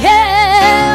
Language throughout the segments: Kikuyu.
Hey!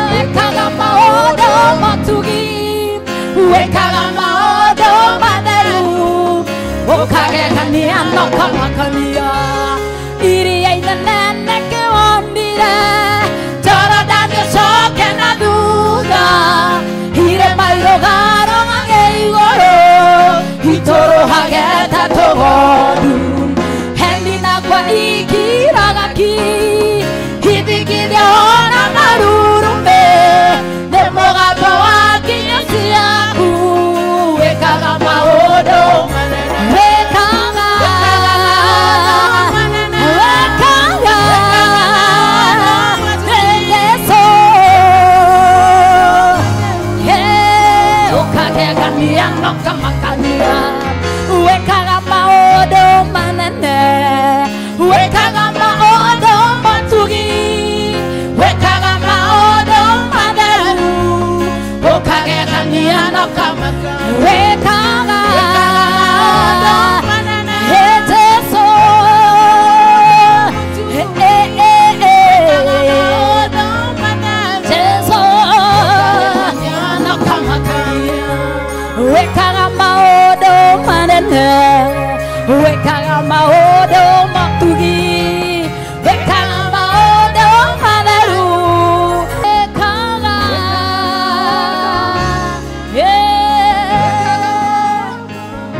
Wekaga maũndũ matugi, wekaga maũndũ matheru, wekaga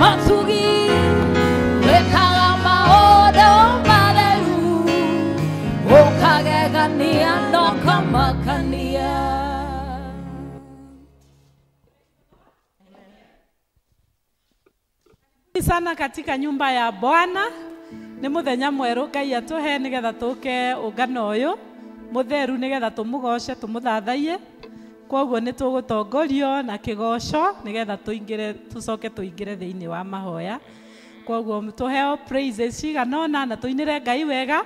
matugi, wekaga maũndũ matheru, ũkagegania na ũkamakania. Sana katika nyumba ya Bwana ni muthenya mweru Ngai atuhe nigetha tuke ungano uyu mutheru nigetha tumugoce tumuthathaiye. Koguo ni tugutongorio na kigoco nigetha tuingire tucoke tuingire thiini wa mahoya. Koguo tuheo praises cigana ona na tuinire Ngai wega.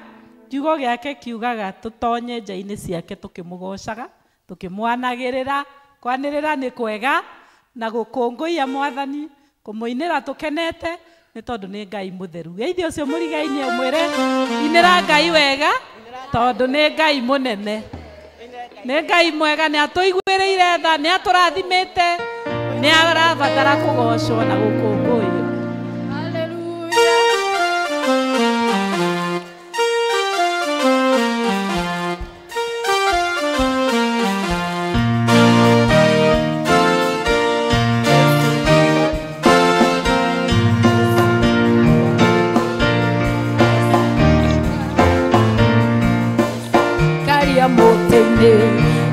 Kiugo giake kiugaga tutonye nja-ini ciake tukimugocaga tukimwanagirira. Kwanirira ni kwega na gukunguiya Mwathani, kumuinira tukenete ni tondu ni Ngai mutheru. Geithio ucio murigaini umwire inira Ngai wega tondu ni Ngai munene, ni Ngai mwega, ni atuiguiriire tha, ni aturathimite, ni arabatara kugocwo na gukunguiyo. Hallelujah.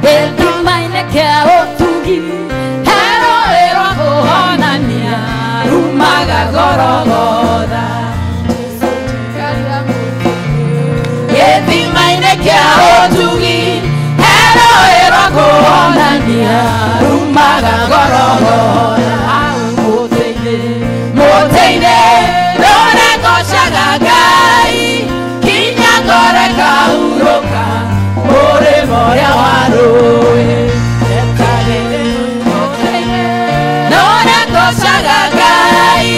Gĩthimainĩ kĩa ũtugi herũĩ rwa kũhonania rumaga Gorogotha. Gĩthimainĩ kĩa ũtugi herũĩ rwa kũhonania rumaga Gorogotha. Mũtĩ-inĩ, mũtĩ-inĩ ndũregocaga Ngai kinya ngoro ĩkahurũka mũrĩmo ũrĩa wa rũĩ. Ndũregocaga Ngai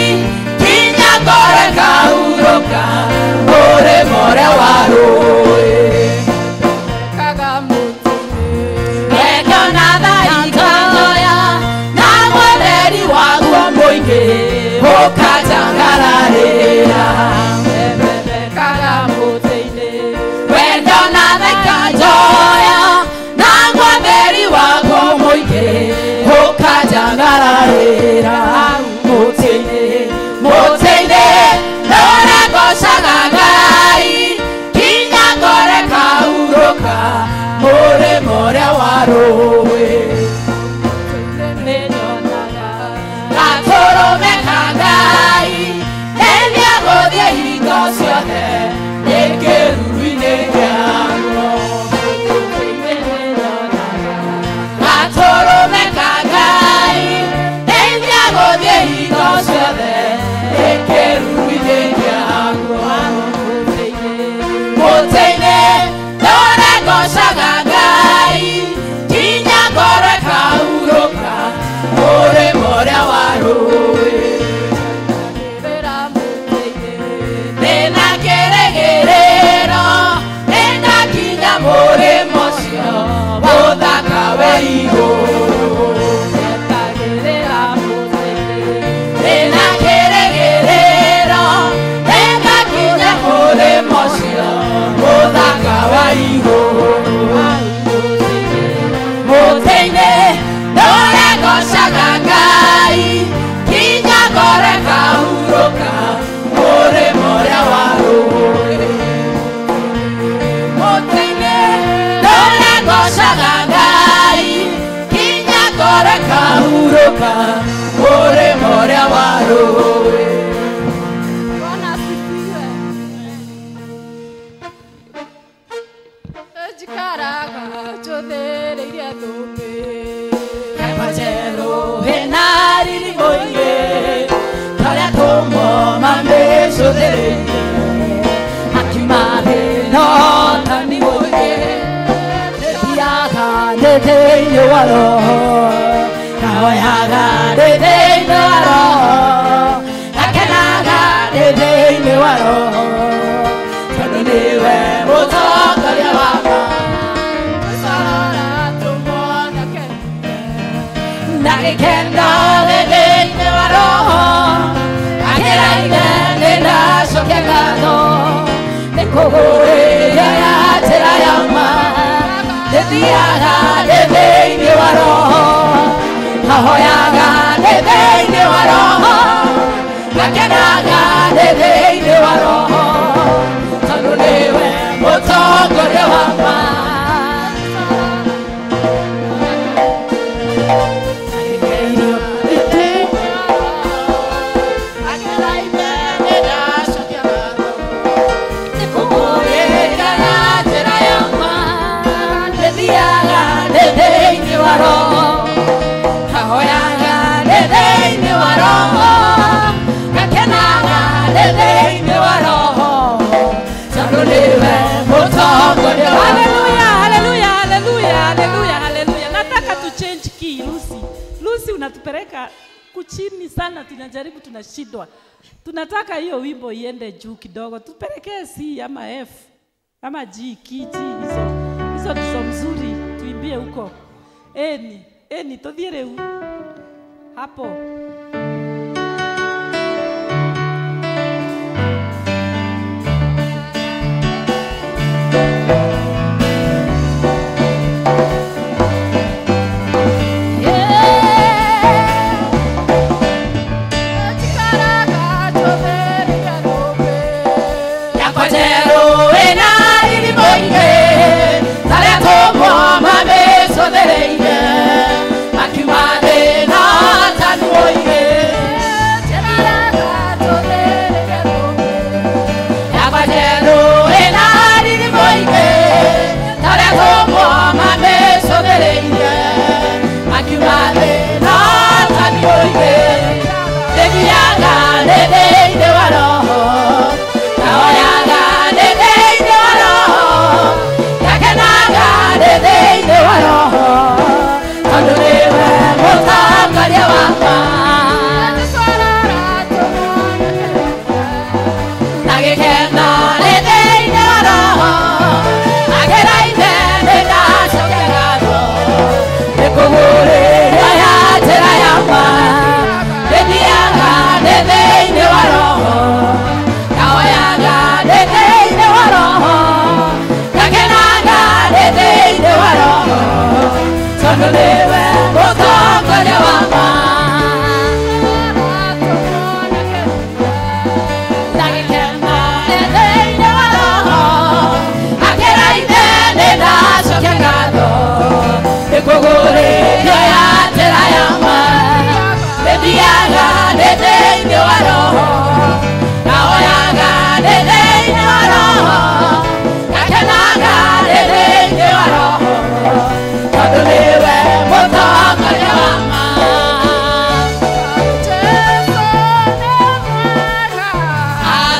kinya ngoro ĩkahurũka mũrĩmo ũrĩa wa rũĩ. Ngekĩona tha ikahoya na mwetheri waguo mũingĩ ũkanjangararĩra. Wendo na tha ikanjoya na mwetheri waguo mũingĩ ũkanjangararĩra. Mũtĩ-inĩ, mũtĩ-inĩ ndũregocaga Ngai kinya ngoro ĩkahurũka mũrĩmo ũrĩa wa rũĩ. Gatũrũme ka Ngai nĩegũthiĩ hingo ciothe ndĩ kĩruru-inĩ kĩaguo. Gatũrũme ka Ngai nĩegũthiĩ hingo ciothe ndĩ kĩruru-inĩ kĩaguo. Mũtĩ-inĩ ndũregocaga Ngai kinya ngoro ĩkahurũka mũrĩmo ũrĩa wa rũĩ. Ndĩna kĩrĩgĩrĩro nĩndakinya mũrĩmo ũcio mũthaka wa igũrũ. Ndĩna kĩrĩgĩrĩro nĩngakinya mũrĩmo ũcio mũthaka wa igũrũ. Mũtĩ-inĩ ndũregocaga Ngai kinya ngoro ĩkahurũka mũrĩmo ũrĩa wa rũĩ. Mũtĩ-inĩ ndũregocaga Ngai kinya ngoro ĩkahurũka mũrĩmo ũrĩa wa rũĩ. Bwana asifiwe. Njikaraga njũthĩrĩirie thũmbĩ. Hema njerũ ĩna riri mũingĩ karĩa tũmwo mamĩcũthĩrĩirie akiuma thĩ no tani mũingĩ. Thiaga ndĩ thĩinĩ wa roho, ngahoyaga ndĩ thĩinĩ wa roho, ngakenaga ndĩ thĩinĩ wa roho, tondũ nĩwe mũtongoria wakwa. Tũcorora tũmwonake. Na gĩkeno thĩinĩ wa roho. Nĩkũgũrĩria ya njĩra ya ma Ndĩthiaga ndĩ thĩinĩ wa roho Ngahoyaga ndĩ thĩinĩ wa roho Ngakenaga ndĩ thĩinĩ wa roho Tondũ nĩwe mũtongoria wa ma Haleluya, haleluya, haleluya, haleluya, haleluya. Nataka tu change key, Lucy. Lucy unatupeleka kuchini sana, tunajaribu tunashindwa. Tunataka hiyo wimbo iende juu kidogo. Tupelekee C ama F ama G, K, G hizo. Hizo ndizo mzuri tuimbie huko. Eni, eni tuthie riu. Hapo.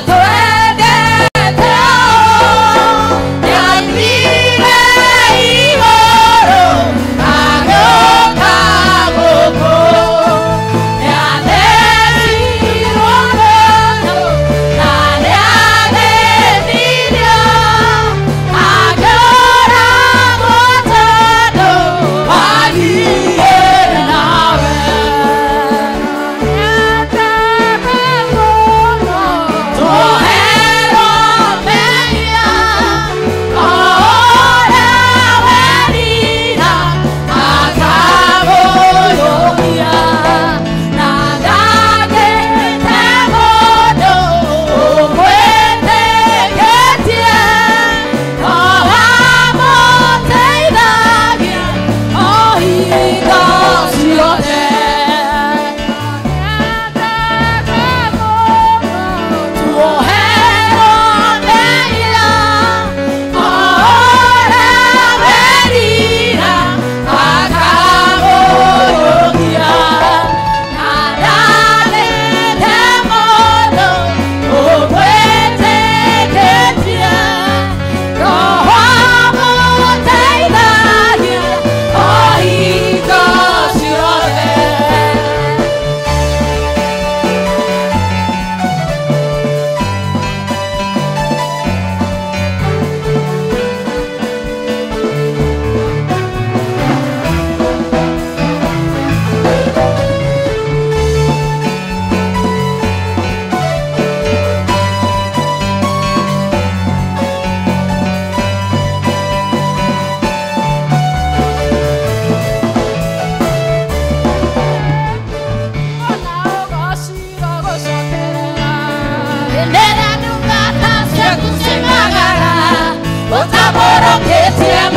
Atwendete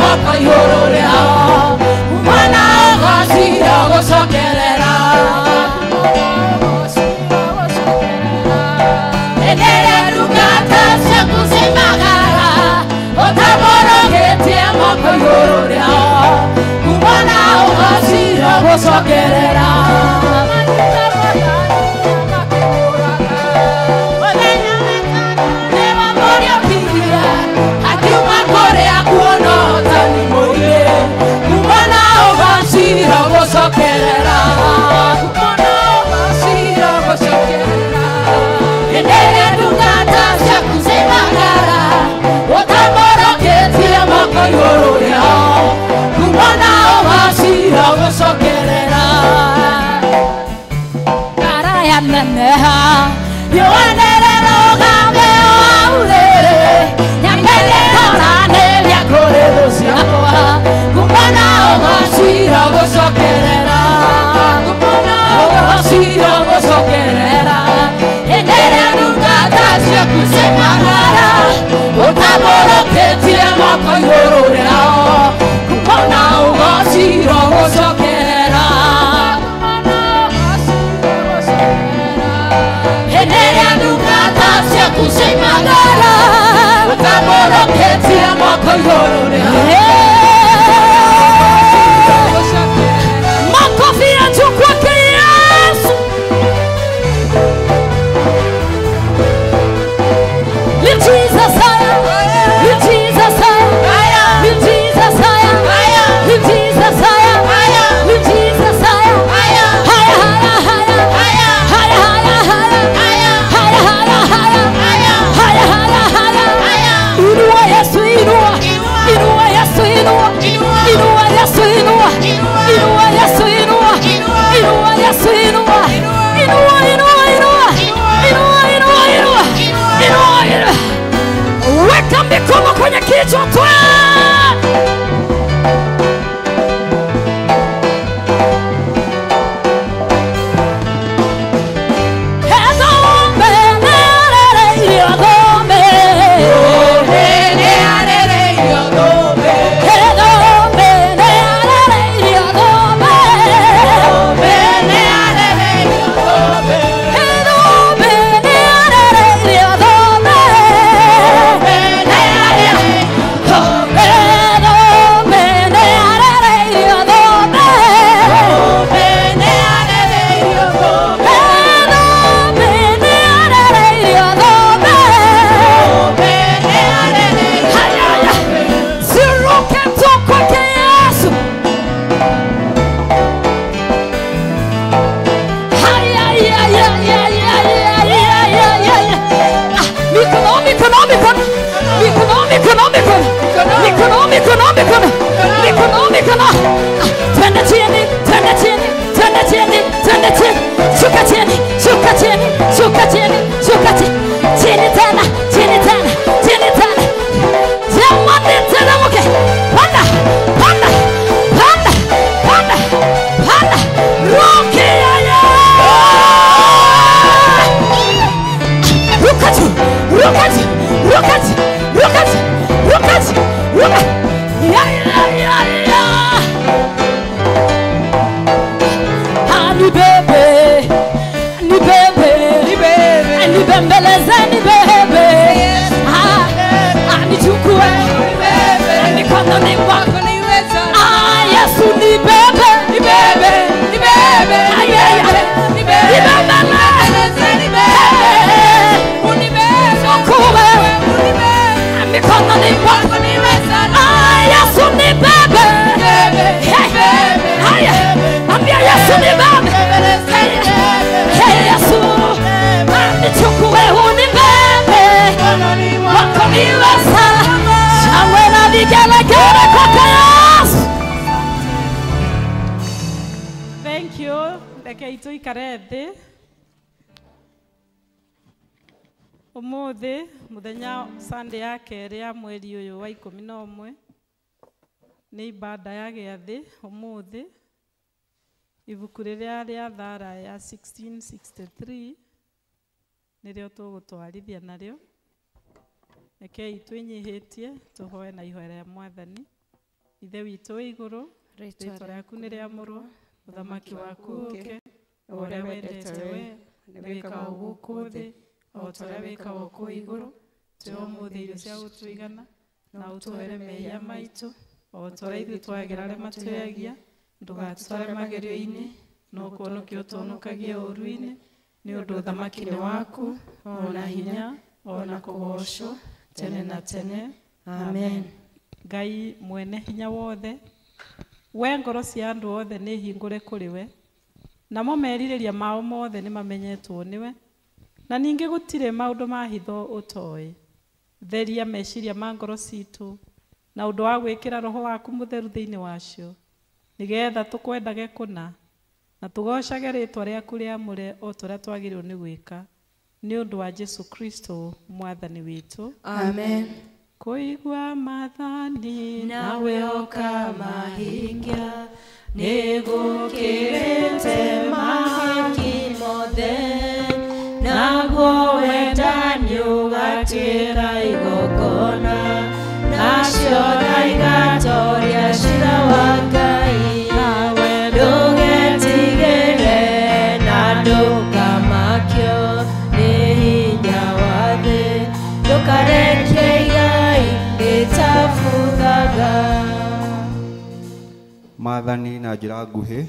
moko igũrũ rĩao kumana ũgocira gũcokerera Enere ndungata ciaku cimagara ũtambũrũkĩtie moko igũrũ rĩao kumana ũgocira gũcokerera Makofi yetu kwake Yesu. Lift Jesus higher. Lift Jesus higher. Lift Jesus higher. Lift Jesus higher. Lift Jesus higher. Higher, higher, higher. Higher, higher, higher. Higher, higher, higher. Higher, higher, higher. Inua Yesu, inua. Inua Yesu, inua. Inua Yesu, inua. Inua Yesu, inua. Inua Yesu, inua. Inua, inua, inua. Inua, inua, inua. Inua, inua. Weka mikono kwenye kichwa twe. Thank you. Reke tuikare thi umuthi muthenya Sunday ya keri ya mweri uyu wa 11 ni ibada ya giathi umuthi ibuku riria ria thara ya 1663 nirio tugutwarithia nario. Rekei twinyihitie tuhoe na ihoya rĩa Mwathani. Ithe witũ wĩ igũrũ, rĩtwa rĩaku nĩ rĩamũrwo, ũthamaki waku ũũke, o ũrĩa wendete we nĩ wĩkagwo gũkũ thĩ o ta ũrĩa wĩkagwo kũu igũrũ. Tũhe ũmũthĩ irio cia gũtũigana, na ũtũhere mehia maitũ o ta ũrĩa ithuĩ twagĩra arĩa matwĩhagia, ndũgatũtware magerio-inĩ, no kũhonokia ũtũhonokagie ũũru-inĩ, nĩ ũndũ ũthamaki nĩ waku, o na hinya, o na kũgoocwo tene na tene. Amen. Ngai mwene hinya wothe, we ngoro cia andũ othe nĩ hingũre kũrĩ we, namo merirĩria mao mothe nĩ mamenyetwo nĩwe, na ningĩ gũtirĩ maũndũ ma hitho ũtoĩ. Theria meciria ma ngoro citũ na ũndũ wa gwĩkĩra roho waku mũtheru thĩinĩ wacio, nĩgetha tũkwendage kũna na tũgoocage rĩtwa rĩaku rĩamũre o ta ũrĩa twagĩrĩirwo nĩ gwĩka, nĩ ũndũ wa Jesu Kristo mwathani witũ. Amen. Kũigua maathani nawe ũkamahingia nĩgũkĩrĩte mahaki mothe, naguo wendani ũgatuĩka igongona, nacio tha igatoria ciira wa Ngai. Nawe Ndũgetigĩre na ndũkamakio nĩ hinya wa thĩ, ndũkareke igai rĩtabuthaga. Maathani na njĩra nguhĩ.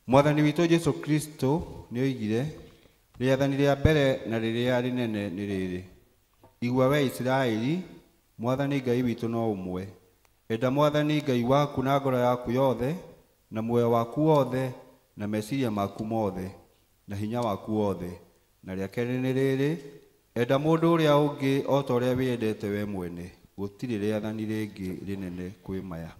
Mwathani witũ Jesu Kristo nĩ oigire, rĩathani rĩa mbere na rĩrĩa rĩnene nĩ rĩrĩ: igua we Isiraeli, Mwathani Ngai witũ no ũmwe. Enda Mwathani Ngai waku na ngoro yaku yothe, na muoyo waku wothe, na meciria maku mothe, na hinya waku wothe. Na rĩa kerĩ nĩ rĩrĩ: enda mũndũ ũrĩa ũngĩ o ta ũrĩa wĩyendete we mwene. Gũtirĩ rĩathani rĩngĩ rĩnene kwĩ maya.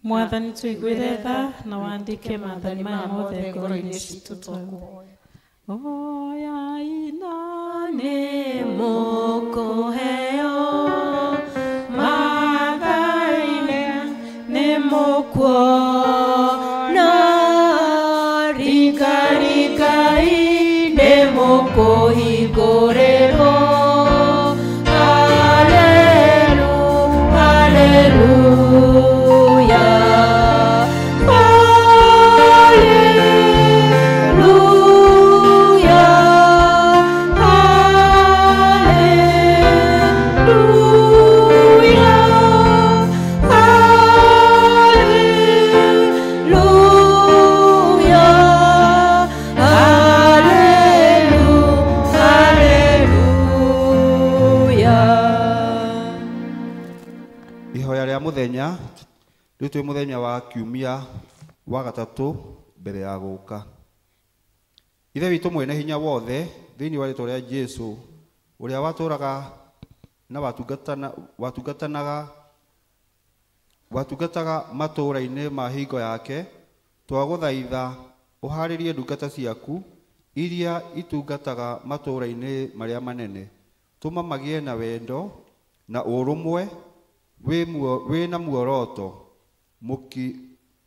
Mwathani tũiguĩre tha na wandĩke maathani maya mothe ngoro-inĩ citũ twakũhoya. Hoyai na Nĩ mũkũheo maathani nĩ mũkuona, ringarikai nĩ mũkũhingũrĩrwo. Hallelu, hallelujah, hallelujah, hallelujah, hallelujah, hallelujah. Ihoya rĩa mũthenya. Rĩu twĩ mũthenya wa kiumia wa gatatũ mbere ya gũka. Ithe witũ mwene hinya wothe, thĩinĩ wa rĩtwa rĩa Jesu ũrĩa watũraga na watungataga matũũra-inĩ ma hingo yake, twagũthaitha ũhaarĩrie ndungata ciaku iria itungataga matũũra-inĩ marĩa manene. Tũma magĩe na wendo na ũrũmwe wĩ na muoroto,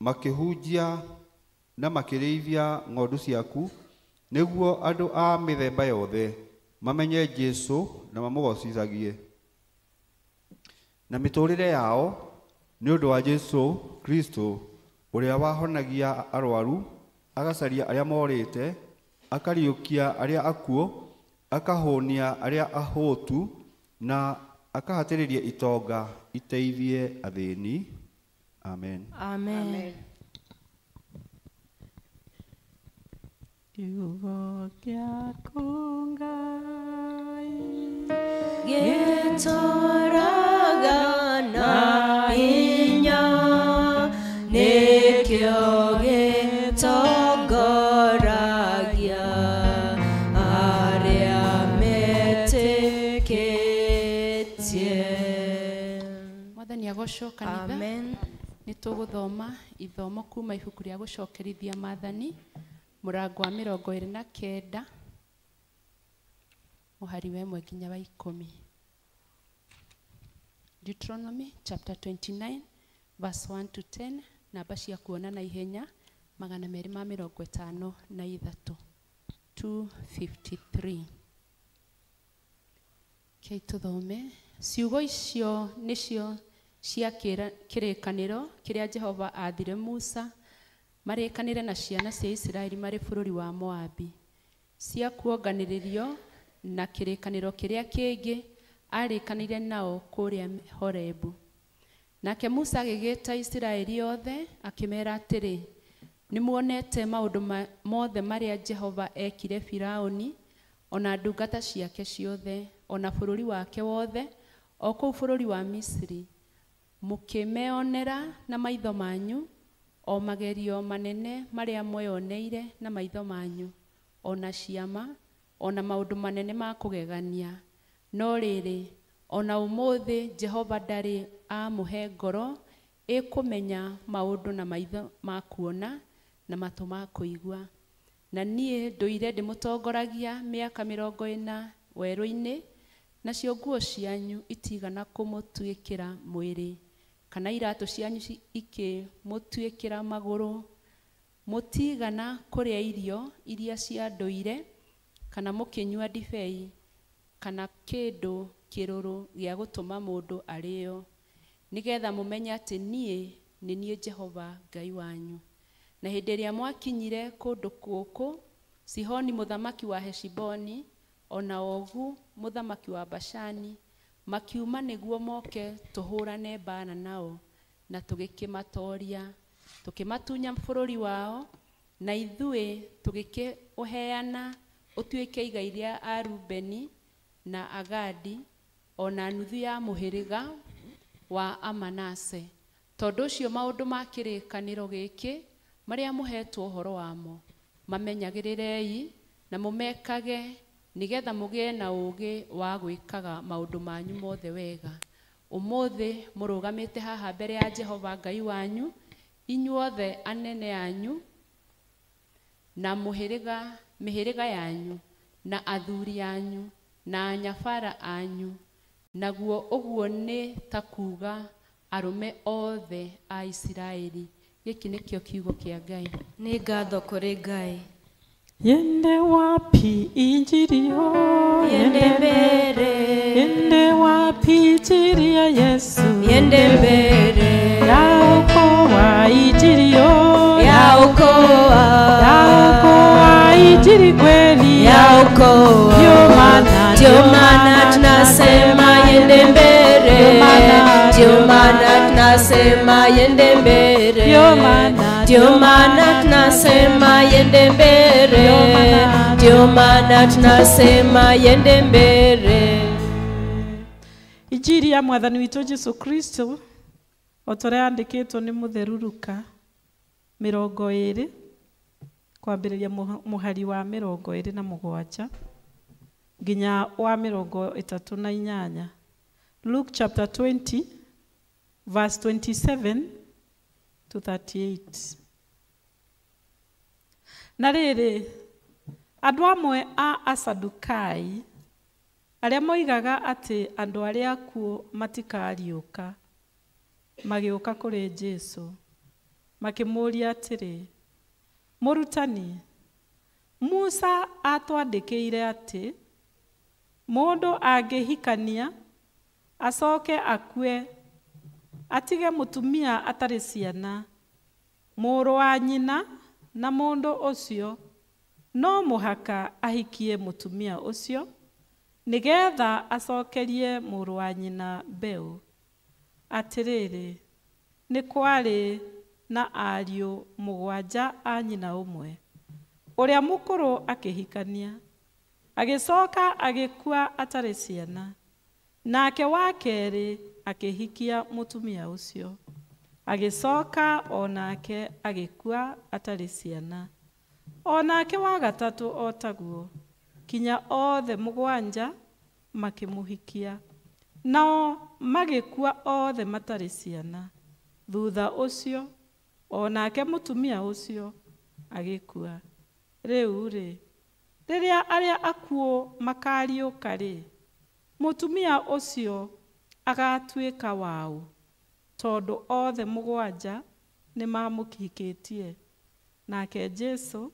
makĩhunjia na makĩrĩithia ng'ondu ciaku, nĩguo andũ a mĩthemba yothe mamenye Jesu na mamũgocithagie na mĩtũũrĩre yao, nĩ ũndũ wa Jesu Kristo ũrĩa wahonagia arwaru, agacaria arĩa morĩte, akariũkia arĩa akuũ, akahũnia arĩa ahũtu, na akahatĩrĩria itonga iteithie athĩni. Amen. Amen. Kiugo gĩaku Ngai Gĩtũũraga na hinya, nĩkĩo gĩtongoragia arĩa metĩkĩtie. Mwathani agocwo kanitha. Amen. Nĩ tũgũthoma ithomo kuma ibuku rĩa gũcokerithia maathani mũrango wa 29 mũhari wa 1 nginya wa 10. Deuteronomy chapter 29 verse 1 to 10, namba cia kuona na ihenya 253, 253. Kei tũthome ciugo icio nĩcio cia kĩrĩkanĩro kĩrĩa Jehova aathire Musa marĩkanĩre na ciana cia Isiraeli marĩ bũrũri wa Moabi, cia kuonganĩrĩrio na kĩrĩkanĩro kĩrĩa kĩngĩ arĩkanĩire nao kũrĩa Horebu. Nake Musa agĩgĩta Isiraeli othe akĩmeera atĩrĩ, nĩmuonete maũndũ mothe marĩa Jehova ekire Firaũni ona ndungata ciake ciothe ona bũrũri wake wothe o kũu bũrũri wa Misiri, mũkĩmeonera na maitho manyu o magerio manene marĩa mweoneire na maitho manyu, ona ciama ona maũndũ manene ma kũgegania. No rĩrĩ, ona ũmũthĩ Jehova ndarĩ amũhe ngoro ĩkũmenya maũndũ na maitho ma kuona na matũ ma kũigua. Na niĩ ndũire ndĩmũtongoragia mĩaka 40 werũ-inĩ, nacio nguo cianyu itigana kũmũtuĩkĩra mwĩrĩ, kana iratũ cianyu ikĩmũtuĩkĩra magũrũ. Mũtigana kũrĩa irio iria cia ndũire, kana mũkĩnyua ndibei, kana kĩndũ kĩrũrũ gĩa gũtũma mũndũ arĩo, nĩgetha mũmenye atĩ niĩ nĩ niĩ Jehova Ngai wanyu. Na hĩndĩ ĩrĩa mwakinyire kũndũ gũkũ, Sihoni mũthamaki wa Heshiboni ona Ogu mũthamaki wa Bashani makiuma nĩguo moke tũhũrane mbaara nao, na tũgĩkĩmatooria, tũkĩmatunya bũrũri wao, na ithuĩ tũgĩkĩũheana ũtuĩke igai rĩa Arubeni na Agadi ona nuthu ya mũhĩrĩga wa Amanase. Tondũ ũcio maũndũ ma kĩrĩkanĩro gĩkĩ marĩa mũhetwo ũhoro wamo mamenyagĩrĩrei na mũmekage, nĩgetha mũgĩe na ũũgĩ wa gwĩkaga maũndũ manyu mothe wega. Ũmũthĩ mũrũgamĩte haha mbere ya Jehova Ngai wanyu, inyuothe anene anyu na mĩhĩrĩga yanyu na athuri anyu na anyabara anyu, naguo ũguo nĩ ta kuuga arũme othe a Isiraeli. Gĩkĩ nĩkĩo kiugo kĩa Ngai. Nĩ ngatho kũrĩ Ngai. Yende wapi injili yo, yende mbere, yende wapi injili ya Yesu, yende mbere, yaokoa injili yo, yaokoa, yaokoa injili kweli, yaokoa. Ndio maana tunasema yende mbere, ndio maana tunasema yende mbere, ndio maana tunasema yende mbere, ndio maana tunasema yende mbere. Injili ya Mwathani witũ Jesu Kristo o ta ũrĩa yandĩkĩtwo nĩ Mũtheru Luka 20 kwambĩrĩria mũhari wa 27 nginya wa 38. Luke chapter 20 verse 27 to 38. Na rĩrĩ, andũ amwe a Asadukai arĩa moigaga atĩ andũ arĩa akuũ matikariũka magĩũka kũrĩ Jesũ makĩmũũria atĩrĩ, Mũrutani, Musa atwandĩkĩire atĩ mũndũ angĩhikania acoke akue atige mũtumia atarĩ ciana, mũrũ wa nyina na mũndũ ũcio no mũhaka ahikie mũtumia ũcio nĩgetha acokerie mũrũ wa nyina mbeũ. Atĩrĩrĩ, nĩ kwarĩ na ariũ 7 a nyina ũmwe. Ũrĩa mũkũrũ akĩhikania, agĩcoka agĩkua atarĩ ciana. Nake wa kerĩ akĩhikia mũtumia ũcio, agĩcoka o nake agĩkua atarĩ ciana. O nake wa gatatũ o taguo, kinya othe 7 makĩmũhikia. Nao magĩkua othe matarĩ ciana. Thutha ũcio o nake mũtumia ũcio agĩkua. Rĩu-rĩ, rĩrĩa arĩa akuũ makariũka-rĩ, mũtumia ũcio agatuĩka waũ, tondũ othe 7 nĩmamũhikĩtie? Nake Jesũ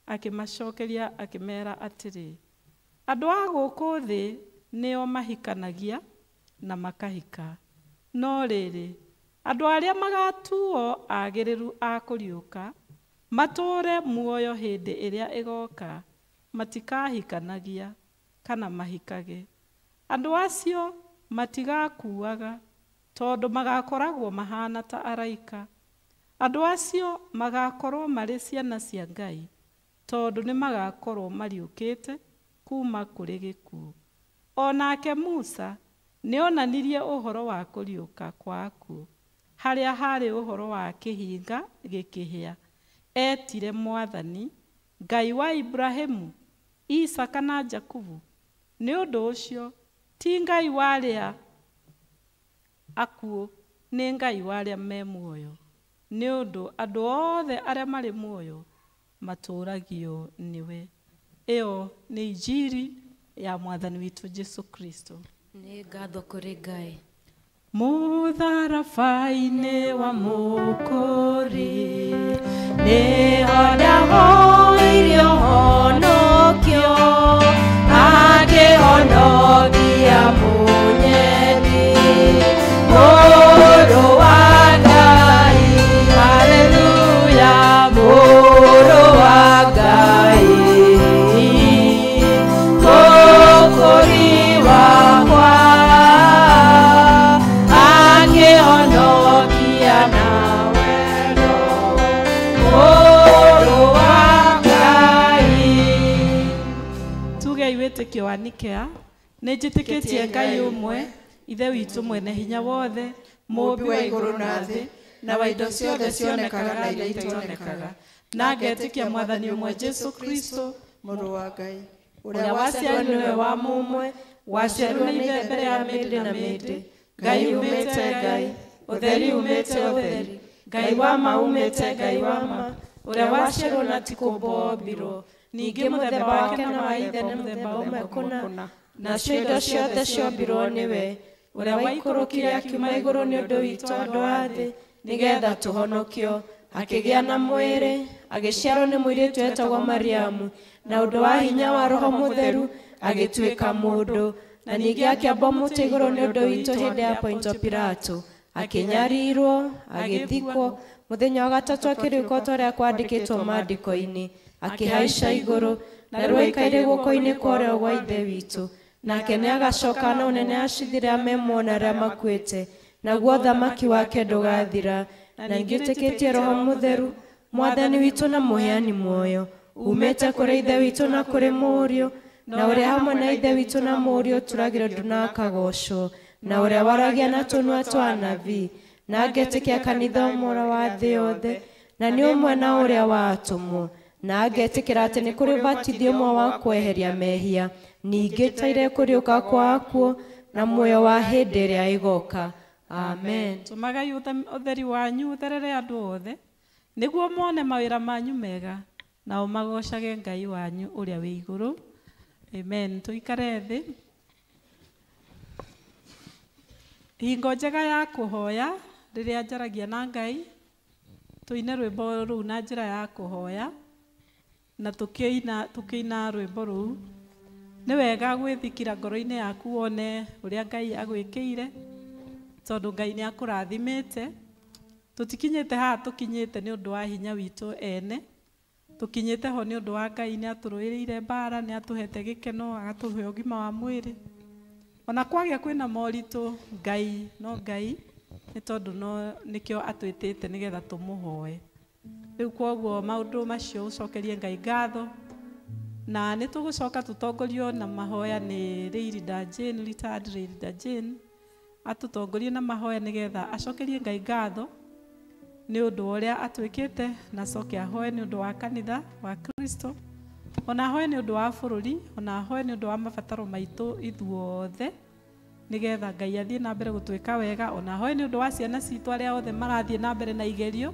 akĩmacokeria akĩmeera atĩrĩ, andũ a gũkũ thĩ nĩo mahikanagia na makahika, No rĩrĩ, andũ arĩa magatuo agĩrĩru a kũriũka matũũre muoyo hĩndĩ ĩrĩa ĩgoka matikahikanagia kana mahikage. Andũ acio matigakuaga tondũ magakoragwo mahana ta araika. Andũ acio magakorwo marĩ ciana cia Ngai tondũ nĩ magakorwo mariũkĩte kuma kũrĩ gĩkuũ. O nake Musa nĩonanirie ũhoro wa kũriũka kwa akuũ, harĩa harĩ ũhoro wa kĩhinga gĩkĩhĩa. Etire Mwathani Ngai wa Ibrahimu, Isaka na Jakubu. Nĩ ũndũ ũcio ti Ngai wa arĩa akuũ, nĩ Ngai wa arĩa me muoyo, nĩ ũndũ andũ othe arĩa marĩ muoyo matũũragio nĩwe. Ĩyo nĩ injiri ya Mwathani witũ Jesu Kristo. Nĩ ngatho kũrĩ Ngai. Mũtharaba-inĩ wa Mũkũri nĩho ndahoire ũhonokio, akĩhonokia mũnyendi Mũrũ wa Ngai. Haleluya, Mũrũ wa Ngai, Mũkũri wakwa, akĩhonokia na wendo, Mũrũ wa Ngai. Tuge wĩtĩkio wa Nikea. Nĩ njĩtĩkĩtie Ngai ũmwe, Ithe witũ mwene hinya wothe, mũũmbi wa igũrũ na thĩ, na wa indo ciothe cionekaga na iria itonekaga. Na ngetĩkia Mwathani ũmwe Jesu Kristo, Mũrũ wa Ngai, ũrĩa waciarirwo nĩwe wa mũmwe, waciarirwo nĩ Ithe mbere ya mĩndĩ na mĩndĩ, Ngai umĩte Ngai, ũtheri umĩte ũtheri, Ngai wa ma umĩte Ngai wa ma, ũrĩa waciarirwo na ti kũũmbwo ombirwo, ningĩ mũthemba wake na wa Ithe nĩ mũthemba ũmwe kũna, nacio indo ciothe ciombirwo nĩwe, ũrĩa waikũrũkire akiuma igũrũ nĩ ũndũ witũ andũ a thĩ, nĩgetha tũhonokio. Akĩgĩa na mwĩrĩ, agĩciarwo nĩ mũirĩtu wetagwo Mariamu, na ũndũ wa hinya wa Roho Mũtheru agĩtuĩka mũndũ, na ningĩ akĩambwo mũtĩ igũrũ nĩ ũndũ witũ hĩndĩ ya Pontio Pilato, akĩnyarirwo, agĩthikwo, mũthenya wa gatatũ akĩriũka ta ũrĩa kwandĩkĩtwo maandĩko-inĩ, akĩhaica igũrũ, na rĩu aikaire guoko-inĩ kwa ũrĩo gwa Ithe witũ. Nake nĩagacoka na ũnene acithire arĩa me muoyo na arĩa makuĩte, naguo ũthamaki wake ndũgathira. Na ningĩ Roho Mũtheru, Mwathani witũ na mũheani muoyo, umĩte kũrĩ Ithe witũ na kũrĩ Mũriũ, na ũrĩa hamwe na Ithe witũ na Mũriũ tũragĩrwo ndu na akagocwo, na ũrĩa waragia na tũnua twa anabii, na ngetĩkia kanitha ũmwe wa thĩ yothe, na nĩ ũmwe na ũrĩa wa atũmwo, na ngetĩkĩra atĩ nĩ kũrĩ ũbatithio ũmwe wa kweheria mehia, ningĩ taire kũriũka kwa akuũ na muoyo wa hĩndĩ ĩrĩa ĩgoka. Amen. Tũmagai ũtheri wanyu ũtherere andũ othe, nĩguo mone mawĩra manyu mega, nao magocage Ngai wanyu ũrĩa wĩ igũrũ. Amen. Tũikare thĩ. Hingo njega ya kũhoya rĩrĩa njaragia na Ngai, tũine rwĩmbo rũu na njĩra ya kũhoya, na tũkĩina rwĩmbo rũu nĩ wega gwĩthikĩra ngoro-inĩ yaku wone ũrĩa Ngai agwĩkĩire, tondũ Ngai nĩ akũrathimĩte. Tũtikinyĩte haha tũkinyĩte nĩ ũndũ wa hinya witũ ene, tũkinyĩte ho nĩ ũndũ wa Ngai. Nĩ atũrũĩrĩire mbara, nĩ atũhete gĩkeno, agatũhe ũgima wa mwĩrĩ. Ona kwagĩa kwĩna moritũ, Ngai no Ngai, nĩ tondũ no nĩkĩo atwĩtĩte nĩgetha tũmũhoe. Rĩu kwoguo maũndũ macio ũcokerie Ngai ngatho, na nĩ tũgũcoka tũtongorio na mahoya nĩ Leirida Jane, retired Leirida Jane, atũtongorie na mahoya nĩgetha acokerie Ngai ngatho nĩ ũndũ wa ũrĩa atwĩkĩte, na acoke ahoe nĩ ũndũ wa kanitha wa Kristo, ona ahoe nĩ ũndũ wa bũrũri, ona ahoe nĩ ũndũ wa mabataro maitũ ithuothe, nĩgetha Ngai athiĩ na mbere gũtwĩka wega, ona ahoe nĩ ũndũ wa ciana citũ arĩa othe marathiĩ na mbere na igerio.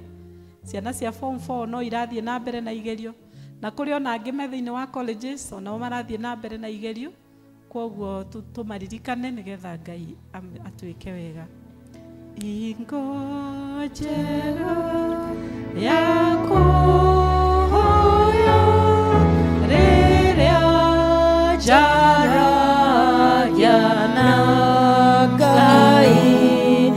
Ciana cia form 4 no irathiĩ na mbere na igerio, na kũrĩ ona angĩ me thĩinĩ wa colleges onao marathiĩ na mbere na igerio. Kwoguo tũmaririkane nĩgetha Ngai atwĩke wega. Hingo njega ya kũhoya rĩrĩa njaragia na Ngai,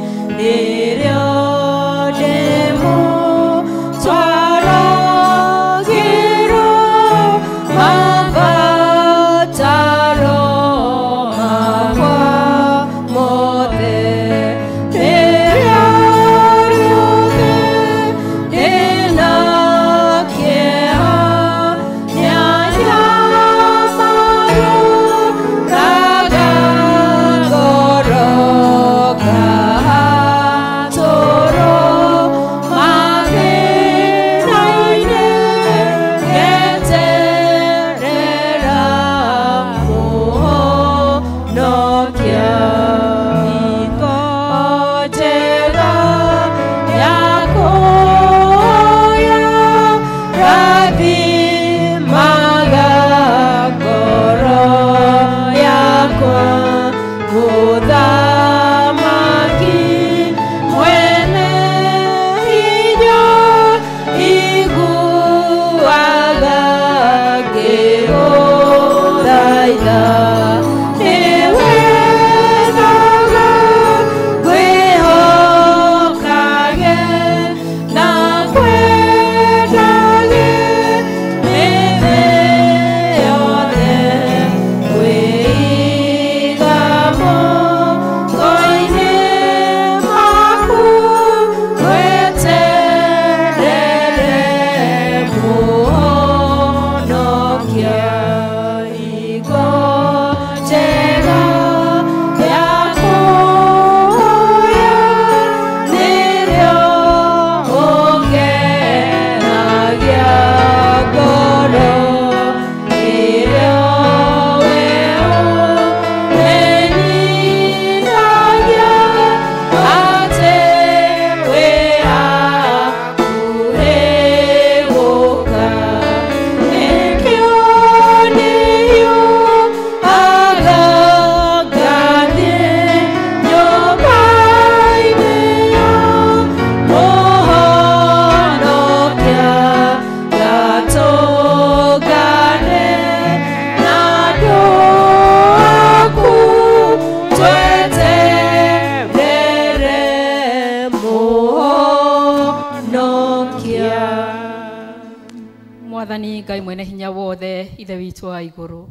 Mwathani Ngai mwene hinya wothe ithe witũ wa igũrũ,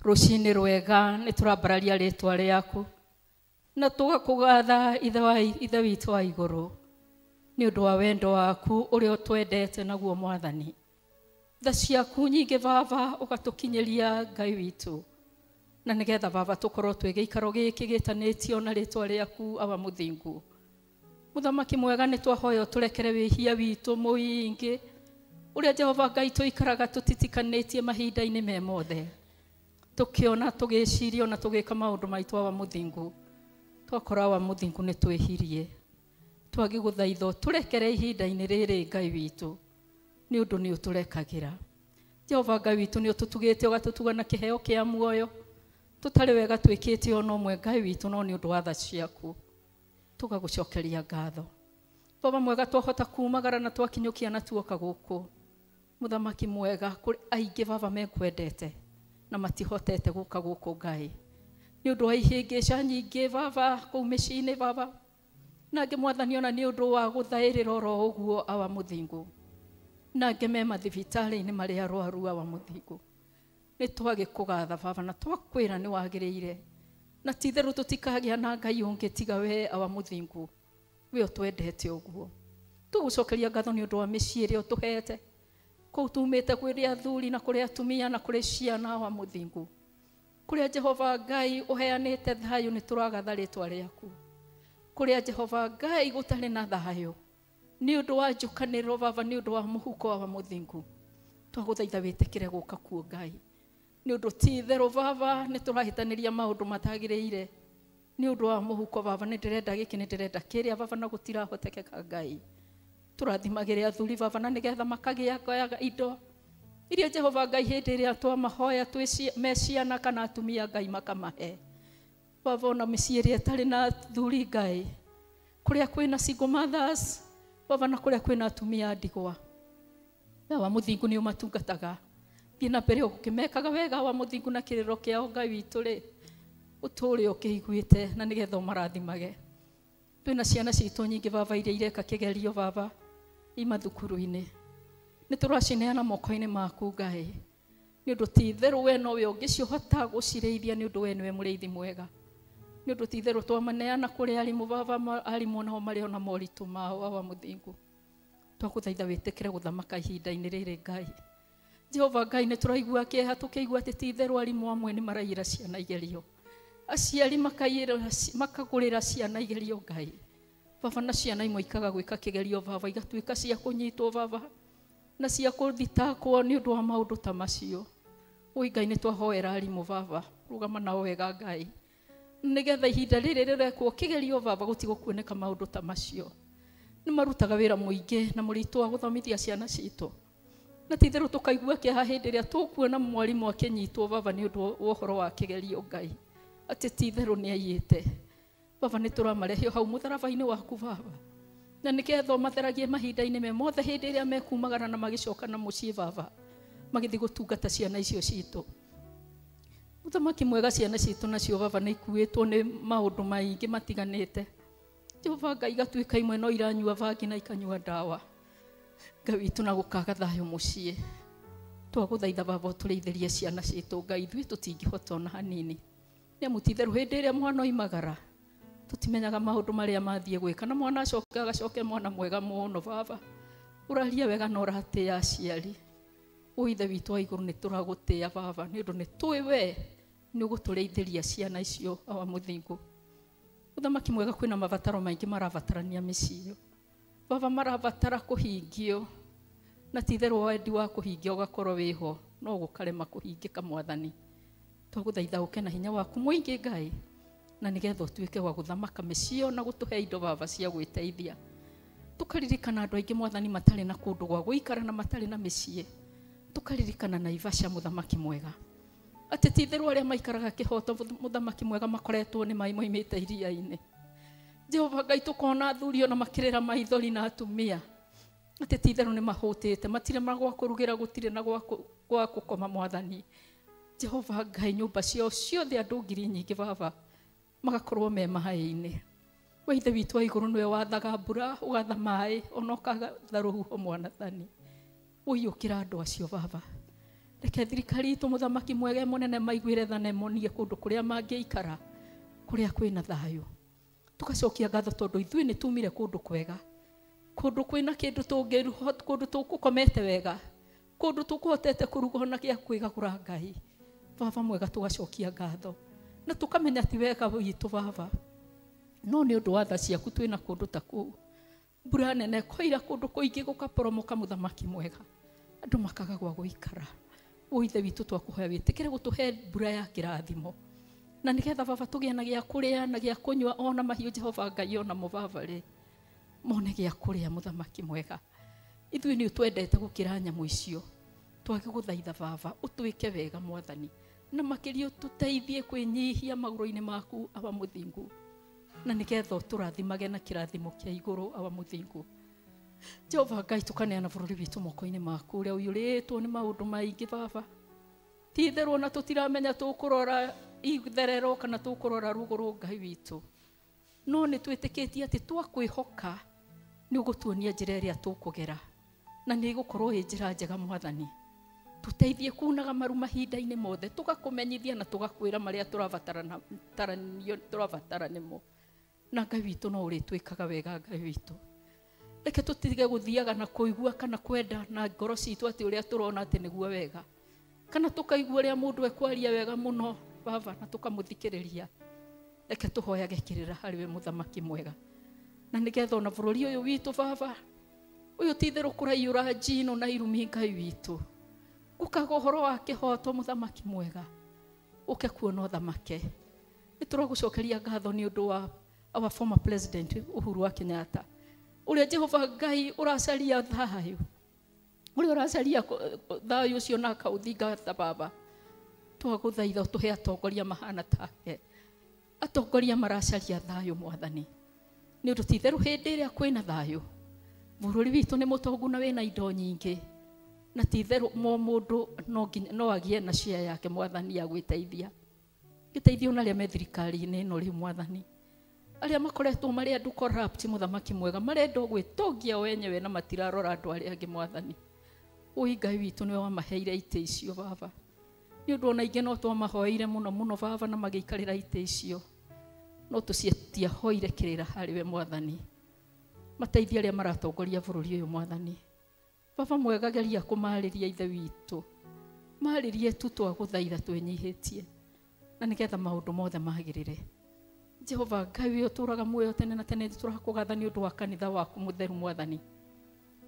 rũcinĩ rwega nĩ tũrambararia rĩtwa rĩaku na tũgakũgatha ithe witũ wa igũrũ nĩ ũndũ wa wendo waku ũrĩa ũtwendete naguo Mwathani. Tha ciaku nyingĩ Baba ũgatũkinyĩria Ngai witũ, na nĩgetha Baba tũkorwo twĩ gĩikaro gĩkĩ gĩtanĩtio na rĩtwa rĩaku Awa Mũthingu. Mũthamaki mwega nĩ twahoya ũtũrekere wĩhia witũ mũingĩ ũrĩa Jehova Ngai tũikaraga tũtitikanĩtie mahinda-inĩ me mothe, tũkĩona tũgĩciria na tũgĩka maũndũ maitũ Awa Mũthingu. Twakora Awa Mũthingu nĩ twĩhirie, twagĩgũthaitha ũtũrekere ihinda-inĩ rĩrĩ Ngai witũ, nĩ ũndũ nĩ ũtũrekagĩra. Jehova Ngai witũ nĩ ũtũtugĩte ũgatũtuga na kĩheo kĩa muoyo, tũtarĩ wega twĩkĩte ona ũmwe Ngai witũ, no nĩ ũndũ wa tha ciaku tũgagũcokeria ngatho. Baba mwega twahota kumagara na twakinyũkia na tuoka gũkũ. Mũthamaki mwega kũrĩ aingĩ Baba mekwendete na matihotete gũka gũkũ Ngai, nĩ ũndũ wa ihĩngĩca nyingĩ Baba kũu mĩciĩ-inĩ Baba, na angĩ Mwathani ona nĩ ũndũ wa gũthaĩrĩra oro ũguo Awa Mũthingu, na angĩ me mathibitarĩ-inĩ marĩ arwaru Awa Mũthingu. Nĩ twagĩkũgatha Baba na twakwĩra nĩ wagĩrĩire, na ti itherũ tũtikagĩa na Ngai ũngĩ tiga we Awa Mũthingu, we ũtwendete ũguo. Tũgũcokeria ngatho nĩ ũndũ wa mĩciĩ ĩrĩa ũtũhete kũu tumĩte kũrĩ athuri na kũrĩ atumia na kũrĩ ciana Awa Mũthingu, kũrĩa Jehova Ngai ũheanĩte thayũ nĩ tũragatha rĩtwa rĩaku, kũrĩa Jehova Ngai gũtarĩ na thayũ nĩ ũndũ wa njũkanĩrĩro Baba, nĩ ũndũ wa mũhuko Awa Mũthingu, twagũthaitha wĩtĩkĩre gũka kuo Ngai, nĩ ũndũ ti itherũ Baba nĩ tũrahĩtanĩria maũndũ matagĩrĩire nĩ ũndũ wa mũhuko Baba, nĩ ndĩrenda gĩkĩ nĩ ndĩrenda kĩrĩa Baba, na gũtirahotekeka Ngai. Tũrathimagĩre athuri Baba na nĩgetha makagĩa indo iria Jehova Ngai hĩndĩ ĩrĩa twamahoya twĩ me ciana kana atumia Ngai makamahe Baba, ona mĩciĩ ĩrĩa ĩtarĩ na athuri Ngai, kũrĩa kwĩna single mothers Baba na kũrĩa kwĩna atumia a ndigwa, Awa Mũthingu nĩ ũmatungataga. Thiĩ na mbere ũkĩmekaga wega Awa Mũthingu na kĩrĩro kĩao Ngai witũ rĩ ũtũũre ũkĩiguĩte na nĩgetha ũmarathimage. Twĩna ciana citũ nyingĩ Baba iria ireka kĩgerio Baba i mathukuru-inĩ, nĩ tũracineana moko-inĩ maku Ngai, nĩ ũndũ ti itherũ we nowe ũngĩcihota gũcirĩithia, nĩ ũndũ we nĩwe mũrĩithi mwega. Nĩ ũndũ ti itherũ twamaneana kũrĩ arimũ Baba, arimũ nao marĩ ona moritũ mao Awa Mũthingu. Twagũthaitha wĩtĩkĩre gũthamaka ihinda-inĩ rĩrĩ Ngai. Jehova Ngai nĩ tũraigua kĩeha tũkĩigua atĩ ti itherũ arimũ amwe nĩ maraiyĩra ciana igerio, aciari makagũrĩra ciana igerio Ngai Baba, na ciana imwe ikaga gwĩka kĩgerio Baba, igatuĩka cia kũnyitwo Baba na cia kũthitakwo nĩ ũndũ wa maũndũ ta macio. Oi Ngai nĩ twahoera arimũ Baba, rũgama nao wega Ngai, nĩgetha ihinda rĩrĩ rĩrekwo kĩgerio Baba gũtigũkuoneka maũndũ ta macio. Nĩ marutaga wĩra mũingĩ na mũritũ wa gũthomithia ciana citũ, na ti itherũ tũkaigua kĩeha hĩndĩ ĩrĩa tũkuona mwarimũ akĩnyitwo Baba nĩ ũndũ wa ũhoro wa kĩgerio Ngai, atĩ ti itherũ nĩ aiyĩte Baba. Nĩ tũramarehe hau mũtharaba-inĩ waku Baba, na nĩgetha ũmatheragie mahinda-inĩ me mothe hĩndĩ ĩrĩa mekumagara na magĩcoka na mũciĩ Baba, magĩthiĩ gũtungata ciana icio citũ. Mũthamaki mwega, ciana citũ nacio Baba nĩ ikuĩtwo nĩ maũndũ maingĩ matiganĩte. Jehova Ngai igatuĩka imwe no iranyua bangi na ikanyua ndawa Ngai witũ, na gũkaga thayũ mũciĩ. Twagũthaitha Baba ũtũrĩithĩrie ciana citũ Ngai, ithuĩ tũtingĩhota ona hanini, nĩ amu ti itherũ hĩndĩ ĩrĩa mwana oimagara tũtimenyaga maũndũ marĩa mathiĩ gwĩka, na mwana acoke agacoke mwana mwega mũno Baba, ũraria wega na ũratĩĩa aciari. Ithe witũ wa igũrũ nĩ tũragũtĩĩa Baba, nĩ ũndũ nĩ tũĩ we nĩ ũgũtũrĩithĩria ciana icio Awa Mũthingu. Mũthamaki mwega, kwĩna mabataro maingĩ marabatarania mĩciĩ Baba, marabatara kũhingio, na ti itherũ wendi wa kũhingia ũgakorwo wĩho no gũkarema kũhingĩka Mwathani. Twagũthaitha ũke na hinya waku mũingĩ Ngai, na nĩgetha ũtuĩke wa gũthamaka mĩciĩ na gũtũhe indo Baba cia gwĩteithia. Tũkaririkana andũ aingĩ Mwathani matarĩ na kũndũ gwa gũikara na matarĩ na mĩciĩ, tũkaririkana Naivasha Mũthamaki mwega, atĩ ti itherũ arĩa maikaraga kĩhoto Mũthamaki mwega makoretwo nĩ maĩ moimĩte iria-inĩ. Jehova Ngai tũkona athuri ona makĩrĩra maithori na atumia, atĩ ti itherũ nĩ mahũtĩte, matirĩ na gwa kũrugĩra, gũtirĩ na gwa gũkoma Mwathani. Jehova Ngai nyũmba ciao ciothe andũ ngiri nyingĩ Baba magakorwo me maĩ-inĩ. We Ithe witũ wa igũrũ nĩwe wathaga mbura, ũgatha maĩ, ona ũkagatha rũhuho Mwathani. Ũiyũkĩra andũ acio baba. Reke thirikari itũ mũthamaki mwega mũnene maiguĩre tha na monie kũndũ kũrĩa mangĩikara, kũrĩa kwĩna thayũ. Tũgacokia ngatho tondũ ithuĩ nĩ tumire kũndũ kwega, kũndũ kwĩna kĩndũ tũngĩruha, kũndũ tũkũkomete wega, kũndũ tũkũhotete kũruga ona gĩa kwĩgagũra Ngai. Baba mwega tũgacokia ngatho na tũkamenya ti wega witũ baba, no nĩ ũndũ wa tha ciaku twĩna kũndũ ta kũu. Mbura nene koira kũndũ kũingĩ gũkaporomoka mũthamaki mwega, andũ makaga gwa gũikara. Ithe witũ twakũhoya wĩtĩkĩre gũtũhe mbura ya kĩrathimo, na nĩgetha baba tũgĩe na gĩa kũrĩa na gĩa kũnyua, ona mahiũ Jehova Ngai onamo baba rĩ mone gĩa kũrĩa mũthamaki mwega. Ithuĩ nĩ ũtwendete gũkĩra nyamũ icio, twagĩgũthaitha baba ũtwĩke wega mwathani, na makĩria ũtũteithie kwĩnyihia magũrũ-inĩ maku awa mũthingu, na nĩgetha ũtũrathimage na kĩrathimo kĩa igũrũ awa mũthingu. Jehova Ngai tũkaneana bũrũri witũ moko-inĩ maku ũrĩa ũiyũrĩtwo nĩ maũndũ maingĩ baba. Ti itherũ ona tũtiramenya tũkũrora itherero kana tũkũrora rũgũrũ Ngai witũ, no nĩ twĩtĩkĩtie atĩ twakwĩhoka nĩ ũgũtuonia njĩra ĩrĩa tũkũgera, na nĩ ĩgũkorwo ĩ njĩra njega mwathani. Tũteithie kuunaga maru mahinda-inĩ mothe, tũgakũmenyithia na tũgakwĩra marĩa tũrabatara nĩmo, na Ngai witũ no ũrĩtwĩkaga wega Ngai witũ. Reke tũtige gũthiaga na kũigua kana kwenda na ngoro citũ atĩ ũrĩa tũrona atĩ nĩguo wega, kana tũkaigua ũrĩa mũndũ ekwaria wega mũno baba na tũkamũthikĩrĩria. Reke tũhoyage kĩrĩra harĩ we mũthamaki mwega, na nĩgetha ona bũrũri ũyũ witũ baba ũyũ ti itherũ kũraiyũra njino na irumi Ngai witũ, gũkaga ũhoro wa kĩhoto mũthamaki mwega, ũke kuona ũthamake. Nĩ tũragũcokeria ngatho nĩ ũndũ wa our former president Uhuru wa Kenyatta, ũrĩa Jehova Ngai ũracaria thayũ, ũrĩa ũracaria thayũ ũcio na akaũthingata baba. Twagũthaitha ũtũhe atongoria mahana take, atongoria maracaria thayũ mwathani, nĩ ũndũ ti itherũ hĩndĩ ĩrĩa kwĩna thayũ bũrũri witũ nĩ mũtongu na wĩna indo nyingĩ, na ti itherũ mo mũndũ no agĩe na share yake mwathani ya gwĩteithia. Gĩteithio na arĩa me thirikari-inĩ ĩno rĩu mwathani, arĩa makoretwo marĩ andũ corrupt mũthamaki mwega, marenda gwĩtongia o enyewe na matirarora andũ arĩa angĩ mwathani. Ũi Ngai witũ nĩwe wamaheire itĩ icio baba, nĩ ũndũ ona ingĩ no twamahoeire mũno mũno baba na magĩikarĩra itĩ icio, no tũtiahoire kĩrĩra harĩ we mwathani. Mateithie arĩa maratongoria bũrũri ũyũ mwathani. Baba mwega geria kũmarĩria ithe witũ, marĩrie tu twagũthaitha twĩnyihĩtie, na nĩgetha maũndũ mothe magĩrĩre. Jehova Ngai ũyũ ũtũũraga muoyo tene na tene, tũrakũgatha nĩ ũndũ wa kanitha waku mũtheru mwathani,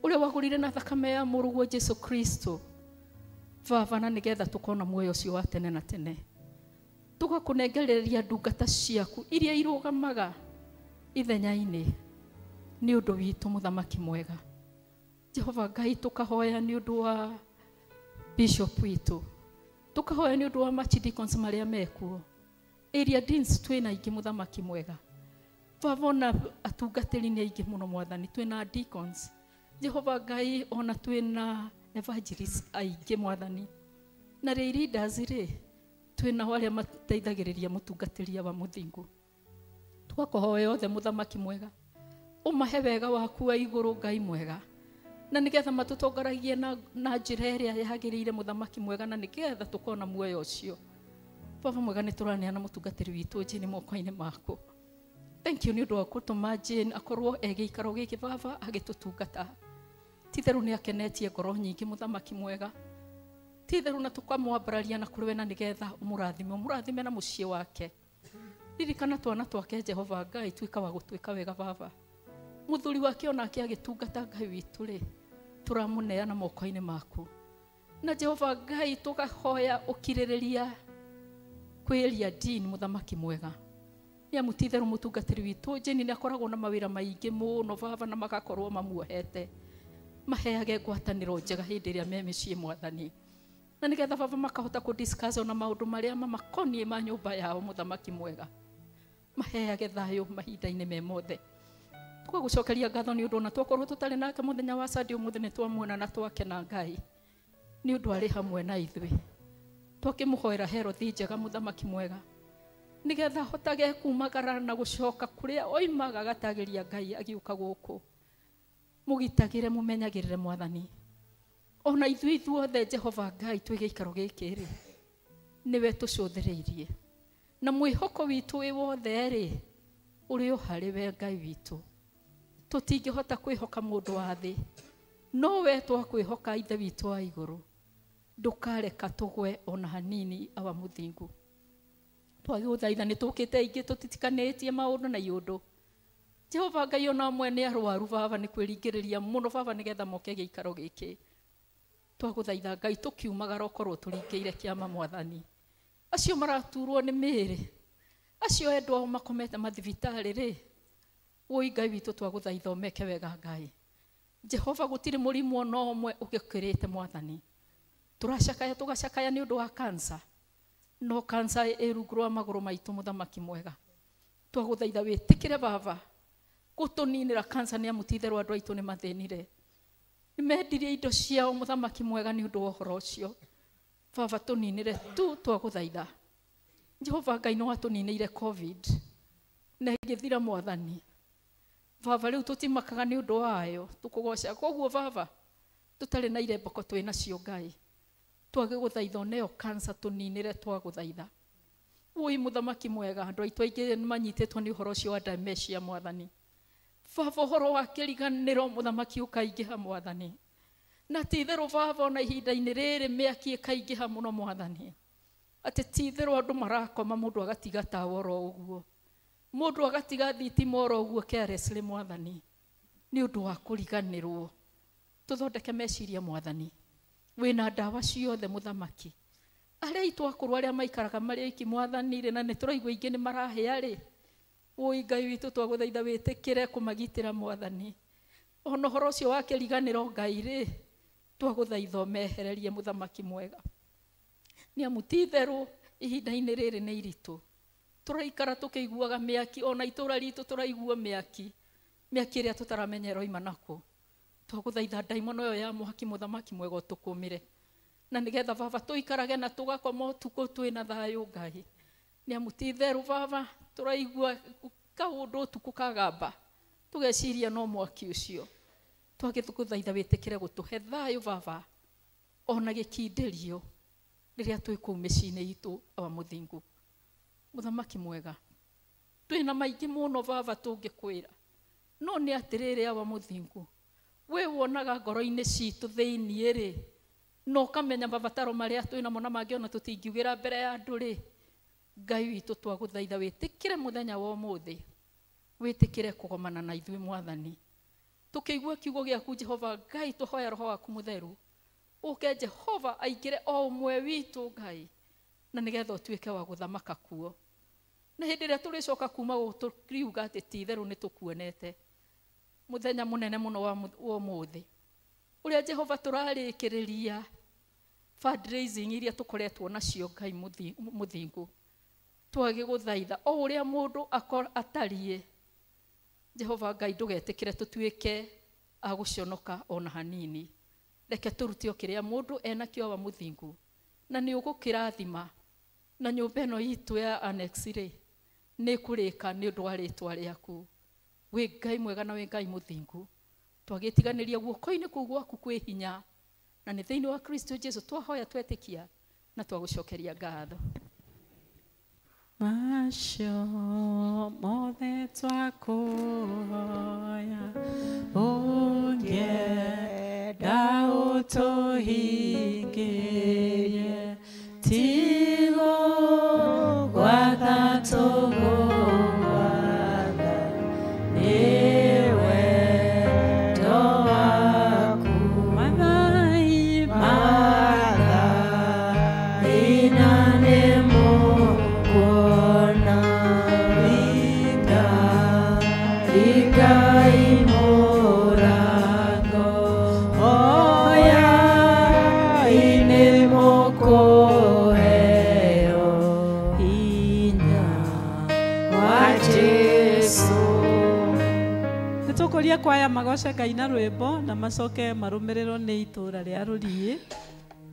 ũrĩa wagũrire na thakame ya mũrũguo Jesu Kristo baba, na nĩgetha tũkona muoyo ũcio wa tene na tene. Tũgakũnengereria ndungata ciaku iria irũgamaga ithenya-inĩ nĩ ũndũ witũ mũthamaki mwega. Jehova Ngai tũkahoya nĩ ũndũ wa bishop witũ, tũkahoya nĩ ũndũ wa archdeacons marĩa mekuo, area deans twĩna aingĩ mũthamaki mwega baba, ona atungatĩri nĩ aingĩ mũno mwathani, twĩna deacons Jehova Ngai, ona twĩna evangelists aingĩ mwathani, na lay leaders rĩ twĩna arĩa mateithagĩrĩria mũtungatĩri wa mũthingu. Tũgakũhoya othe mũthamaki mwega, ũmahe wega waku wa igũrũ Ngai mwega, na nĩgetha matũtongoragie na njĩra ĩrĩa yagĩrĩire mũthamaki mwega, na nĩgetha tũkona muoyo ũcio. Baba mwega nĩ tũraneana mũtungatĩri witũ Jane moko-inĩ maku. Thank you nĩ ũndũ wa gũtũma Jane akorwo e gĩikaro gĩkĩ baba agĩtũtungata. Ti itherũ nĩ akenetie ngoro nyingĩ mũthamaki mwega, ti itherũ na tũkamwambararia na kũrĩ we, na nĩgetha ũmũrathime, ũmũrathime na mũciĩ wake. Ririkana twana twake Jehova Ngai, tuĩka wa gũtuĩka wega baba. Mũthuri wake onake agĩtungata Ngai witũ rĩ, tũramũneana moko-inĩ maku. Na Jehova Ngai tũkahoya ũkirĩrĩria kwĩria Dean mũthamaki mwega, nĩ amu ti itherũ mũtungatĩri witũ Jane nĩ akoragwo na mawĩra maingĩ mũno baba, na magakorwo mamuohete. Maheage ngwatanĩro njega hĩndĩ ĩrĩa me mĩciĩ mwathani, na nĩgetha baba makahota kũ discuss ona maũndũ marĩa mamakoniĩ ma nyũmba yao mũthamaki mwega. Maheage thayũ mahinda-inĩ me mothe. Tũgagũcokeria ngatho nĩ ũndũ ona twakorwo tũtarĩ nake mũthenya wa Sunday, ũmũthĩ nĩ twamuona na twakena Ngai nĩ ũndũ arĩ hamwe na ithuĩ. Twakĩmũhoera herothi njega mũthamaki mwega, nĩgetha ahotage kumagara na gũcoka kũrĩa oimaga agatagĩria Ngai agĩũka gũkũ. Mũgitagĩre mũmenyagĩrĩre mwathani, Ona ithuĩ ithuothe Jehova Ngai twĩ gĩikaro gĩkĩ rĩ, nĩwe tũcũthĩrĩirie. Na mwĩhoko witũ wĩ wothe rĩ, ũrĩ o harĩ we Ngai witũ. Tũtingĩhota kwĩhoka mũndũ wa thĩ, no we twakwĩhoka Ithe witũ wa igũrũ. Ndũkareka tũgwe ona hanini awa mũthingu. Twagĩgũthaitha nĩ tũkĩte aingĩ tũtitikanĩtie maũndũ na iũndũ. Jehova Ngai ona amwe nĩ arwaru baba, nĩ kwĩringĩrĩria mũno baba nĩgetha moke gĩikaro gĩkĩ. Twagũthaitha Ngai tũkiumagara ũkorwo tũringĩire kĩama mwathani. Acio maraturwo nĩ mĩĩrĩ, acio endwa ao makomete mathibitarĩ rĩ, woi Ngai witũ twagũthaitha ũmeke wega Ngai. Jehova gũtirĩ mũrimũ ona ũmwe ũgĩkĩrĩte mwathani. Tũracakaya tũgacakaya nĩ ũndũ wa kansa, no kansa ĩ rungu rwa magũrũ maitũ mũthamaki mwega. Twagũthaitha wĩtĩkĩre baba gũtũninĩra kansa, nĩ amu ti-itherũ andũ aitũ nĩ mathĩnire, nĩ mendirie indo ciao mũthamaki mwega nĩ ũndũ wa ũhoro ũcio. Baba tũninĩre tu twagũthaitha. Jehova Ngai nĩ watũninĩire COVID na ĩgĩthira mwathani. Baba rĩu tũtimakaga nĩ ũndũ wayo, tũkũgoca. Koguo baba tũtarĩ na irembeko twĩ nacio Ngai, twagĩgũthaitha oneo kansa tũninĩre twagũthaitha. Woi mũthamaki mwega, andũ aitũ aingĩ nĩ manyitĩtwo nĩ ũhoro ũcio wa dementia mwathani. Baba ũhoro wa kĩriganĩro mũthamaki ũkaingĩha mwathani. Na ti-itherũ baba ona ihinda-inĩ rĩrĩ mĩaki ĩkaingĩha mũno mwathani. Atĩ ti-itherũ andũ marakoma mũndũ agatiga tawa oro ũguo, mũndũ agatiga thitima oro ũguo carelessly mwathani, nĩ ũndũ wa kũriganĩrwo. Tũthondeke meciria mwathani, wĩna ndawa ciothe mũthamaki. Arĩa aitũ akũrũ arĩa maikaraga marĩ oiki mwathani rĩ, na nĩ tũraigua aingĩ nĩ marahĩa rĩ, woi Ngai witũ twagũthaitha wĩtĩkĩre kũmagitĩra mwathani. Ona ũhoro ũcio wa kĩriganĩro Ngai rĩ, twagũthaitha ũmehererie mũthamaki mwega. Nĩ amu ti-itherũ ihinda-inĩ rĩrĩ nĩ iritũ. Tũraikara tũkĩiguaga mĩaki, ona itũũra ritũ tũraigua mĩaki, mĩaki ĩrĩa tũtaramenya ĩroima nakũ. Twagũthaitha ndaimono ĩyo ya mwaki mũthamaki mwega ũtũkũmĩre, na nĩgetha baba tũikarage na tũgakoma ũtukũ twĩna thayũ Ngai. Nĩ amu ti-itherũ baba tũraigua kaũndũ ũtukũ kagamba, tũgeciria no mwaki ũcio. Twagĩgũthaitha wĩtĩkĩre gũtũhe thayũ baba, ona gĩkindĩrio rĩrĩa twĩ kũu mĩciĩ-inĩ itũ awa mũthingu. Mũthamaki mwega, twĩna maingĩ mũno baba tũngĩkwĩra, no nĩ atĩrĩrĩ awa mũthingu, we wonaga ngoro-inĩ citũ thĩiniĩ rĩ, na ũkamenya mabataro marĩa twĩnamo na mangĩ ona tũtingiugĩra mbere ya andũ rĩ, Ngai witũ twagũthaitha wĩtĩkĩre mũthenya wa ũmũthĩ, wĩtĩkĩre kũgomana na ithuĩ mwathani. Tũkĩigua kiugo gĩaku Jehova Ngai, tũhoya roho waku mũtheru ũke Jehova aingĩre o ũmwe witũ Ngai, na nĩgetha ũtuĩke wa gũthamaka kuo. Na hĩndĩ ĩrĩa tũrĩcoka kuma gũkũ tũkiuga atĩ ti-itherũ nĩ tũkuonete mũthenya mũnene mũno wa ũmũthĩ, ũrĩa Jehova tũrarĩkĩrĩria fundraising iria tũkoretwo nacio Ngai mũthingu. Twagĩgũthaitha o ũrĩa mũndũ atariĩ, Jehova Ngai ndũgetĩkĩre tũtuĩke a gũconoka ona hanini. Reke tũrute o kĩrĩa mũndũ enakĩo awa mũthingu, na nĩ ũgũkĩrathima. Na nyũmba ĩno itũ ya annex rĩ, nĩ ĩkũrĩka nĩ ũndũ wa rĩtwa rĩaku. Wĩ Ngai mwega na wĩ Ngai mũthingu. Twagĩtiganĩria guoko-inĩ kũu gwaku kwĩ hinya, na nĩ thĩinĩ wa Kristo Jesu twahoya twetĩkia na twagũcokeria ngatho. Macio mothe twakũhoya, ũngĩenda ũtũhingĩrie, tigo gwatha tũgũgwatha, nĩ wendo waku. Maathai, maathai, na nĩ mũkuona, ringa, ringai mũrango, hoyai nĩ mũkũheo hinya wa Jesũ. Nĩ tũkũria kwaya magoce Ngai na rwĩmbo na macoke marũmĩrĩrwo nĩ itũũra rĩa Rũriĩ,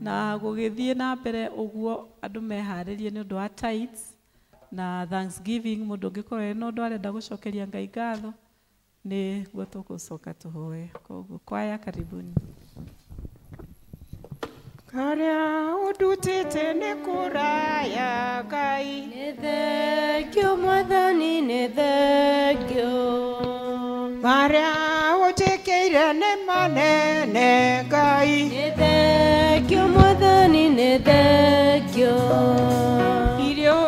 na gũgĩthiĩ na mbere ũguo andũ meharĩrie nĩ ũndũ wa tithes na thanksgiving. Mũndũ ũngĩkorwo ena ũndũ arenda gũcokeria Ngai ngatho, nĩguo tũgũcoka tũhoe. Koguo kwaya, karibuni. Karĩa ũndutĩte nĩ kũraya Ngai. Nĩ thengio Mwathani, nĩ thengio. Marĩa ũnjĩkĩire nĩ manene Ngai. Nĩ thengio Mwathani, nĩ thengio. Irio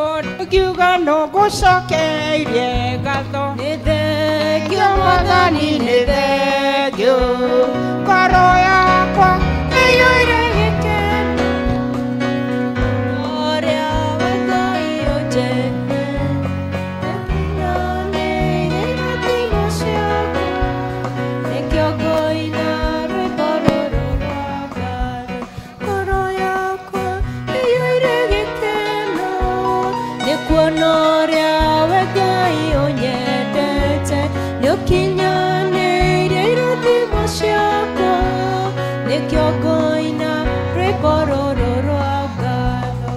ngiuga no ngũcokeirie ngatho. Nĩ thengio Mwathani, nĩ thengio. Ngoro yakwa ĩiyũire gĩkeno. Ũrĩa we Ngai ũnjendete, nĩkinyanĩire irathimo ciaku. Nĩkĩo ngũina rwĩmbo rũrũ rwa ngatho. Ngoro yakwa ĩiyũire gĩkeno. Nĩ kuona ũrĩa we Ngai ũnyendete, nĩũkinyanĩirie irathimo ciakwa. Nĩkĩo ngũina rwĩmbo rũrũ rwa ngatho.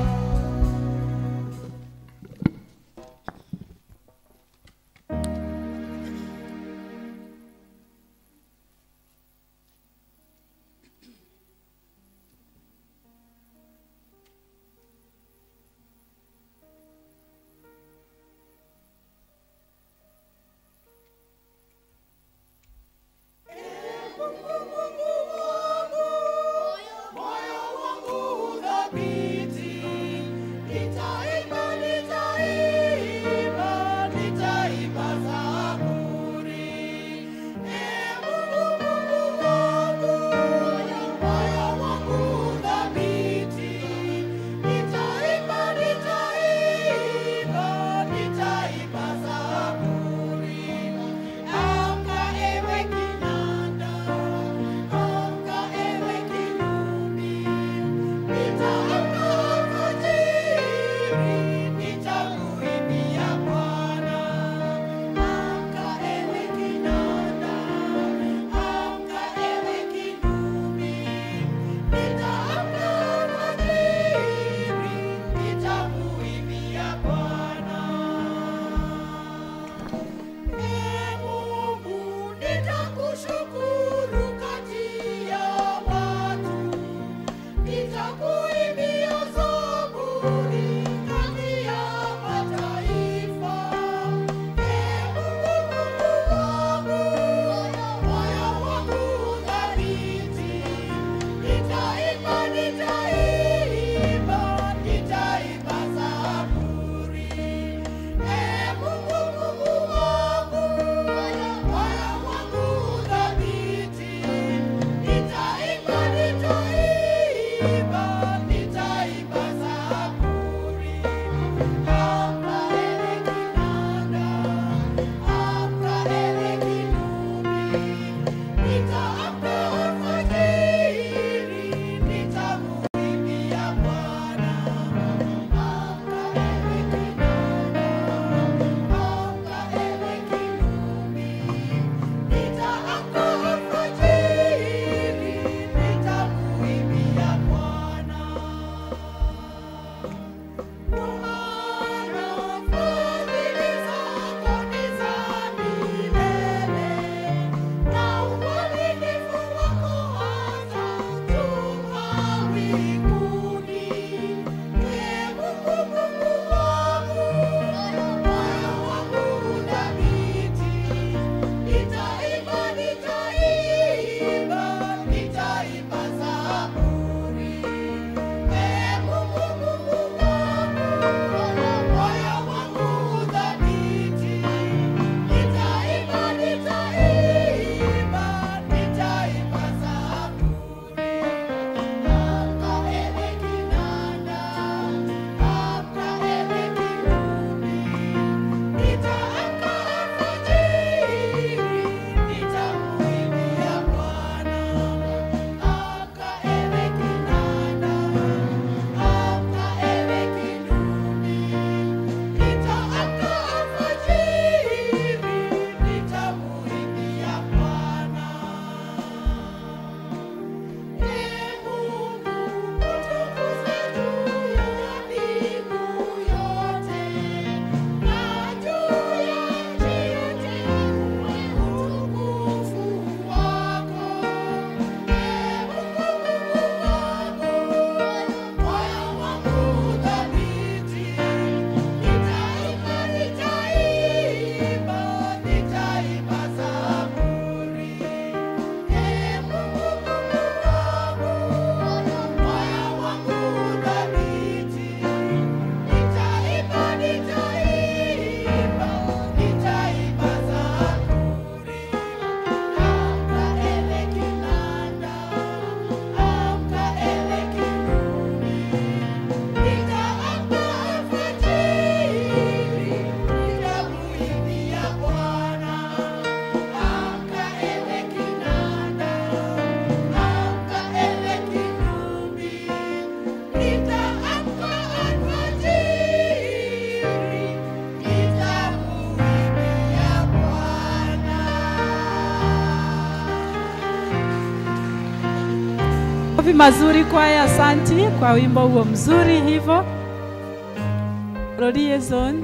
Mungu wangu. Makofi mazuri kwaya, asanti kwa wimbo huo mzuri hivyo. Rodie zone.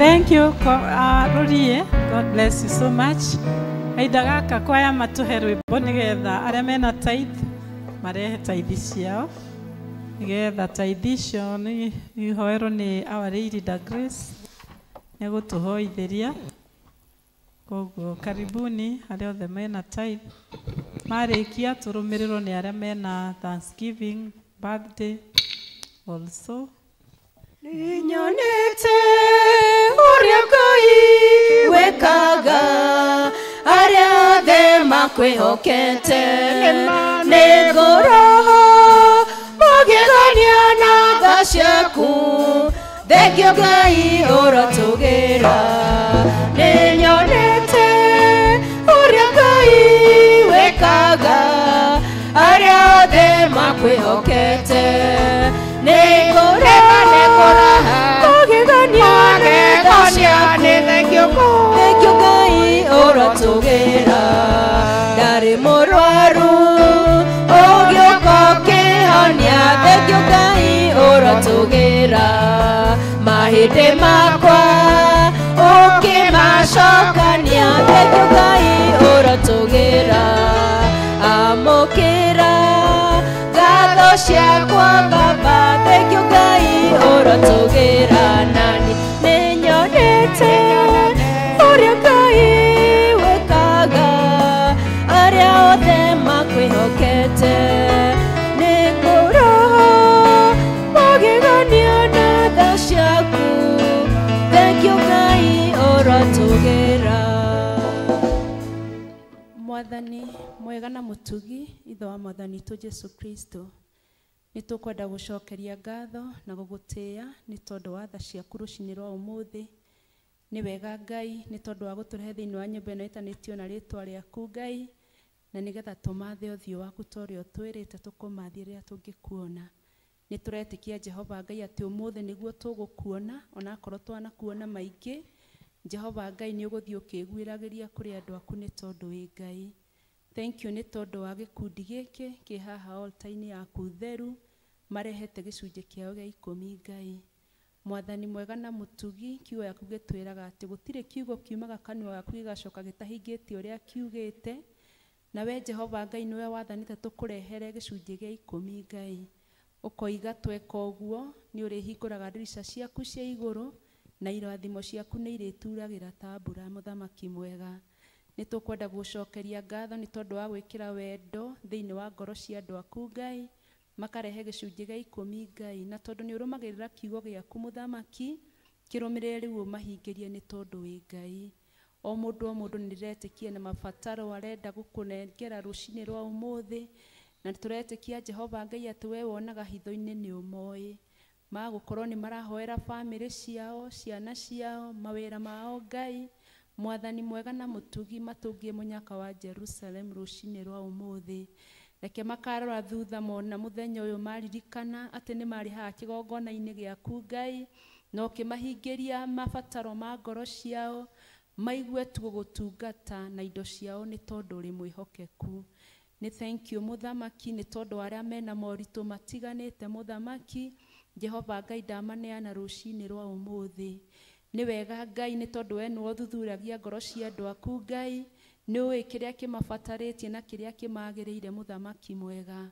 Thank you, Rorie. God bless you so much. Kahinda gaka kwaya matuhe rwimbo nigetha aria mena tithe marehe tithe ciao nigetha tithe icio ni ihoerwo ni Our Lady da Grace nĩegũtũhoithĩria. Koguo karibuni arĩa othe mena tithe. Marĩkia tũrũmĩrĩrwo nĩ arĩa mena Thanksgiving birthday also. Ninyonete ũrĩa Ngai wĩkaga arĩa othe makwĩhokete nĩ ngoro magegania na tha ciaku thengio Ngai ũrotũgĩra nĩnyonete ũrĩa Ngai wĩkaga arĩa othe makwĩhokete nĩngũraha kũgegania nĩ tha ciaku thengio Ngai ũrotũgĩra ndarĩ mũrwaru ũgĩũka ũkĩhonia thengio Ngai ũrotũgĩra mahĩndĩ makwa ũkĩmacokania thengio Ngai ũrotũgĩra amũkĩra ngatho ciakwa Baba thengio Ngai ũrotũgĩra nani nĩnyonete ũrĩa Ngai wĩkaga arĩa othe makwĩhokete nĩngũroho magegania na tha ciaku thengio Ngai ũrotũgĩra. Mwathani mwega na mũtugi ithe wa mwathani witũ Jesu Kristo nĩ tũkwenda gũcokeria ngatho na gũgũtĩĩa nĩ tondũ wa tha ciaku rũcinĩ rwa ũmũthĩ. Nĩ wega Ngai nĩ tondũ wa gũtũrehe thĩinĩ wa nyũmba ĩno ĩtanĩtio na rĩtwa rĩaku Ngai na nĩgetha tũmathe ũthiũ waku ta ũrĩa ũtwĩrĩte tũkũmathie rĩrĩa tũngĩkuona. Nĩ tũretĩkia Jehova Ngai atĩ ũmũthĩ nĩguo tũgũkuona onakorwo twanakuona maingĩ. Jehova Ngai nĩ ũgũthiĩ ũkĩguĩragĩria kũrĩ andũ aku nĩ tondũ wĩ Ngai. Thank you nĩ tondũ wa gĩkundi gĩkĩ kĩ haha altar-inĩ yaku theru marehete gĩcunjĩ kĩao gĩa ikũmi Ngai. Mwathani mwega na mũtugi kiugo gĩaku gĩtwĩraga atĩ gũtirĩ kiugo kiumaga kanua gaku gĩgacoka gĩtahingĩtie ũrĩa kiugĩte. Na we Jehova Ngai nĩwe wathanĩte tũkũrehere gĩcunjĩ gĩa ikũmi Ngai. Ũkoiga tweka ũguo nĩ ũrĩhingũraga ndirica ciaku cia igũrũ na irathimo ciaku nĩ irĩturagĩra ta mbura mũthamaki mwega. Nĩ tũkwenda gũcokeria ngatho nĩ tondũ wa gwĩkĩra wendo thĩinĩ wa ngoro cia andũ aku Ngai makarehe gĩcunjĩ gĩa ikũmi Ngai na tondũ nĩ ũrũmagĩrĩra kiugo gĩaku mũthamaki kĩrũmĩrĩre rĩu ũmahingĩrie nĩ tondũ wĩ Ngai. O mũndũ nĩ ndĩretĩkia na mabataro arenda gũkũnengera rũcinĩ rwa ũmũthĩ na tũretĩkia Jehova Ngai atĩ we wonaga hitho-inĩ nĩ ũmoĩ magũkorwo nĩ marahoera bamĩrĩ ciao ciana ciao mawĩra mao Ngai. Mwathani mwega na mũtugi matũngie mũnyaka wa Jerusalem rũcinĩ rwa ũmũthĩ. Reke makarora thutha mona mũthenya ũyũ maririkana atĩ nĩ marĩ haha kĩgongona-inĩ gĩaku Ngai na ũkĩmahingĩria mabataro ma ngoro ciao maigue tu gũgũtungata na indo ciao nĩ tondũ ũrĩ mwĩhokeku. Nĩ thank you mũthamaki nĩ tondũ arĩa mena moritũ matiganĩte mũthamaki Jehova Ngai ndamaneana rũcinĩ rwa ũmũthĩ. Nĩ wega Ngai nĩ tondũ we nĩwe ũthuthuragia ngoro cia andũ aku Ngai nĩ ũĩ kĩrĩa kĩmabatarĩtie na kĩrĩa kĩmagĩrĩire mũthamaki mwega.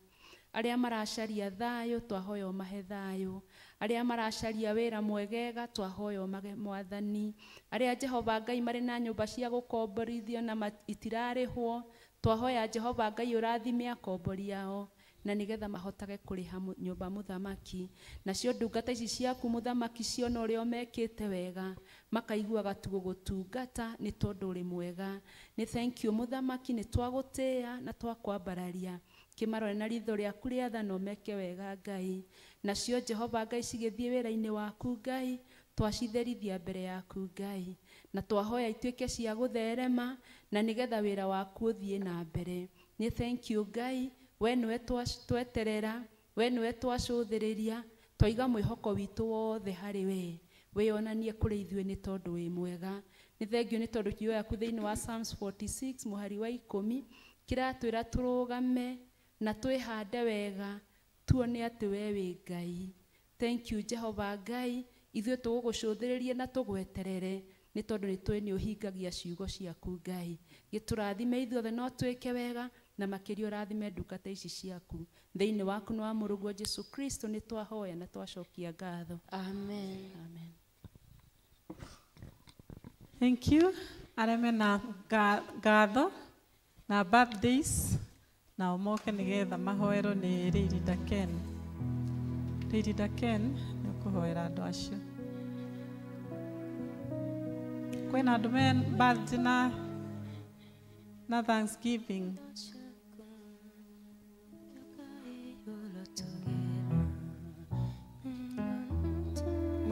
Arĩa maracaria thayũ twahoya ũmahe thayũ. Arĩa maracaria wĩra mwegega twahoya ũmahe mwathani. Arĩa Jehova Ngai marĩ na nyũmba cia gũkomborithio na itirarĩhwo twahoya Jehova Ngai ũrathime akombori ao na nĩgetha mahotage kũrĩha nyũmba mũthamaki. Nacio ndungata ici ciaku mũthamaki ciona ũrĩa mekĩte wega makaiguaga tu gũgũtungata nĩ tondũ ũrĩ mwega. Nĩ thank you mũthamaki nĩ twagũtĩĩa na twakwambararia kĩmarore na ritho rĩaku rĩa tha na ũmeke wega Ngai. Nacio Jehova Ngai cigĩthiĩ wĩra-inĩ waku Ngai twacitherithia mbere yaku Ngai na twahoya ituĩke cia gũtherema na nĩgetha wĩra waku ũthiĩ na mbere. Nĩ thank you Ngai we nĩwe tweterera we nĩwe twacũthĩrĩria twaiga mwĩhoko witũ wothe harĩ we wĩyonanie kũrĩ ithuĩ nĩ tondũ wĩ mwega. Nĩ thengio nĩ tondũ kiugo gĩaku thĩinĩ wa Psalms 46 mũhari wa 10 kĩratwĩra tũrũgame na twĩhande wega tuone atĩ we wĩ Ngai. Thank you Jehova Ngai ithuĩ tũgũgũcũthĩrĩrie na tũgweterere nĩ tondũ nĩ tũĩ nĩ ũhingagia ciugo ciaku Ngai. Gĩtũrathime ithuothe no twĩke wega na makĩria ũrathime ndungata ici ciaku thĩinĩ waku na wa mũrũguo Jesu Kristo nĩ twahoya na twacokia ngatho. Amen. Amen. Thank you. Arĩa mena ngatho na birthdays nao moke nĩgetha mahoerwo nĩ Lady Ken. Lady Ken nĩ ũkũhoera andũ acio. Kwĩna andũ me birthday na Thanksgiving.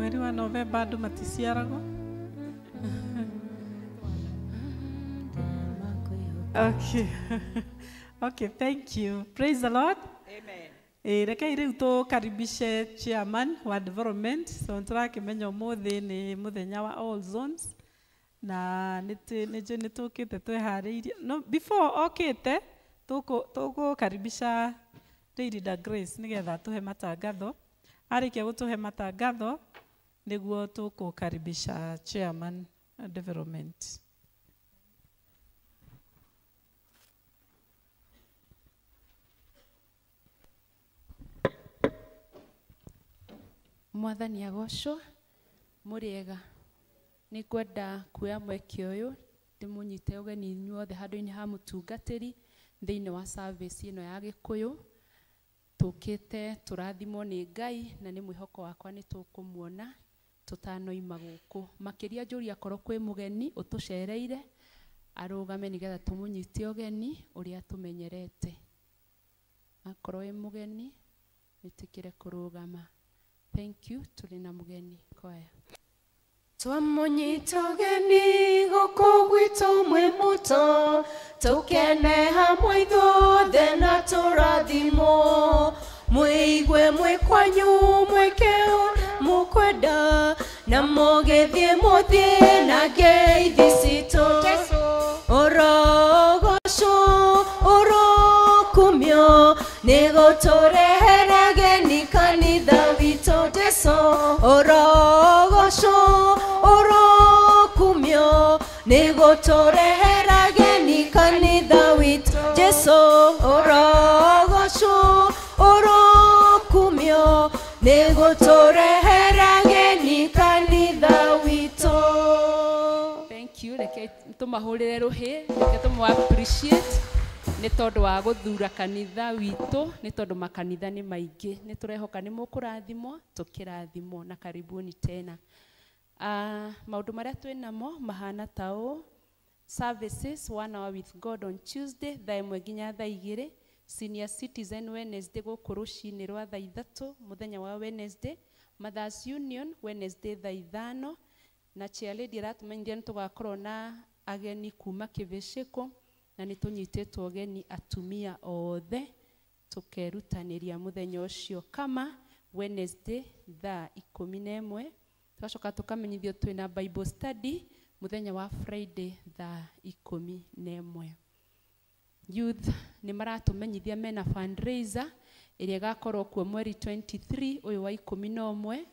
Mweri wa Novemba andũ maticiaragwo. Okay. Okay, thank you. Praise the Lord. Amen. Rekei rĩu tũkaribishe chairman wa development. So tũrakĩmenya ũmũthĩ nĩ mũthenya wa all zones na nĩ nĩ tũkĩte twĩharĩirie. No, before okĩte tũgũkaribisha Lady Grace nĩgetha tũhe matangatho. Arĩkia gũtũhe matangatho nĩguo tũkũkaribisha chairman development. Mwathani agocwo mũrĩega nĩ ngwenda kuoya mweke ũyũ ndĩmũnyite ũgeni inyuothe handũ-inĩ ha mũtungatĩri thĩinĩ wa service ĩno ya Gĩkũyũ. Tũkĩte tũrathimwo nĩ Ngai na nĩ mwĩhoko wakwa nĩ tũkũmuona tũtanoima gũkũ. Makĩria njũria akorwo kwĩ mũgeni ũtũcereire arũgame nĩgetha tũmũnyite ũgeni ũrĩa tũmenyerete. Akorwo wĩ mũgeni wĩtĩkĩre kũrũgama. Thank you, tũrĩ na mũgeni kwaya. Twamũnyita ũgeni gũkũ gwitũ mwĩ mũto, tũkene hamwe ithuothe na tũrathimwo. Mwĩigue mwĩ kwanyu mwĩke ũrĩa mũkwenda, na mũgĩthiĩ mũthiĩ na ngeithi citũ. Ũrogocwo, ũrokumio, nĩ gũtũrehera ageni kanitha witũ Jesũ. Ũrogocwo, ũrokumio, nĩ gũtũrehera ageni kanitha witũ Jesũ. Ũrogocwo, ũrokumio, nĩ gũtũrehera ageni kanitha witũ. Thank you. Reke tũmahũrĩre rũhĩ, reke tũmũ appreciate nĩ tondũ wa gũthura kanitha witũ, nĩ tondũ makanitha nĩ maingĩ. Nĩ tũrehoka nĩ mũkũrathimwo, tũkĩrathimwo na karibuni tena. Maũndũ marĩa twĩ namo mahana ta ũũ: services 1 hour with God on Tuesday thaa 1 nginya thaa 2, senior citizen Wednesday gũkũ rũcinĩ rwa thaa 3 mũthenya wa Wednesday, Mothers Union Wednesday thaa 5, na chair lady aratũmenyithia nĩ tũgakorwo na ageni kuma Kĩbĩcĩkũ, na nĩ tũnyitĩtwo ũgeni atumia othe tũkerutanĩria mũthenya ũcio kama Wednesday thaa 11. Tũgacoka tũkamenyithio twĩna Bible study mũthenya wa Friday thaa 11. Youth nĩ maratũmenyithia mena fundraiser ĩrĩa ĩgakorwo kuo mweri 23 ũyũ wa 11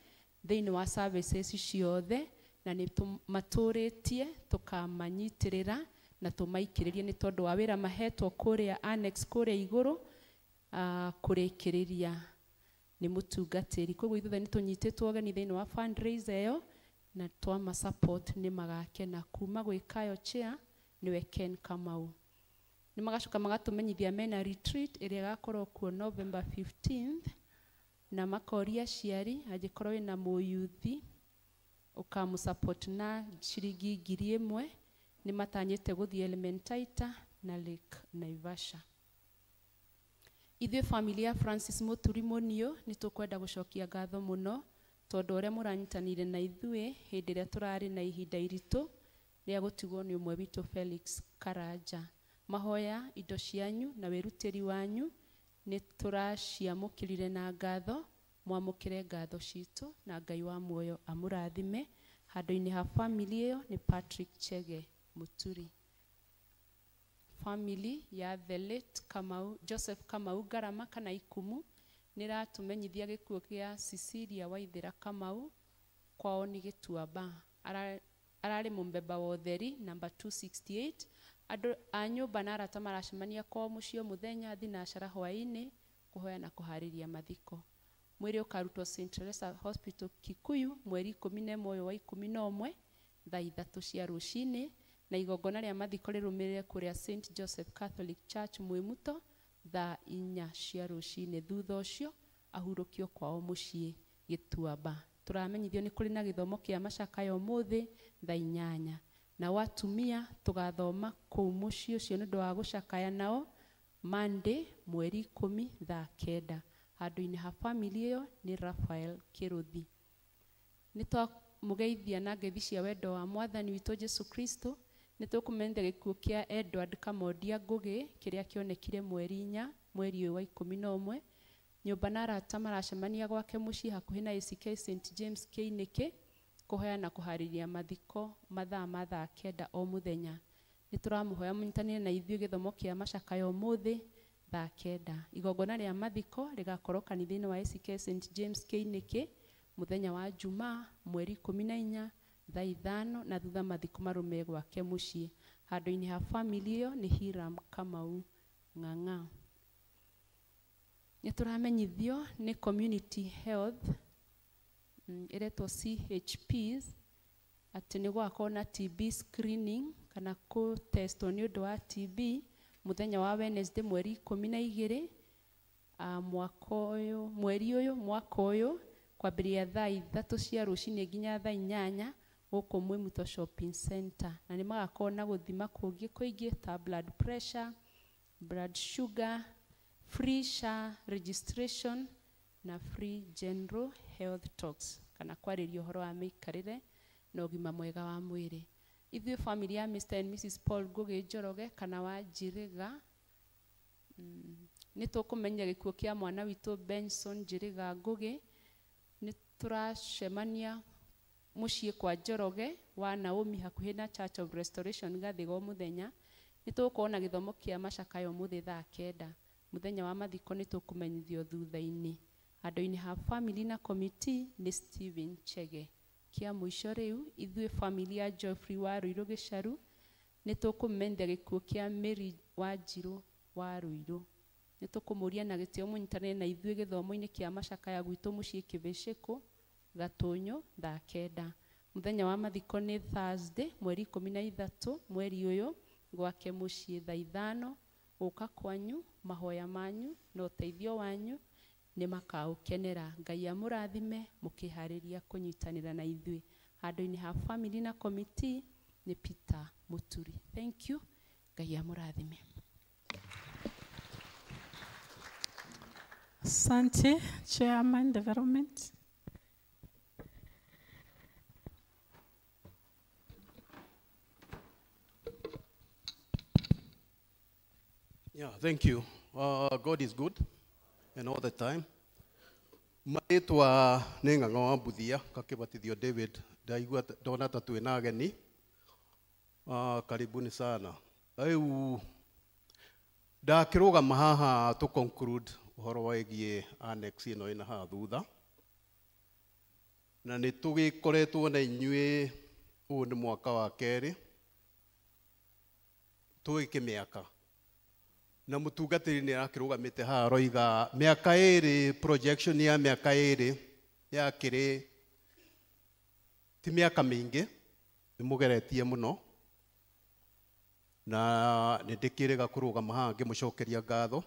thĩinĩ wa services ciothe, na nĩ matũrĩtie tũkamanyitĩrĩra na tũmaikĩrĩrie nĩ tondũ wa wĩra mahetwo kũrĩa annex kũrĩa igũrũ kũrĩkĩrĩria nĩ mũtungatĩri. Koguo ithuothe nĩ tũnyitĩtwo ũgeni thĩinĩ wa fundraiser ĩyo na twama support nĩ magakena. Kuma gwĩ Kayo chair nĩwe Ken Kamau. Nĩ magacoka magatũmenyithia mena retreat ĩrĩa ĩgakorwo kuo November 15th, na makoria aciari angĩkorwo wĩna mũyuthi ũkamũsupport na ciringi 1,000. Nĩ matanyĩte gũthiĩ Elementaita na Lake Naivasha. Ithuĩ family ya Francis Mũturi Mũniũ nĩ tũkwenda gũcokia ngatho mũno tondũ ũrĩa mũranyitanĩire na ithuĩ hĩndĩ ĩrĩa tũrarĩ na ihinda iritũ rĩa gũtigwo nĩ ũmwe witũ Felix Karanja. Mahoya indo cianyu na wĩrutĩri wanyu nĩ tũraciamũkĩrire na ngatho. Mwamũkĩre ngatho citũ na Ngai wa muoyo amũrathime. Handũ-inĩ ha family ĩyo nĩ Patrick Chege Mũturi. Family ya the late Kamau, Joseph Kamau Garama kana Ikumu nĩ ĩratũmenyithia gĩkuũ kĩa Cecilia Waithera Kamau, kwao nĩ Gĩtuamba. Ararĩ mũmbemba wa ũtheri namba 268. Andũ a nyũmba na arata maracemania kwao mũciĩ o mũthenya thinacara hwaĩ-inĩ kũhoya na kũharĩria mathiko. Mwĩrĩ ũkarutwo St Teresa Hospital Kikuyu mweri 11 ũyũ wa 11 thaa 3 cia rũcinĩ, na igongona rĩa mathiko rĩrũmĩrĩre kũrĩa St Joseph Catholic Church Mwĩmuto thaa 4 cia rũcinĩ. Thutha ũcio ahurũkio kwao mũciĩ Gĩtuamba. Tũramenyithio nĩ kũrĩ na gĩthomo kĩa macakaya ũmũthĩ thaa 8, na atumia tũgathoma kũu mũciĩ ũcio nĩ ũndũ wa gũcakaya nao Monday mweri 10 thaa 9. Handũ-inĩ ha family ĩyo nĩ Raphael Kĩrũthi. Nĩ twamũgeithia na ngeithi cia wendo wa Mwathani witũ Jesu Kristo. Nĩ tũkũmenyithia gĩkuũ kĩa Edward Kamondia Ngũgĩ kĩrĩa kĩonekire mweri 4 mweri ũyũ wa 11. Nyũmba na arata maracemania gwake mũciĩ hakuhĩ na ACK St James Kĩinĩkĩ kũhoya na kũharĩria mathiko mathaa ma thaa 9 o mũthenya. Nĩ tũramũhoya mũnyitanĩre na ithuĩ gĩthomo kĩa macakaya ũmũthĩ thaa 9. Igongona rĩa mathiko rĩgakorwo kanitha-inĩ wa ACK St James Kĩinĩkĩ mũthenya wa Jumaa mweri 14 thaa 5 na thutha mathiko marũme gwake mũciĩ. Handũ-inĩ ha family ĩyo nĩ Hiram Kamau Ng'ang'a. Nĩ tũramenyithio nĩ community health ĩretwo CHPs atĩ nĩ gũgakorwo na TB screening kana kũtestwo nĩ ũndũ wa TB mũthenya wa Wednesday mweri 12 mwaka ũyũ mweri ũyũ mwaka ũyũ kwambĩrĩria thaa 3 cia rũcinĩ nginya thaa 8 gũkũ Mwimuto Shopping Center. Na nĩ magakorwo na gũthima kũngĩ kũingĩ ta blood pressure, blood sugar, free SHA registration na free general health talks kana kwarĩria ũhoro wa mĩikarĩre na ũgima mwega wa mwĩrĩ. Ithuĩ family ya Mr and Mrs Paul Ngũgĩ Njoroge kana wa Njiriga nĩ tũkũmenya gĩkuũ kĩa mwana witũ Benson Njiriga Ngũgĩ. Nĩ tũracemania mũciĩ kwa Njoroge wa Naomi hakuhĩ na Church of Restoration Gathiga mũthenya. Nĩ tũgũkorwo na gĩthomo kĩa macakaya ũmũthĩ thaa 9. Mũthenya wa mathiko nĩ tũkũmenyithio thutha-inĩ. Handũ-inĩ ha family na committee nĩ Stephen Chege. Kĩa mũico rĩu ithuĩ family ya Geoffrey wa Ruiru Gĩcaru nĩ tũkũmenyithia gĩkuũ kĩa Mary Wanjirũ wa Ruiru. Nĩ tũkũmũria na gĩtĩo mũnyitanĩre na ithuĩ gĩthomo-inĩ kĩa macakaya gwitũ mũciĩ Kĩbĩcĩkũ Gatũnyũ thaa 9. Mũthenya wa mathiko nĩ Thursday mweri 13 mweri ũyũ gwake mũciĩ thaa 5. Gũka kwanyu, mahoya manyu na ũteithio wanyu nĩ makaũkenera. Ngai amũrathime mũkĩharĩria kũnyitanĩra na ithuĩ. Handũ-inĩ ha family na committee nĩ Peter Muturi. Thank you. Ngai amũrathime. Asante, Chairman Development. Yeah, thank you. God is good and all the time. Marĩtwa nĩ Ng'ang'a wa Mbuthia kakĩbatithio David. Ndaigua ndona ta twĩna ageni. Karibuni sana. Rĩu ndakĩrũgama haha to conclude ũhoro wĩgiĩ annex ĩno ĩna haha thutha. Na nĩ tũgĩkoretwo na inyuĩ ũyũ nĩ mwaka wa kerĩ tũgĩkĩmĩaka. Na mũtungatĩri nĩ arakĩrũgamĩte haha aroiga mĩaka ĩrĩ, projection ya mĩaka ĩrĩ yakĩrĩ ti mĩaka mĩingĩ, nĩ mũgeretie mũno na nĩ ndĩkĩrĩga kũrũgama haha ngĩmũcokeria ngatho.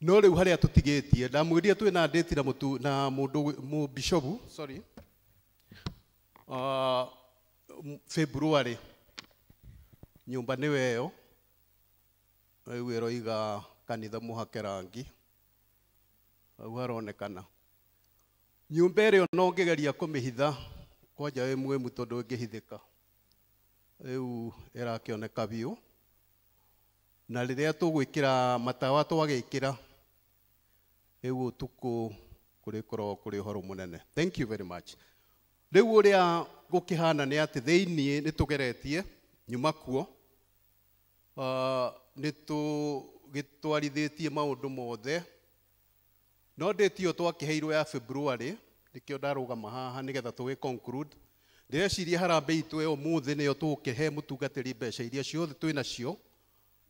No rĩu harĩa tũtigĩtie ndamwĩrire twĩna date na mũtu na mũndũ mũbishobu sorry February nyũmba nĩwe ĩyo rĩu ĩroiga kanitha mũhake rangi hau haronekana nyũmba ĩrĩa no ngĩgeria kũmĩhitha kwanja wĩ mwĩmu tondũ ĩngĩhithĩka rĩu ĩrakĩoneka biũ. Na rĩrĩa tũgwĩkĩra matawa twagĩkĩra rĩu ũtukũ kũrĩkorwo kũrĩ ũhoro mũnene. Thank you very much. Rĩu ũrĩa gũkĩhana nĩ atĩ thĩiniĩ nĩ tũgeretie nyuma kuo nĩ tũgĩtwarithĩtie maũndũ mothe no ndĩti ĩyo twakĩheirwo ya February nĩkĩo ndarũgama haha nĩgetha tũgĩ conclude. Ndĩreciria harambee itũ ĩyo ũmũthĩ nĩyo tũgũkĩhe mũtungatĩri mbeca iria ciothe twĩ nacio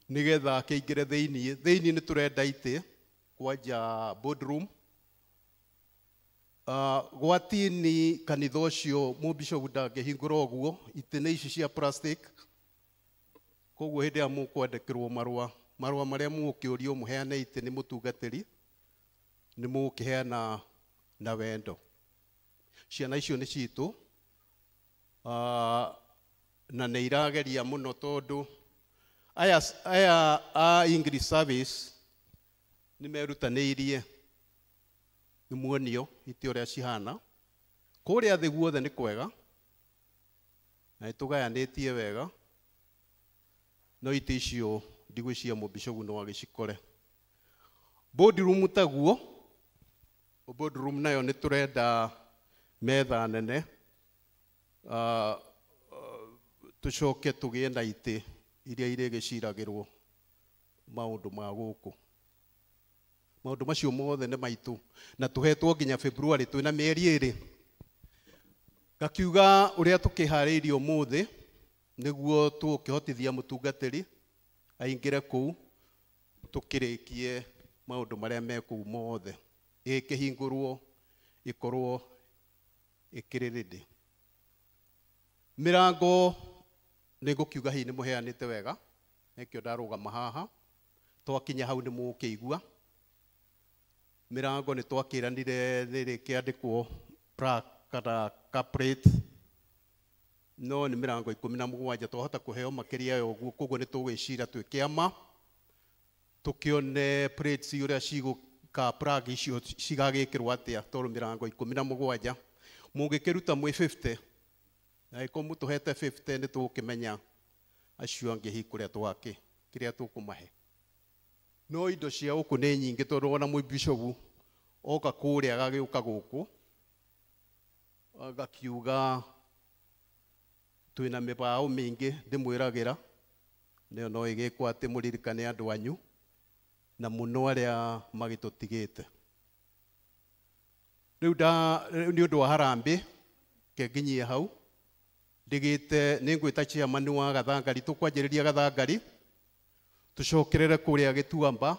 nĩgetha akĩingĩre thĩiniĩ. Thĩiniĩ nĩ tũrenda itĩ kwanja boardroom gwatini kanitha ũcio mũbishobu ndangĩhingũra ũguo itĩ nĩ ici cia plastic. Koguo hĩndĩ ĩrĩa mũkwandĩkĩrwo marũa marũa marĩa mũgũkĩũrio mũheane itĩ nĩ mũtungatĩri nĩ mũgũkĩheana na wendo. Ciana icio nĩ citũ na nĩ irageria mũno tondũ aya a English service nĩ merutanĩirie nĩ muonio itĩ ũrĩa cihana. Kũrĩa thĩ guothe nĩ kwega na nĩtũgayanĩtie wega, no itĩ icio ndigwĩciria mũbishogu no agĩcikore. Boardroom taguo, boardroom nayo nĩ tũrenda metha nene, tũcoke tũgĩe na itĩ iria irĩgĩciragĩrwo maũndũ ma gũkũ. Maũndũ macio mothe nĩ maitũ na tũhetwo nginya February, twĩna mĩeri ĩrĩ. Ngakiuga ũrĩa tũkĩharĩirie ũmũthĩ nĩguo tũkĩhotithia mũtungatĩri aingĩre kũu tũkĩrĩkie maũndũ marĩa me kũu mothe, ĩkĩhingũrwo ĩkorwo ĩkĩrĩ ready. Mĩrango nĩngũkiuga hihi nĩ mũheanĩte wega, nĩkĩo ndarũgama haha. Twakinya hau nĩ mũgũkĩigua. Mĩrango nĩ twakĩranire nĩrĩkĩandĩkwo plaque kana caprate, no nĩ mĩrango 17 twahota kũheo makĩria ya ũguo, koguo nĩ tũgwĩcira twĩ kĩama tũkĩone plates ũrĩa cigũka plug icio cigagĩkĩrwo atĩa, tondũ mĩrango 17 mũngĩkĩruta mwĩ 50 na ĩkorwo mũtũhete 50 nĩ tũgũkĩmenya acio angĩ hihi kũrĩa twakĩ kĩrĩa tũkũmahe. No indo cia gũkũ nĩ nyingĩ tondũ ona mũbishogu oka kũrĩa agagĩũka gũkũ agakiuga twĩna mĩbaũ mĩingĩ ndĩmwĩragĩra, nĩyo no ĩgĩkwo atĩ mũririkane andũ anyu na mũno arĩa magĩtũtigĩte. Rĩu nĩ ũndũ wa harambĩ kenginyie hau ndigĩte nĩngwĩta chairman wa Gathangari, tũkwanjĩrĩria Gathangari tũcokerere kũrĩa Gĩtuamba,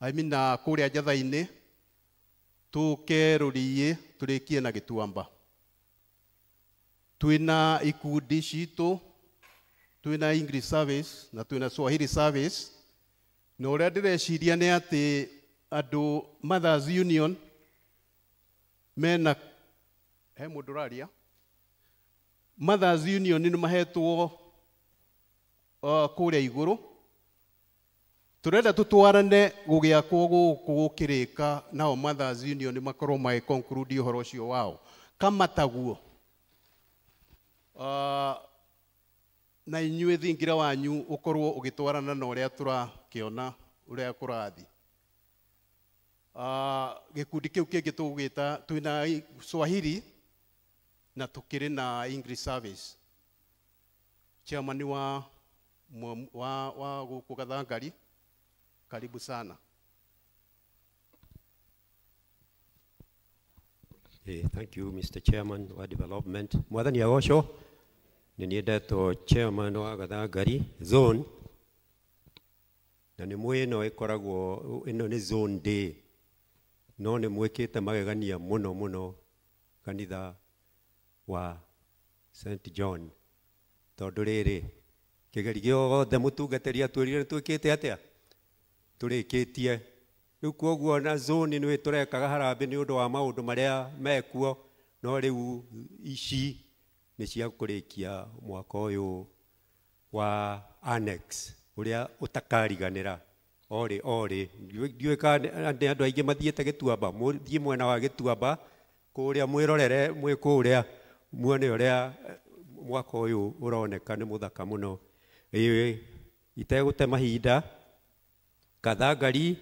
I mean na kũrĩa Njatha-inĩ, tũke Rũriĩ tũrĩkie na Gĩtuamba. Twĩna ikundi citũ, twĩna English service na twĩna Swahili service, na ũrĩa ndĩreciria nĩ atĩ andũ Mothers Union mena he mũndũ ũraria. Mothers Union nĩ mahetwo kũrĩa igũrũ. Tũrenda tũtwarane gũgĩakwo gũkũ gũkĩrĩka, nao Mothers Union makorwo magĩ conclude ũhoro ũcio wao kama taguo. Na inyuĩ thingira wanyu ũkorwo ũgĩtwarana na ũrĩa tũrakĩona ũrĩa kũrathiĩ. Gĩkundi kĩu kĩngĩ tũgũgĩta twĩna Swahili na tũkĩrĩ na English service. Chairman wa gũkũ Gathangari, karibu sana. Hey, thank you Mr. Chairman wa development. Mwathani agocwo, nĩ niĩ ndetwo chairman wa Gathangari zone, na nĩ mwĩ ĩno ĩkoragwo ĩno nĩ zone day, no nĩ mwĩkĩte magegania mũno mũno kanitha wa St John, tondũ rĩrĩ kĩgeri gĩothe mũtungatĩri atwĩrire nĩ twĩkĩte atĩa, tũrĩkĩtie. Rĩu kwoguo na zone nĩ tũrekaga harambĩ nĩ ũndũ wa maũndũ marĩa mekuo, no rĩu ici nĩ cia kũrĩkia mwaka ũyũ wa annex ũrĩa ũtakariganĩra orĩ orĩ. Ndiũĩ kana nĩ andũ aingĩ mathiĩte Gĩtuamba, mũthiĩ mwena wa Gĩtuamba kũrĩa mwĩrorere mwĩ kũrĩa muone ũrĩa mwaka ũyũ ũroneka nĩ mũthaka mũno. Ĩĩ, itegũte mahinda, Gathangari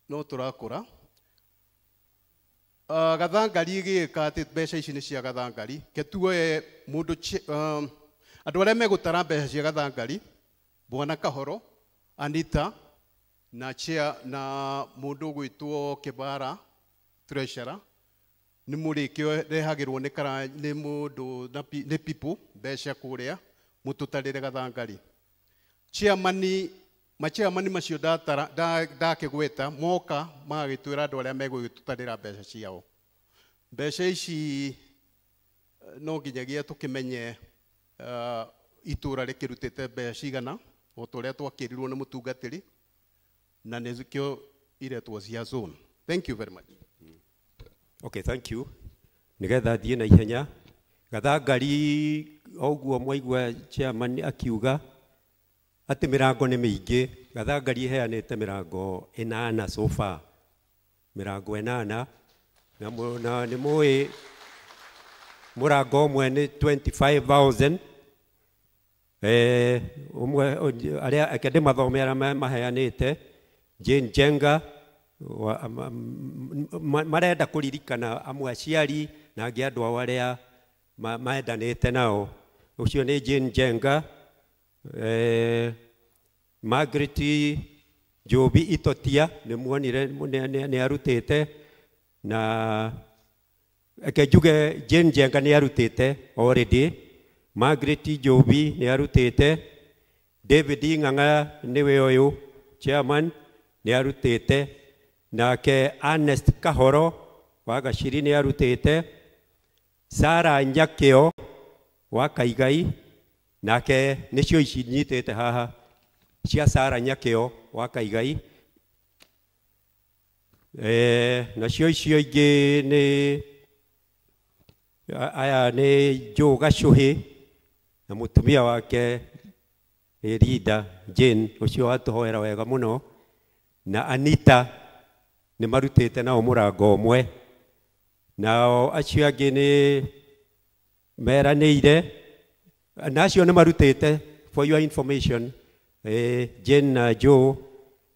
no tũrakũra. Gathangari gĩka atĩ mbeca ici nĩ cia Gathangari, ke tuoe mũndũ andũ arĩa megũtara mbeca cia Gathangari, Bwana Kahoro, Anita na chair na mũndũ ũgwĩtwo Kĩbara treasurer, nĩ mũrĩkĩrehagĩrwo nĩ kara nĩ mũndũ nĩ people mbeca kũrĩa mũtũtarĩre Gathangari. Chairman machairman macio ndakĩgweta moka magagĩtwĩra andũ arĩa megũgĩtũtarĩra mbeca ciao. Mbeca ici no nginyagia tũkĩmenye itũra rĩkĩrutĩte mbeca cigana o ta ũrĩa twakĩrirwo nĩ mũtungatĩri, na nĩkĩo iretwo cia zone. Thank you very much. Okay, thank you. Nĩgetha thiĩ na ihenya Gathangari, oguo mwaigua chairman akiuga atĩ mĩrango nĩ mĩingĩ, Gathangari ĩheanĩte mĩrango 8 so far, mĩrango 8 na nĩ mũĩ mũrango ũmwe nĩ 25,000. Ũmwe arĩa eke ndĩmathome arĩa maheanĩte Jane Jenga marenda kũririkana amwe aciari na angĩ andũ ao arĩa maendanĩte nao. Ũcio nĩ Jane Jenga, Margaret Jobi Itotia nĩ muonire nĩ arutĩte, na eke njuge Jane Jenga nĩ arutĩte already, Margaret Jobi nĩ arutĩte, David Ng'ang'a nĩwe ũyũ chairman nĩ arutĩte, nake Ernest Kahoro wa Gaciri nĩ arutĩte, Sarah Nyakĩo wa Kaigai nake nĩcio ici nyitĩte haha cia Sarah Nyakĩo wa Kaigai. Nacio icio ingĩ nĩ aya nĩ Joe Gacuhĩ na mũtumia wake Rida Jane ũcio watũhoera wega mũno, na Anita nĩ marutĩte nao mũrango ũmwe. Nao acio angĩ nĩ meranĩire, na acio nĩ marutĩte, for your information, Jane na Joe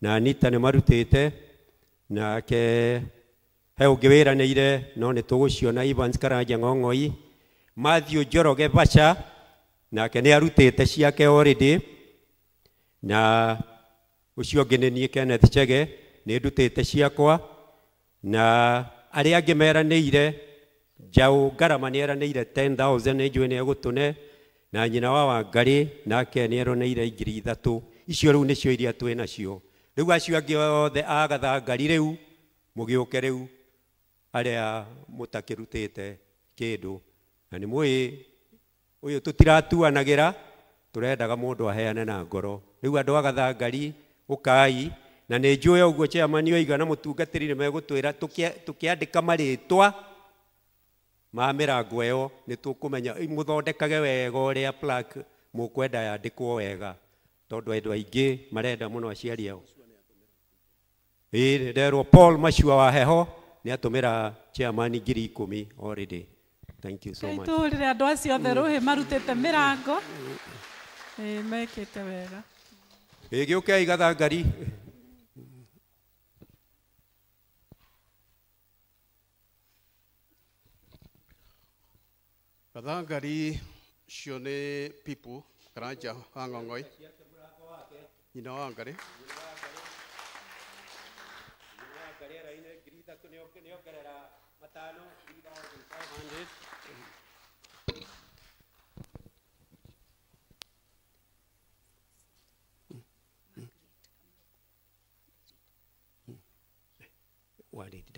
na Anita nĩ marutĩte, nake he ũngĩ wĩranĩire no nĩ tũgũciona, Evans Karanja Ng'ong'oi, Matthew Njoroge Bacha nake nĩ arutĩte ciake already, na ũcio ũngĩ nĩ niĩ Kenneth Chege nĩ ndutĩte ciakwa, na arĩa angĩ meranĩire Njaũ Ngarama nĩ eranĩire 10,000 nĩ njũĩ nĩ egũtũne, na nyina wa Wangari nake nĩ eranĩire 3,000. Icio rĩu nĩcio iria twĩ nacio. Rĩu acio angĩ othe a Gathangari rĩu mũgĩũke rĩu arĩa mũtakĩrutĩte kĩndũ, na nĩ mũĩ ũyũ tũtiratuanagĩra, tũrendaga mũndũ aheane na ngoro. Rĩu andũ a Gathangari ũkai, na nĩ njũĩ ũguo chairman oiga na mũtungatĩri nĩ megũtwĩra tũkĩandĩka marĩtwa ma mĩrango ĩyo nĩ tũkũmenya mũthondekage wega ũrĩa plaque mũkwenda yandĩkwo wega, tondũ andũ aingĩ marenda mũno aciari ao. Ĩĩ nderwo Paul Machua wa Heho nĩ atũmĩra chairman 10,000 already. Thank you so much. Tũhũrĩre andũ acio othe rũhĩ marutĩte mĩrango. Ĩĩ mekĩte wega. Ĩĩ gĩũkei Gathangari. Gathangari cio nĩ people Karanja wa Ng'ong'oi, nyina wa Wangari.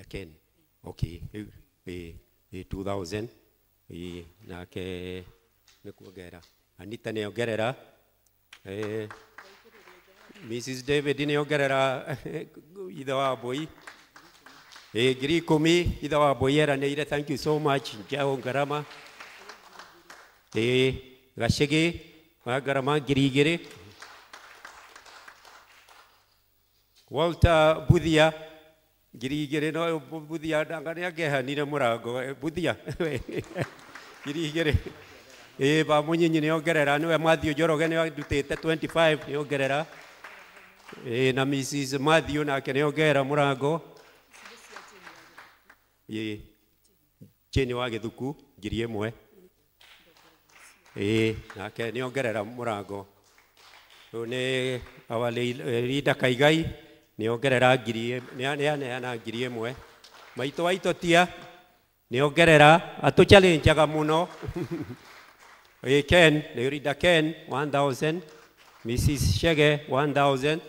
Ken. Okay, 2000 nake nĩ kuongerera Anita nĩ ongerera, Mrs David nĩ ongerera ithe wa Mbui 10,000 ithe wa Mbui eranĩire. Thank you so much Njaũ Ngarama. Gacĩgĩ wa Ngarama 2,000. Walter Buthia 2,000 no Buthia nĩ angĩaheanire mũrango Buthia 2,000. Ba Mũnyinyi nĩ ongerera, nĩwe Matthew Njoroge nĩ andutĩte 25 nĩ ongerera, na Mrs Matthew nake nĩ ongerera mũrango. Jane wa Gĩthuku 1,000 nake nĩ ongerera mũrango. Rĩu nĩ our leader Kaigai nĩ ongerera 1,000, nĩ aneana 1,000. Maitũ wa Itotia nĩ ongerera, atũ-challengeaga mũno. Ken, nĩ leader Ken 1,000, Mrs Shege 1,000.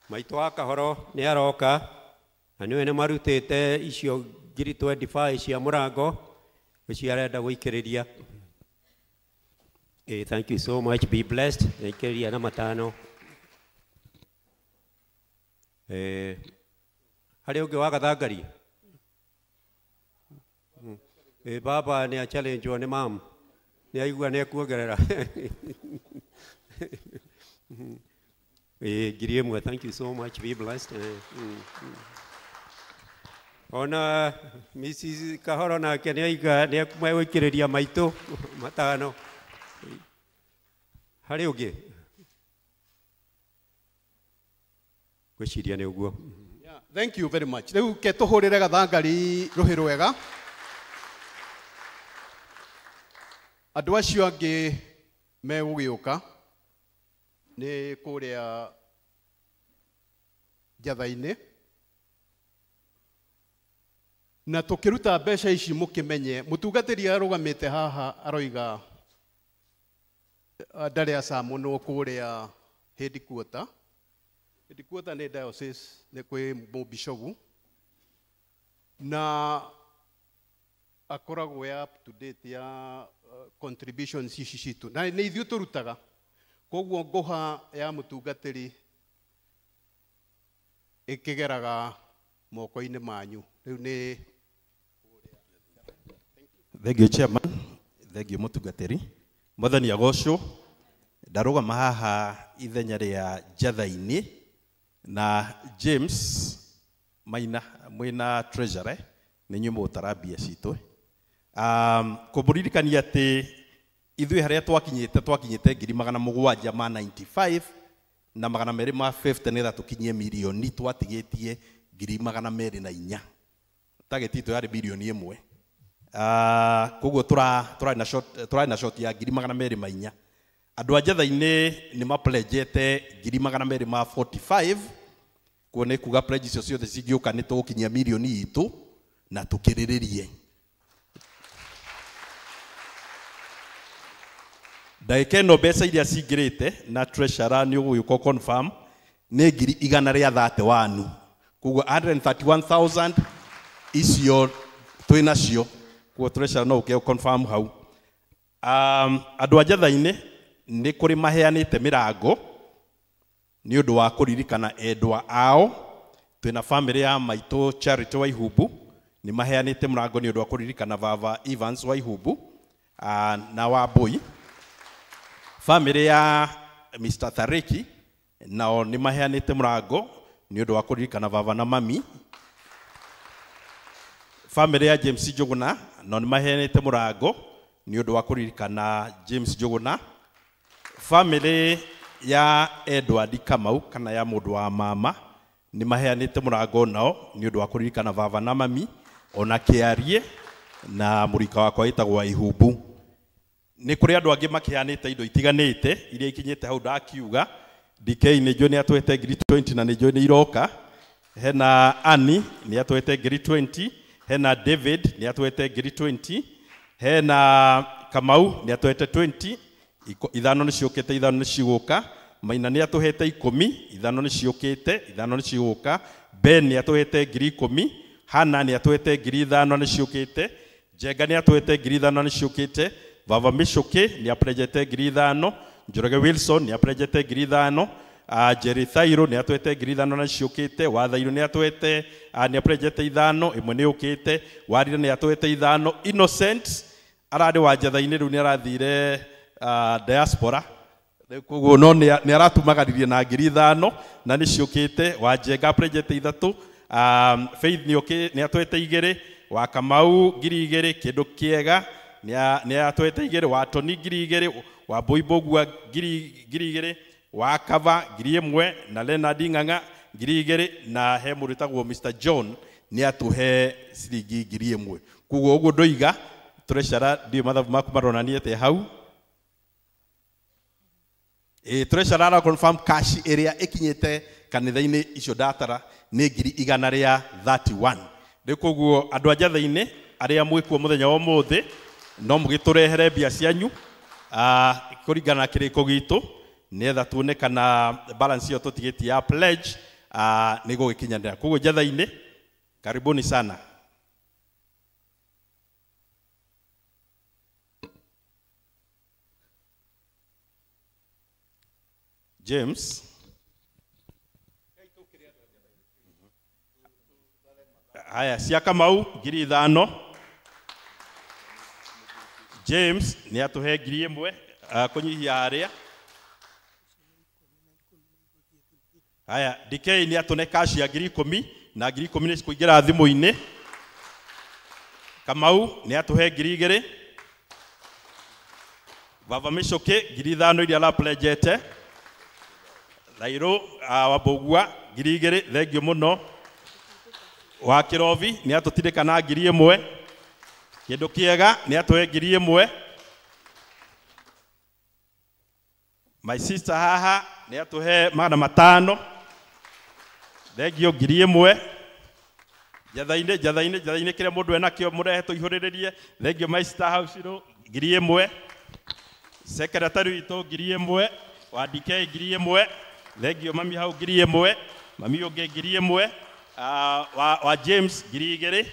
Maitũ wa Kahoro nĩ aroka, na nĩwe nĩ marutĩte icio 25 cia mũrango, ũcio arenda gũikĩrĩria. Thank you so much, be blessed. Naikĩrĩria na 5. Harĩ ũngĩ wa Gathangari? Baba nĩ a-challengewo nĩ mam, nĩ aigua nĩ ekuongerera. Ngiri ĩmwe, thank you so much, be blessed. Ona Mrs. Kahoro nake nĩ oiga nĩ megũikĩrĩria maitũ matano. Harĩ ũngĩ? Ngwĩciria nĩ ũguo. Thank you very much. Rĩu ke tũhũrĩre gathangari rũhĩ rwega. Andũ acio angĩ megũgĩũka nĩ kũrĩa njatha-inĩ. Na tũkĩruta mbeca ici mũkĩmenye, mũtungatĩri arũgamĩte haha aroiga ndarĩ acamunwo kũrĩa headquarter. Headquarter nĩ diocese, nĩ kwĩ mũbishogu na akoragwo ya up to date ya contributions ici citũ, na nĩ ithuĩ tũrutaga. Koguo ngũha ya mũtungatĩri ĩkĩgeraga moko-inĩ manyu. Rĩu nĩ Thank you, Chairman. Thank you, mũtungatĩri. Mwathani agocwo. Ndarũgama haha ithenya rĩa njatha-inĩ na James Maina mwĩna treasurer nĩ inyuĩ mũgũtara mbia citũ. Kũmũririkania atĩ ithuĩ harĩa twakinyĩte 795 na 250 nĩgetha tũkinyie mirioni, twatigĩtie 204. Target itũ yarĩ mirioni 1. Koguo tũrarĩ na short ya 204. Andũ a njatha-inĩ nĩ mapledgete 245, kuo nĩ kuga pledge icio ciothe cingĩũka nĩ tũgũkinyia mirioni itũ na tũkĩrĩrĩrie. Ndagĩka ĩno mbeca iria cingĩrĩte na treasurer nĩ ũgũgĩũka confirm nĩ 131,000. Koguo 131,000 icio twĩ nacio. Koguo treasurer no ũke confirm hau. Andũ a njatha-inĩ nĩ kũrĩ maheanĩte mĩrango nĩ ũndũ wa kũririkana endwa ao. Twĩna family ya maitũ Charity Waihumbu nĩ maheanĩte mũrango nĩ ũndũ wa kũririkana baba Evans Waihumbu na Wambui. Family ya Mr. Tariki nao nĩ maheanĩte mũrango nĩ ũndũ wa kũririkana baba na mami. Family ya James Njuguna nao nĩ maheanĩte mũrango nĩ ũndũ wa kũririkana James Njuguna. Family ya Edward Kamau kana ya mũndũ wa mama nĩ maheanĩte mũrango nao nĩ ũndũ wa kũririkana baba na mami, ona Kĩarie na mũrika wakwa wĩtagwo Ihumbu. Nĩ kũrĩ andũ angĩ makĩheanĩte indo itiganĩte iria ikinyĩte hau ndakiuga. DK nĩ njũĩ nĩ atwete 20,000 na nĩ njũĩ nĩ iroka. Hena Annie nĩ atwete 20,000, hena David nĩ atwete 20,000, hena Kamau nĩ atwete 20, ithano nĩ ciũkĩte, ithano nĩ cigũka. Maina nĩ atũhete 10, ithano nĩ ciũkĩte, ithano nĩ cigũka. Ben nĩ atũhete 10,000, Hana nĩ atũhete 5,000 nĩ ciũkĩte, Njenga nĩ atũhete 5,000 nĩ ciũkĩte, Baba Michuki nĩ apledgete 5,000, Njoroge Wilson nĩ apledgete 5,000, Jerry Thairo nĩ atũhete 5,000 nĩ ciũkĩte, Wathairo nĩ atũhete nĩ apledgete 5, ĩmwe nĩ yũkĩte, Warira nĩ atũhete 5, Innocent ararĩ wa njatha-inĩ rĩu nĩ arathire diaspora, koguo no nĩ aratumagaririe na 5,000 na nĩ ciũkĩte. Wanjenga apledgete 3, Faith nĩ atũhete 2, wa Kamau 2,000, kĩndũ kĩega nĩ atũhete 2, wa Toni 2,000, wa Boibogua 2,000, wa Kava 1,000 na Leonard Ng'ang'a 2,000 na he mũndũ wĩtagwo Mr. John nĩ atũhe ciringi 1,000. Koguo ũguo ndoiga treasurer ndiũ mathabu maku maronania atĩa hau. Treasurer ara confirm cash ĩrĩa ĩkinyĩte kanitha-inĩ icio ndatara nĩ 131,000. Rĩu koguo andũ a njatha-inĩ arĩa mwĩkuo mũthenya wa ũmũthĩ no mũgĩtũrehere mbia cianyu kũringana na kĩrĩko gitũ nĩgetha tuone kana balance ĩyo tũtigĩtie ya pledge nĩ gũgĩkinyanĩra. Koguo njatha-inĩ karibuni sana. James. Haya, cia Kamau 5,000. James nĩ atũhe 1,000 kũnyihia arĩa. Haya, DK nĩ atũne cash ya 10,000 na 10,000 nĩ cikũingĩra thimũ-inĩ. Kamau nĩ atũhe 2,000. Baba Micoki 5,000 iria arapledgete. Rairũ wa Mbũgua 2,000, thengio mũno. Wa Kĩrobi nĩ atũtindĩka na 1,000. Kĩndũ kĩega nĩ atũhe 1,000. My sister haha nĩ atũhe 500. Thengio 1,000. Njatha-inĩ njatha-inĩ njatha-inĩ kĩrĩa mũndũ enakĩo mũrehe tũihũrĩrĩrie. Thengio my sister house 1,000. Secretary witũ 1,000. Wa DK 1,000. Thengio mami hau 1,000. Mami ũngĩ 1,000. Wa James 2,000.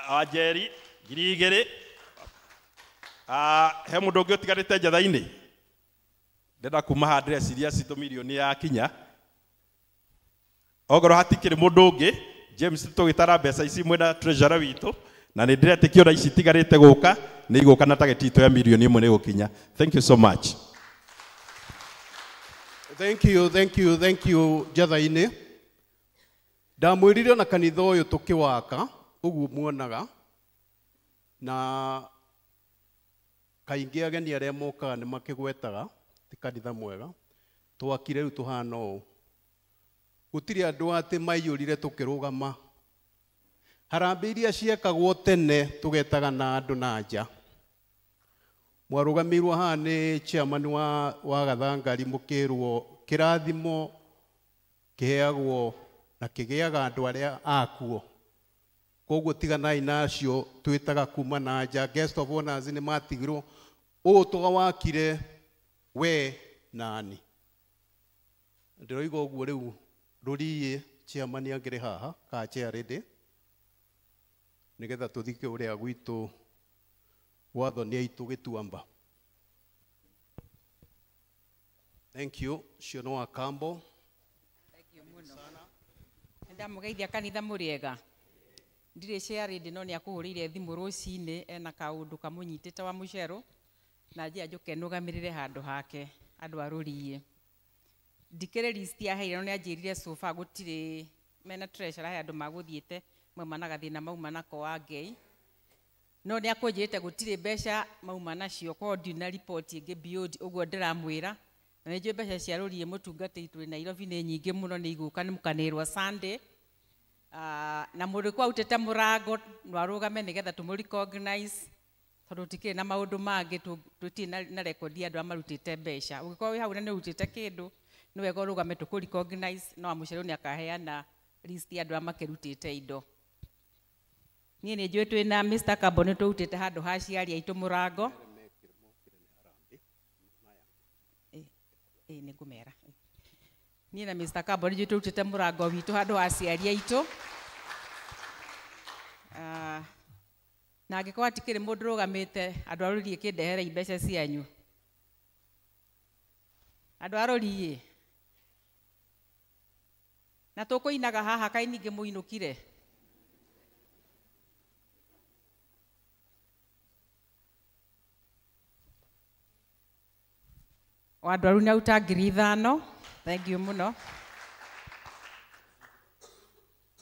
Wa Jerry 2,000. He mũndũ ũngĩ ũtigarĩte njatha-inĩ? Ndĩrenda kuma haha ndĩreciria citũ mirioni ya kinya. Ongorwo hatikĩrĩ mũndũ ũngĩ, James tũgĩtara mbeca ici mwĩna treasurer witũ, na nĩ ndĩretĩkia ona ici itigarĩte gũka nĩ igũka na target itũ ya 1,000,000 nĩ gũkinya. Thank you so much. Thank you, thank you, thank you njatha-inĩ. Ndamwĩrire ona kanitha ũyũ tũkĩwaka ũguo muonaga, na kaingĩ ageni arĩa mokaga nĩ makĩgwetaga ti kanitha mwega. Twakire rĩu tũhana ũũ, gũtirĩ andũ atĩ maiyũrire tũkĩrũgama. Harambee iria ciekagwo tene tũgetaga na andũ na nja. Mwarũgamĩirwo haha nĩ chairman wa Gathangari, mũkĩrwo kĩrathimo kĩheagwo na kĩgĩaga andũ arĩa akuo. Koguo tiganai na acio twĩtaga kuma na nja. Guest of honors nĩ matigirwo ũũ twawakire we nani. Ndĩroiga ũguo rĩu rũriĩ chairman angĩrĩ haha ka chair ready nĩgetha tũthike ũrĩa gwitũ gwathoni aitũ gĩtuamba. Thank you. Ciono wa Kambo. Ndamũgeithia kanitha mũrĩega. Ndirĩ chair ready no nĩakũhũrĩire thimũ rũcinĩ ena kaũndũ kamũnyitĩte wa mũcero na njia njũke nũgamĩrĩre handũ hake andũ a rũriĩ. Ndikĩrĩ list yaheire no nĩanjĩrire so far gũtirĩ mena treasurer he andũ magũthiĩte mauma na gathĩna mauma nako wa Ngai. No nĩakũnjĩrĩte gũtirĩ mbeca mauma nacio korwo ndirĩ na report ĩngĩ beyond ũguo ndĩramwĩra. Na nĩnjũĩ mbeca cia rũriĩ mũtungatĩri twĩ Nairobi nĩ nyingĩ mũno nĩ igũka nĩ mũkanĩrwo Sunday. Na mũndũ kwa autĩte mũrango no arũgame nĩgetha tũmũ recognize tondũ tũtikĩrĩ na maũndũ mangĩ tũtirĩ na record ya andũ arĩa marutĩte mbeca. Ũngĩkorwo wĩ hau na nĩ ũrutĩte kĩndũ nĩ wega ũrũgame tũkũ recognize no amũcererwo nĩ akaheana list ya andũ arĩa makĩrutĩte indo. Niĩ nĩ njũĩ twĩ na Mr. Kambo nĩ tũrutĩte handũ ha aciari aitũ mũrango. Nĩ ngũmera. Niĩ na Mr. Kambo nĩ njũĩ tũrutĩte mũrango witũ handũ ha aciari aitũ. Na angĩkorwo hatikĩrĩ mũndũ ũrũgamĩte andũ a rũriĩ kĩndeherei mbeca cianyu. Andũ a rũriĩ na tũkũinaga haha kaĩ ningĩ mũinũkire. O andũ aru nĩ aruta 5,000. Thank you mũno.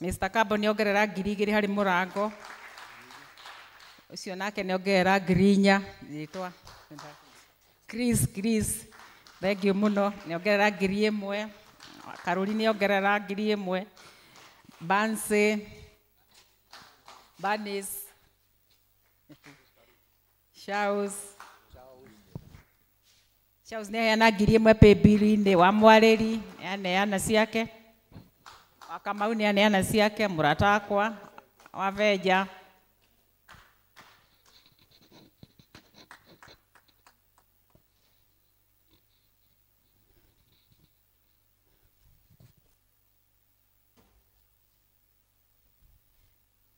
Mr. Kambo nĩ ongerera 2,000 harĩ mũrango. Ũcio nake nĩ ongerera 4,000. Rĩtwa Chris, thank you mũno. Nĩ ongerera 1,000. Karũri nĩ ongerera 1,000. Banse, Banis, Shaus. Charles nĩ aheana 1,000 pay-bill-inĩ wa mwarĩri aneana ciake. Wa Kamau nĩ aneana ciake, mũrata wakwa wa Venja.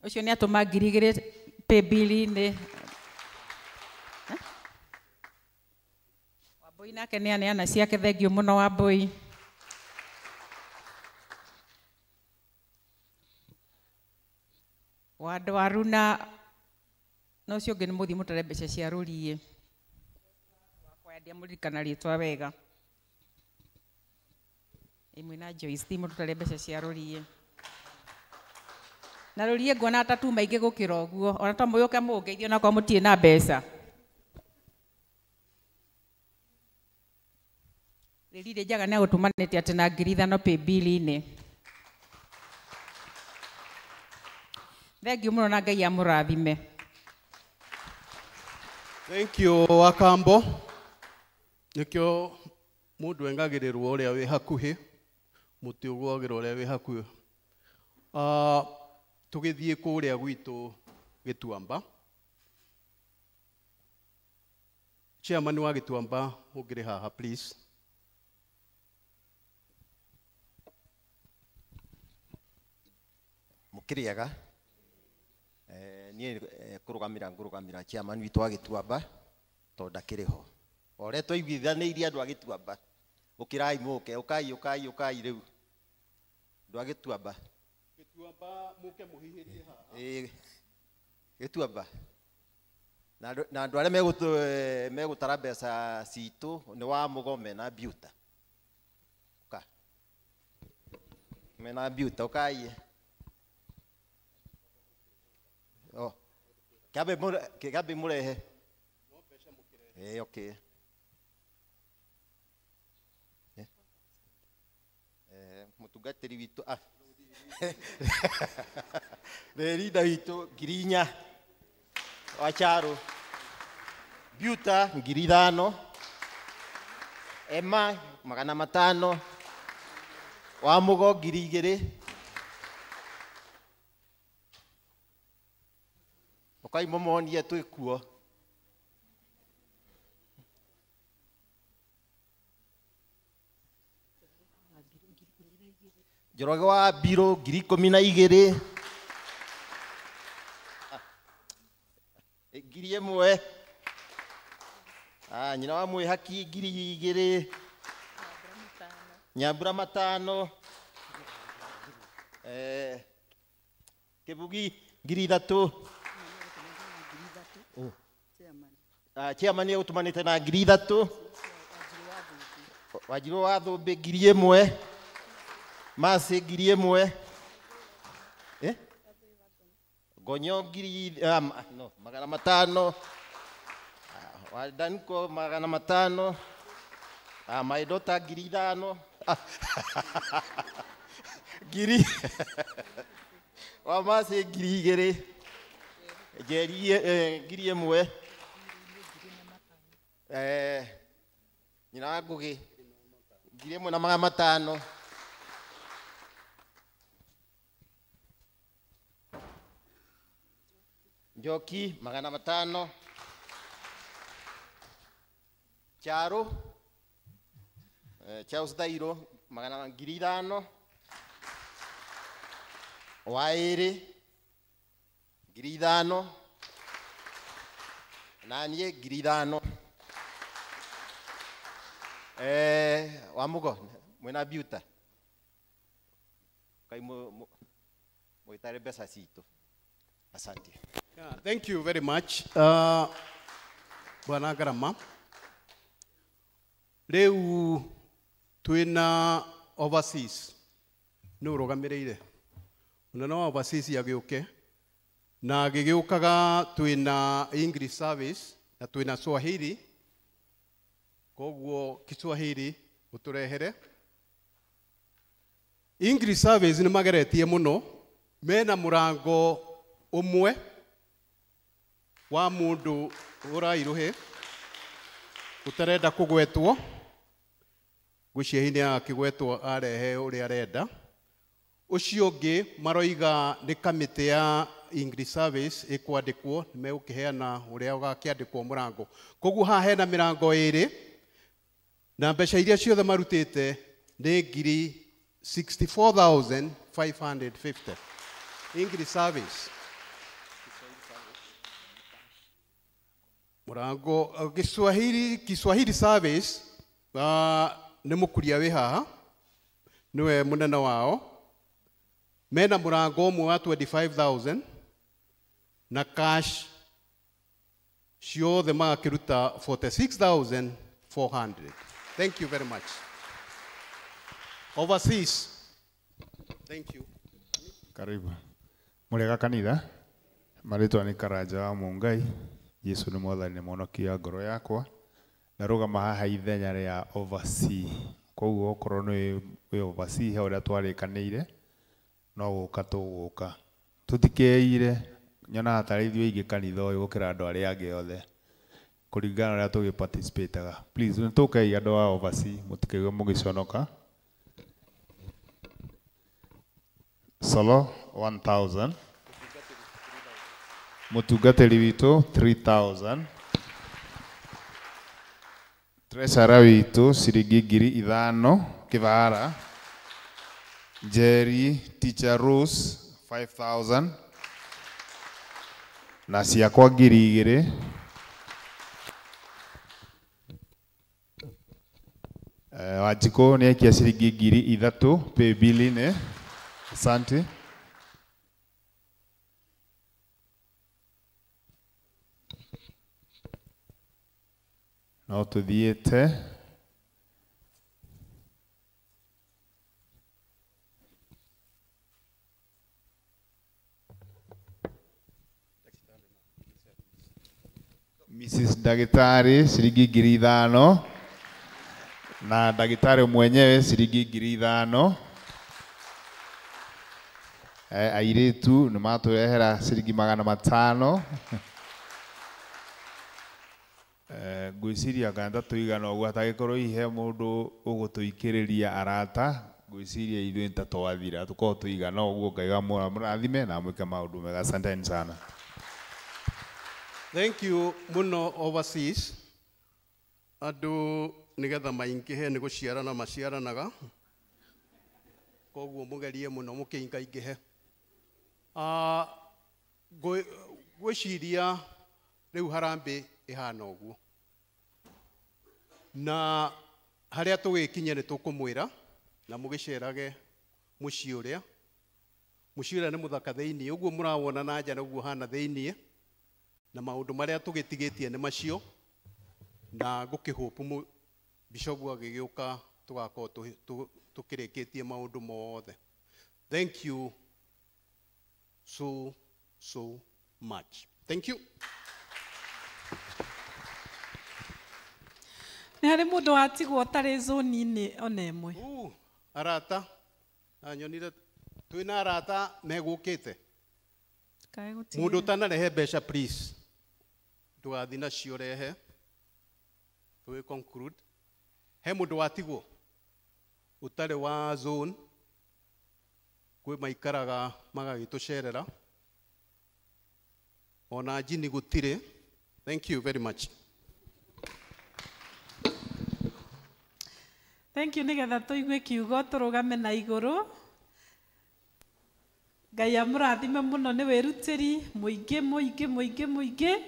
Ũcio nĩ atũma 2,000 pay-bill-inĩ. Wambui nake nĩ aneana ciake, thengio mũno Wambui. Wa Ndwaru na ũcio ũngĩ nĩ mũthiĩ mũtare mbeca cia rũriĩ. Wakwa ndiamũririkana rĩtwa wega. Mwĩna Joyce ti mũtũtare mbeca cia rũriĩ. Na rũriĩ nguona ta tu maingĩ gũkĩra ũguo, ona to mũyũke mũngeithie onakorwo mũtirĩ na mbeca. Rĩrĩ njaga nĩ agũtũmanĩte atĩ na 5,000 pay bill-inĩ. Thank you mũno na Ngai amũrathime. Thank you Wakambo. Nĩkĩo mũndũ engagĩrĩrwo ũrĩa wĩ hakuhĩ, mũtĩ ũgwagĩrwo ũrĩa wĩ hakuhĩ. Tũgĩthiĩ kũrĩa gwitũ Gĩtuamba. Chairman wa Gĩtuamba ũngĩrĩ haha please. Mũkĩrĩega. Niĩ kũrũgamĩra ngũrũgamĩra chairman witũ wa Gĩtuamba tondũ ndakĩrĩ ho. O ũrĩa twaiguithanĩirie andũ a Gĩtuamba, ũkĩrai mũke, ũkai ũkai ũkai rĩu. Andũ a Gĩtuamba. Gĩtuamba mũke mũhihĩrie haha. Gĩtuamba. Na andũ arĩa megũtara mbeca citũ nĩ wa Mũgome na Mbiuta. Ũka. Mena Mbiuta ũkai. Oh. Kĩambe mũrehe. Okay. Mũtungatĩri witũ Rĩrinda witũ 4,000 wa Charo, Mbiuta 5,000, Emma 500, wa Mũgo 2,000. Ũkai mũmonie twĩ kuo. Njoroge wa Mbirũ 12,000. 1,000. Nyina wa Mwĩhaki 2,000. Nyambura 5. Kĩbugi 3,000. Chairman nĩegũtũmanĩte na 3,000. Wanjirũ wa Thũmbĩ 1,000. Masi 1,000. Gonyo 500. Wadanko 500. My daughter 5,000. 1,000. Wa Masi 2,000. Njeri 1,000. Nyina wa Ngũgĩ 1,500. Njoki 500. Charo Charles Dairo 5,000. Waĩrĩ 5,000. Na niĩ 5,000. Wa Mũgo mwĩna Mbiuta kai mũgĩtare mbeca citũ. Asante. Yeah, thank you very much. Bwana Garama. Rĩu twĩna overseas. Nĩ ũrũgamĩrĩire. Mũnene wa overseas agĩũke. Na agĩgĩũkaga twĩna English service na twĩna Swahili. Koguo Kiswahili ũtũrehere. English service nĩ mageretie mũno. Mena mũrango ũmwe wa mũndũ ũrairũhĩ ũtarenda kũgwetwo. Ngwĩciria hihi nĩ akĩgwetwo arehe ũrĩa arenda. Ũcio ũngĩ maroiga nĩ kamĩtĩ ya English service ĩkwandĩkwo, nĩ megũkĩheana ũrĩa ũgakĩandĩkwo mũrango. Koguo haha hena mĩrango ĩrĩ na mbeca iria ciothe marutĩte nĩ 64,550. English service. Mũrango Kiswahili service nĩ mũkuria wĩ haha nĩwe mũnene wao. Mena mũrango ũmwe wa 25,000 na cash ciothe magakĩruta 46,400. Thank you very much. Overseas. Thank you. Karibu. Mũrĩega kanitha, marĩtwa nĩ Karanja wa Mũngai, Jesu nĩ mwathani nĩ mwonokia ngoro yakwa. Ndarũgama haha ithenya rĩa oversea. Koguo okorwo nĩ wĩ oversea he ũrĩa twarĩkanĩire, no gũka tũgũka. Tũtikeire, nyonaga tarĩ ithuĩ aingĩ kanitha ũyũ gũkĩra andũ arĩa angĩ othe. Kũringana na ũrĩa tũgĩ-participate-aga. Please, nĩ tũkei andũ a oversea, mũtikaigue mũgĩconoka. Solo 1000. Mũtungatĩri witũ 3000. Treasurer witũ ciringi 5,000 kĩbara. Jerry Teacher Rose 5000. Na ciakwa 2,000. Wanjikũ nĩ aikia ciringi 3,000 paybill-inĩ. Asante. No tuthiĩte. Mrs. Ndagĩtarĩ ciringi 5,000 na ndagĩtarĩ mwenyewe ciringi 5,000. Airĩtu nĩ matũrehera ciringi 500. Ngwĩciria kana ta tũigana ũguo hatangĩkorwo hihi he mũndũ ũgũtũikĩrĩria arata, ngwĩciria ithuĩ nĩ ta twathira, tũkorwo tũigana ũguo. Ngai amũrathime na amwĩke maũndũ mega. Asanteni sana. Thank you muno overseas. Andũ nĩgetha maingĩhe nĩ gũciarana maciaranaga, koguo mũgerie mũno mũkĩingaingĩhe. Ngwĩciria rĩu harambĩ ĩhana ũguo, na harĩa tũgĩkinye nĩ tũkũmwĩra na mũgĩcerage mũciĩ ũrĩa. Mũciĩ ũrĩa nĩ mũthaka thĩiniĩ, ũguo mũrawona na nja noguo hana thĩiniĩ, na maũndũ marĩa tũgĩtigĩtie nĩ macio, na ngũkĩhope bishopu agĩgĩũka tũgakorwo tũkĩrĩkĩtie maũndũ mothe. Thank you so so much. Thank you. Nĩ harĩ mũndũ watigwo ũtarĩ zone-inĩ ona ĩmwe? Arata na nyonire twĩna arata megũkĩte. Mũndũ ũtanarehe mbeca please ndũgathiĩ nacio rehe tũgĩ conclude. He mũndũ watigwo ũtarĩ wa zone, kwĩ maikaraga magagĩtũcerera, ona njini gũtirĩ. Thank you very much. Thank you. Nĩgetha tũigue kiugo tũrũgame na igũrũ. Ngai amũrathime mũno nĩ wĩrutĩri mũingĩ mũingĩ mũingĩ mũingĩ.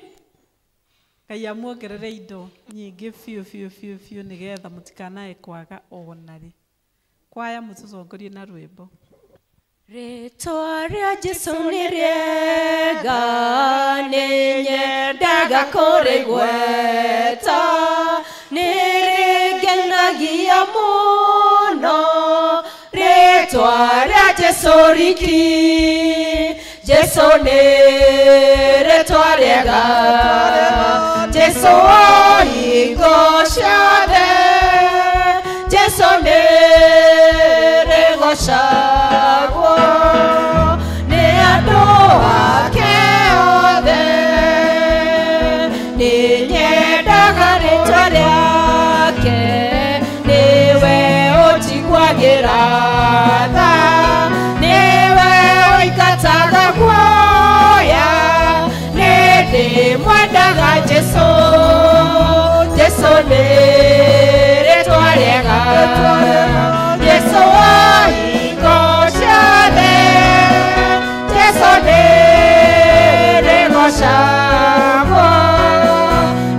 Ngai amuongerere indo nyingĩ biũ biũ biũ biũ nĩgetha mũtikanae kwaga ona rĩ. Kwaya mũtũtongorie na rwĩmbo. Rĩtwa rĩa Jesũ nĩ rĩega, nĩ nyendaga kũrĩgweta, nĩ rĩngenagia mũno, rĩtwa rĩa Jesũ riki. Jesũ nĩ rĩtwa rĩega, Jesũ wa hingo ciothe, Jesũ nĩ rĩgocagwo nĩ andũ ake othe. Nĩ nyendaga rĩtwa rĩake, nĩwe ũnjiguagĩra tha, nĩwe ũingataga guoya, nĩ ndĩmwendaga Jesũ. Jesũ nĩ rĩtwa rĩega, Jesũ wa hingo ciothe, Jesũ nĩ rĩgocagwo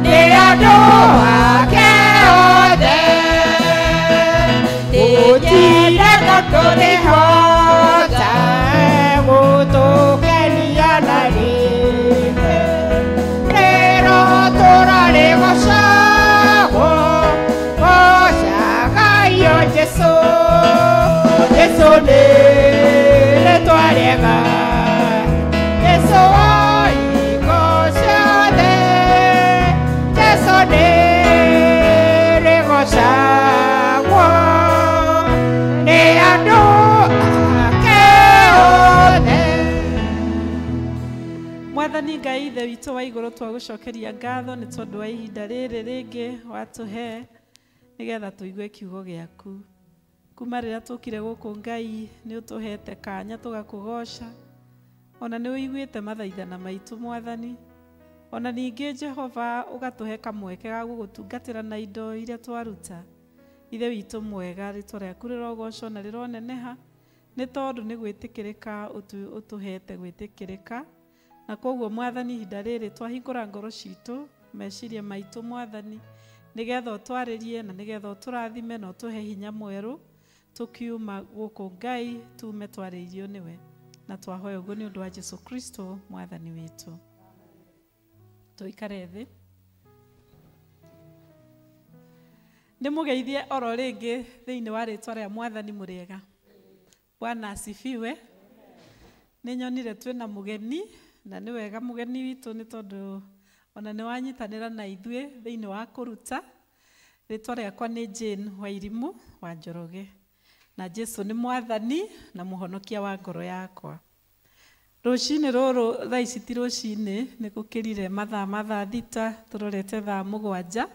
nĩ andũ ake othe. Nĩ nyendaga kũrĩhota gũtũkenia na rĩngĩ, rĩrotũra rĩgocagwo, gocagaio Jesũ. Ngai Ithe witũ wa igũrũ, twagũcokeria ngatho nĩ tondũ wa ihinda rĩrĩ rĩngĩ watũhe nĩgetha tũigue kiugo gĩaku. Kuma rĩrĩa tũkire gũkũ Ngai nĩ ũtũhete kanya tũgakũgoca, ona nĩ ũiguĩte mathaithana maitũ Mwathani. Ona ningĩ Jehova ũgatũhe kamweke ga gũgũtungatĩra na indo iria twaruta. Ithe witũ mwega, rĩtwa rĩaku rĩrogocwo na rĩroneneha nĩ tondũ nĩ gwĩtĩkĩrĩka ũtũhete gwĩtĩkĩrĩka. Na koguo Mwathani ihinda rĩrĩ twahingũra ngoro citũ, meciria maitũ Mwathani, nĩgetha ũtwarĩrie na nĩgetha ũtũrathime na ũtũhe hinya mwerũ tũkiuma gũkũ Ngai tume twarĩirio nĩwe. Na twahoya ũguo nĩ ũndũ wa Jesu Kristo Mwathani witũ. Tũikare thĩ. Ndĩmũgeithie oro rĩngĩ thĩinĩ wa rĩtwa rĩa Mwathani mũrĩega. Bwana asifiwe. Nĩ nyonire twĩna mũgeni na nĩ wega mũgeni witũ nĩ tondũ ona nĩ wanyitanĩra na ithuĩ thĩinĩ wa kũruta. Rĩtwa rĩakwa nĩ Jane Wairimu wa Njoroge, na Jesu nĩ Mwathani na mũhonokia wa ngoro yakwa. Rũcinĩ rũrũ thaa ici ti rũcinĩ, nĩ gũkĩrire mathaa 6 tũrorete thaa 7.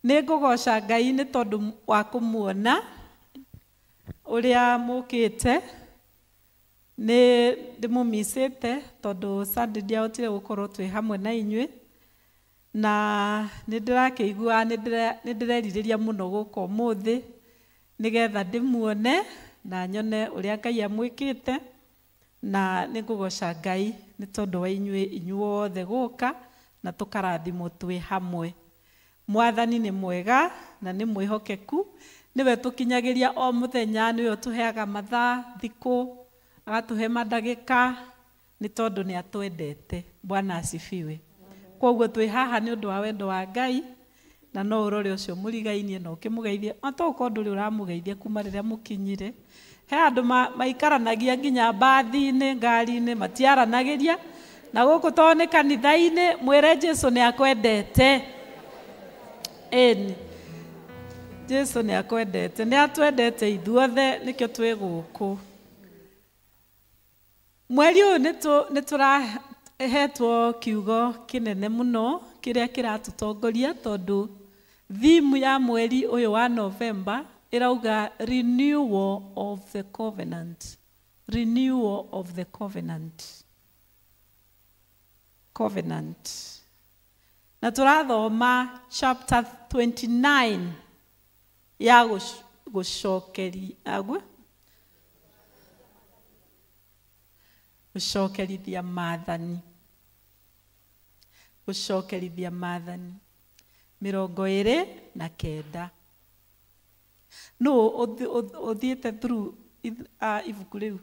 Nĩ ngũgoca Ngai nĩ tondũ wa kũmuona ũrĩa mũkĩte. Nĩ ndĩmũmicĩte tondũ Sunday ndiahotire gũkorwo twĩ hamwe na inyuĩ, na nĩ ndĩrakĩigua nĩ ndĩrerirĩria mũno gũka ũmũthĩ nĩgetha ndĩmuone na nyone ũrĩa Ngai amwĩkĩte. Na nĩ ngũgoca Ngai nĩ tondũ wa inyuĩ inyuothe gũka na tũkarathimwo twĩ hamwe. Mwathani nĩ mwega na nĩ mwĩhokeku, nĩwe tũkinyagĩria o mũthenya, nĩwe ũtũheaga mathaa, thikũ, agatũhe mandagĩka nĩ tondũ nĩ atwendete. Bwana asifiwe. Koguo twĩ haha nĩ ũndũ wa wendo wa Ngai, na no ũrore ũcio mũrigainie na ũkĩmũgeithie, o to ũkorwo ndũrĩ ũramũgeithia kuma rĩrĩa mũkinyire. He andũ maikaranagia nginya mbathi-inĩ, ngari-inĩ, matiaranagĩria, na gũkũ tondũ nĩ kanitha-inĩ, mwĩre Jesu nĩ akwendete. Ĩni, Jesu nĩ akwendete, nĩ atwendete ithuothe, nĩkĩo twĩ gũkũ. Mweri ũyũ nĩ tũrahetwo kiugo kĩnene mũno kĩrĩa kĩratũtongoria, tondũ theme ya mweri ũyũ wa November ĩrauga renewal of the covenant. Renewal of the covenant. Covenant. Na tũrathoma chapter 29 ya gũcokerithia maathani. Gũcokerithia maathani 29. No ũthiĩte through ibuku rĩu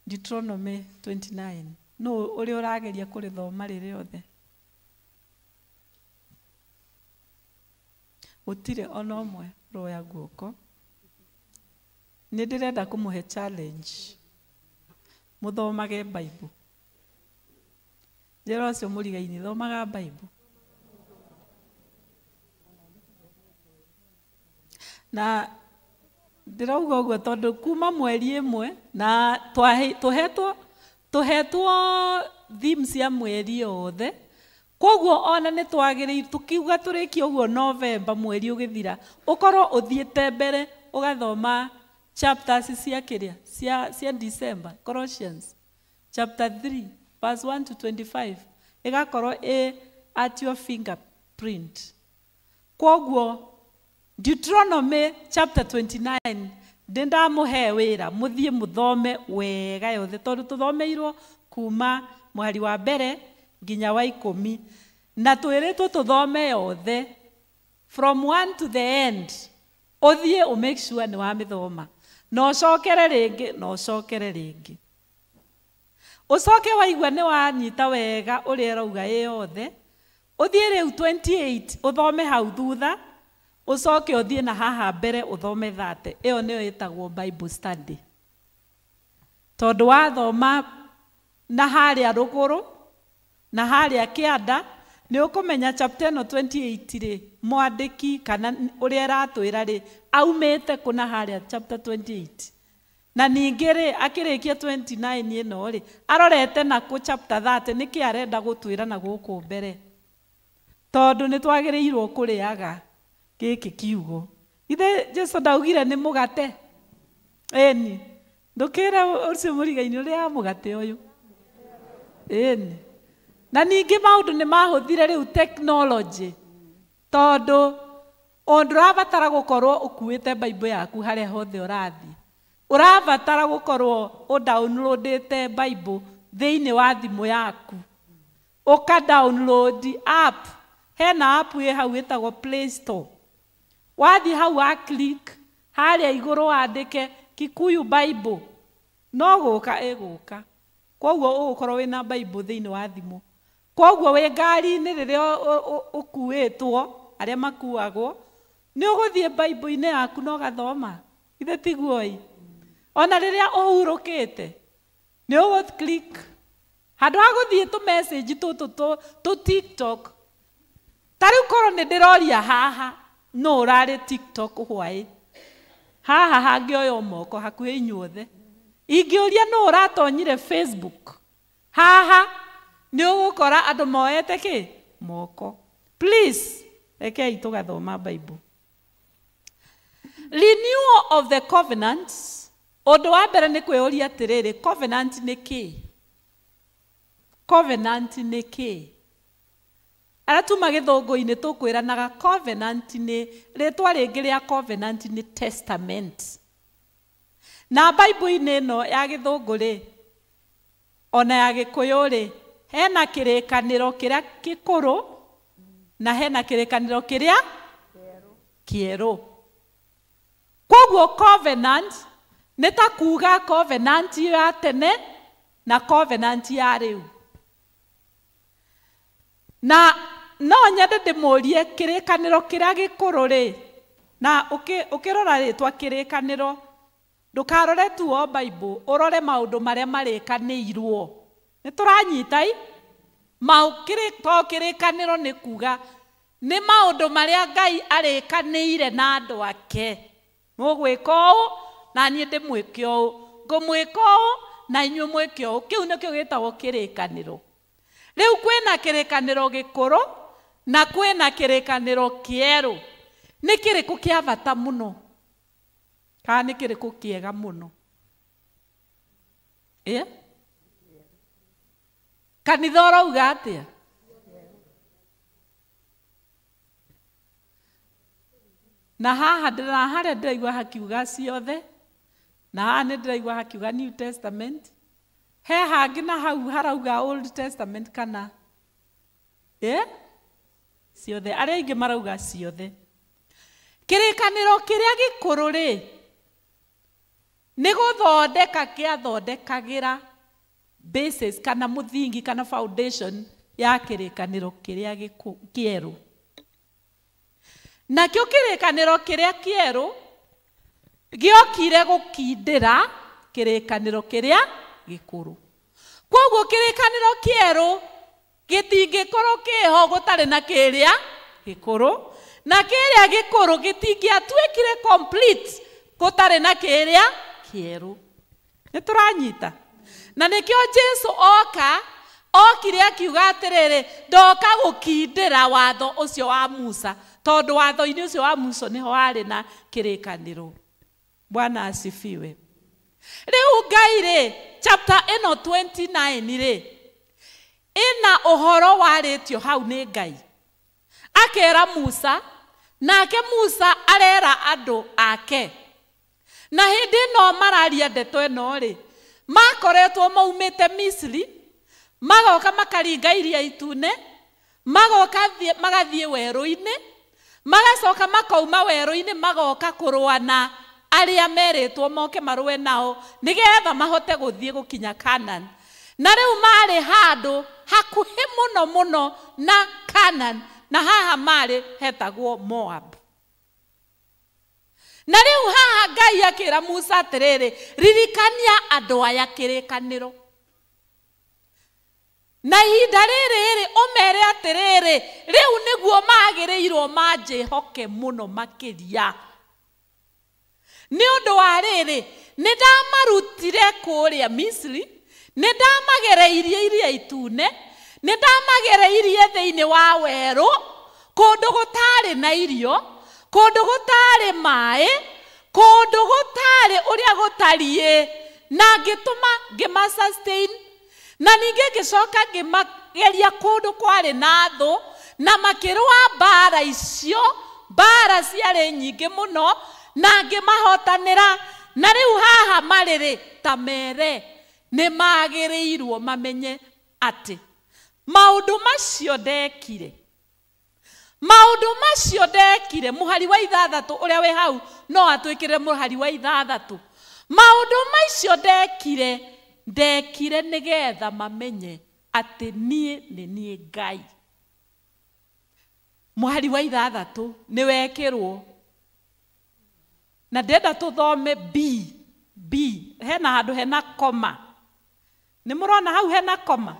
Deuteronomy 29. No ũrĩa ũrageria kũrĩthoma rĩrĩothe. Gũtirĩ ona ũmwe roya guoko. Nĩ ndĩrenda kũmũhe challenge. Mũthomage Bible. Njĩra ũcio mũrigaini, thomaga Bible. Na ndĩrauga ũguo tondũ kuma mweri ĩmwe na tũhetwo theme cia mweri yothe. Koguo ona nĩ twagĩrĩire tukiuga tũrĩkie ũguo November mweri ũgĩthira, ũkorwo ũthiĩte mbere ũgathoma chapters cia kĩrĩa cia December, Colossians chapter 3 verse 1 to 25, ĩgakorwo ĩ at your fingerprint. Koguo Deuteronomy chapter 29 ndĩndamũhe wĩra mũthiĩ mũthome wega yothe, tondũ tũthomeirwo kuma mweri wa mbere nginya wa 10, na twĩrĩtwo tũthome yothe from 1 to the end. Ũthiĩ ũ make sure nĩ wamĩthoma, na ũcokere rĩngĩ, na ũcokere rĩngĩ, ũcoke waigua nĩ wanyita wega ũrĩa ĩrauga ĩ yothe, ũthiĩ rĩu 28 ũthome hau thutha, ũcoke ũthiĩ na haha mbere ũthome 30. Ĩyo nĩyo ĩtagwo Bible study, tondũ wathoma na harĩa rũgũrũ na harĩa kĩanda nĩ ũkũmenya chapter ĩno 28 rĩ, mwandĩki kana ũrĩa ĩratwĩra rĩ, aumĩte kũ na harĩa chapter 28. Na ningĩ rĩ akĩrĩkia 29 ĩno rĩ arorete nakũ chapter 30 nĩkĩ arenda gũtwĩra na gũkũ mbere? Tondũ nĩ twagĩrĩirwo kũrĩaga gĩkĩ kiugo. Ithe Jesu ndaugire nĩ mũgate. Ĩni ndũkĩre ũcio mũrigainĩ ũrĩaga mũgate ũyũ. Ĩni na ningĩ maũndũ nĩ mahũthire rĩu technology, tondũ ũndũrabatara gũkorwo ũkuĩte Bible yaku harĩa hothe ũrathiĩ. Ũrabatara gũkorwo ũdownloadĩte Bible thĩinĩ wa thimũ yaku. Ũka download app. Hena app ĩ hau ĩtagwo Play Store. Wathiĩ hau wa click harĩa igũrũ wandĩke Kikuyu Bible, no gũka ĩgũka. Koguo ũgũkorwo wĩna Bible thĩinĩ wa thimũ. Koguo wĩ ngari-inĩ rĩrĩa ũkuĩtwo, arĩa makuagwo, nĩ ũgũthiĩ Bible-inĩ yaku na ũgathoma. Ithe tiguo-ĩ? Ona rĩrĩa ũhurũkĩte nĩ ũgũ click handũ ha gũthiĩ tũ message tũtũ tũ TikTok. Ta rĩu korwo nĩ ndĩroria haha no ũrarĩ TikTok hwaĩ haha hangĩoywo moko hakuhĩ inyuothe. Ingĩũria no ũratonyire Facebook haha nĩ ũgũkora andũ moete kĩ moko. Please rekei tũgathoma Bible. Renewal of the covenants. Ũndũ wa mbere nĩ kwĩyũria atĩrĩrĩ, covenant nĩ kĩ? Covenant nĩ kĩ? Arĩa tuma gĩthũngũ-inĩ tũkwĩranaga covenant nĩ rĩtwa rĩngĩ rĩa covenant nĩ testament. Na Bible-inĩ ĩno ya gĩthũngũ rĩ, ona ya gĩkũyũ rĩ, hena kĩrĩkanĩro kĩrĩa gĩkũrũ na hena kĩrĩkanĩro kĩrĩa kĩerũ. Koguo covenant nĩ ta kuga covenant ya tene na covenant ya rĩu. Na no nyende ndĩmũrie kĩrĩkanĩro kĩrĩa gĩkũrũ rĩ, na ũkĩrora rĩtwa kĩrĩkanĩro ndũkarore tu o Bible, ũrore maũndũ marĩa marĩkanĩirwo. Nĩ tũranyita i? To kĩrĩkanĩro nĩ kuga nĩ maũndũ marĩa Ngai arĩkanĩire na andũ ake. Mũgwĩka ũũ na niĩ ndĩmwĩke ũũ, ngũmwĩka ũũ na inyuĩ mwĩke ũũ. Kĩu nĩkĩo gĩtagwo kĩrĩkanĩro. Rĩu kwĩna kĩrĩkanĩro gĩkũrũ na kwĩna kĩrĩkanĩro kĩerũ. Nĩ kĩrĩkũ kĩa bata mũno? Kana nĩ kĩrĩkũ kĩega mũno? Ĩ? Kanitha ũrauga atĩa? Na haha harĩa ndĩraigua hakiuga ciothe, na haha nĩ ndĩraigua hakiuga New Testament. He hangĩ na hau harauga Old Testament kana ĩ? Ciothe. Arĩa aingĩ marauga ciothe. Kĩrĩkanĩro kĩrĩa gĩkũrũ rĩ, nĩ gũthondeka kĩathondekagĩra basis kana mũthingi kana foundation ya kĩrĩkanĩro kĩrĩa kĩerũ. Nakĩo kĩrĩkanĩro kĩrĩa kĩerũ gĩokire gũkindĩra kĩrĩkanĩro kĩrĩa gĩkũrũ. Koguo kĩrĩkanĩro kĩerũ gĩtingĩkorwo kĩho gũtarĩ na kĩrĩa gĩkũrũ, na kĩrĩa gĩkũrũ gĩtingĩatuĩkire complete gũtarĩ na kĩrĩa kĩerũ. Nĩ tũranyita? Na nĩkĩo Jesu oka okire akiuga atĩrĩrĩ, ndoka gũkindĩra watho ũcio wa Musa, tondũ watho-inĩ ũcio wa Musa nĩho harĩ na kĩrĩkanĩro. Bwana asifiwe. Rĩu Ngai rĩ, chapter ĩno 29 rĩ, ĩna ũhoro warĩtio hau nĩ Ngai. Akera Musa, nake Musa arera andũ ake. Na hĩndĩ ĩno mararia ndeto ĩno rĩ, makoretwo maumĩte Misri, magoka makaringa iria itune, magoka magathiĩ werũ-inĩ, magacoka makauma werũ-inĩ magoka kũrũa na arĩa merĩtwo moke marũe nao nĩgetha mahote gũthiĩ gũkinya Canaan. Na rĩu marĩ handũ hakuhĩ mũno mũno na Canaan, na haha marĩ hetagwo Moab. Na rĩu haha Ngai akĩra Musa atĩrĩrĩ, ririkania andũ aya kĩrĩkanĩro. Na ihinda rĩrĩ rĩ, ũmere atĩrĩrĩ, rĩu nĩguo magĩrĩirwo manjĩhoke mũno makĩria. Nĩ ũndũ wa rĩrĩ, Nĩ ndamarutire kũrĩa Misri, nĩ ndamagereirie iria itune, nĩ ndamagereirie thĩinĩ wa werũ, kũndũ gũtarĩ na irio, kũndũ gũtarĩ maĩ, kũndũ gũtarĩ ũrĩa gũtariĩ, na ngĩtũma ngĩma sustain, na ningĩ ngĩcoka ngĩmageria kũndũ kwarĩ na thũ, na makĩrũa mbara icio, mbara ciarĩ nyingĩ mũno, na ngĩmahotanĩra. Na rĩu haha marĩ rĩ, ta mere nĩ magĩrĩirwo mamenye atĩ maũndũ macio ndekire, maũndũ macio ndekire, mũhari wa 6 ũrĩa wĩ hau no atwĩkĩre mũhari wa 6, maũndũ macio ndekire, ndekire nĩgetha mamenye atĩ niĩ nĩ niĩ Ngai. Mũhari wa 6 nĩ wekĩrwo, na ndĩrenda tũthome B, B hena handũ hena koma, nĩ mũrona hau hena koma,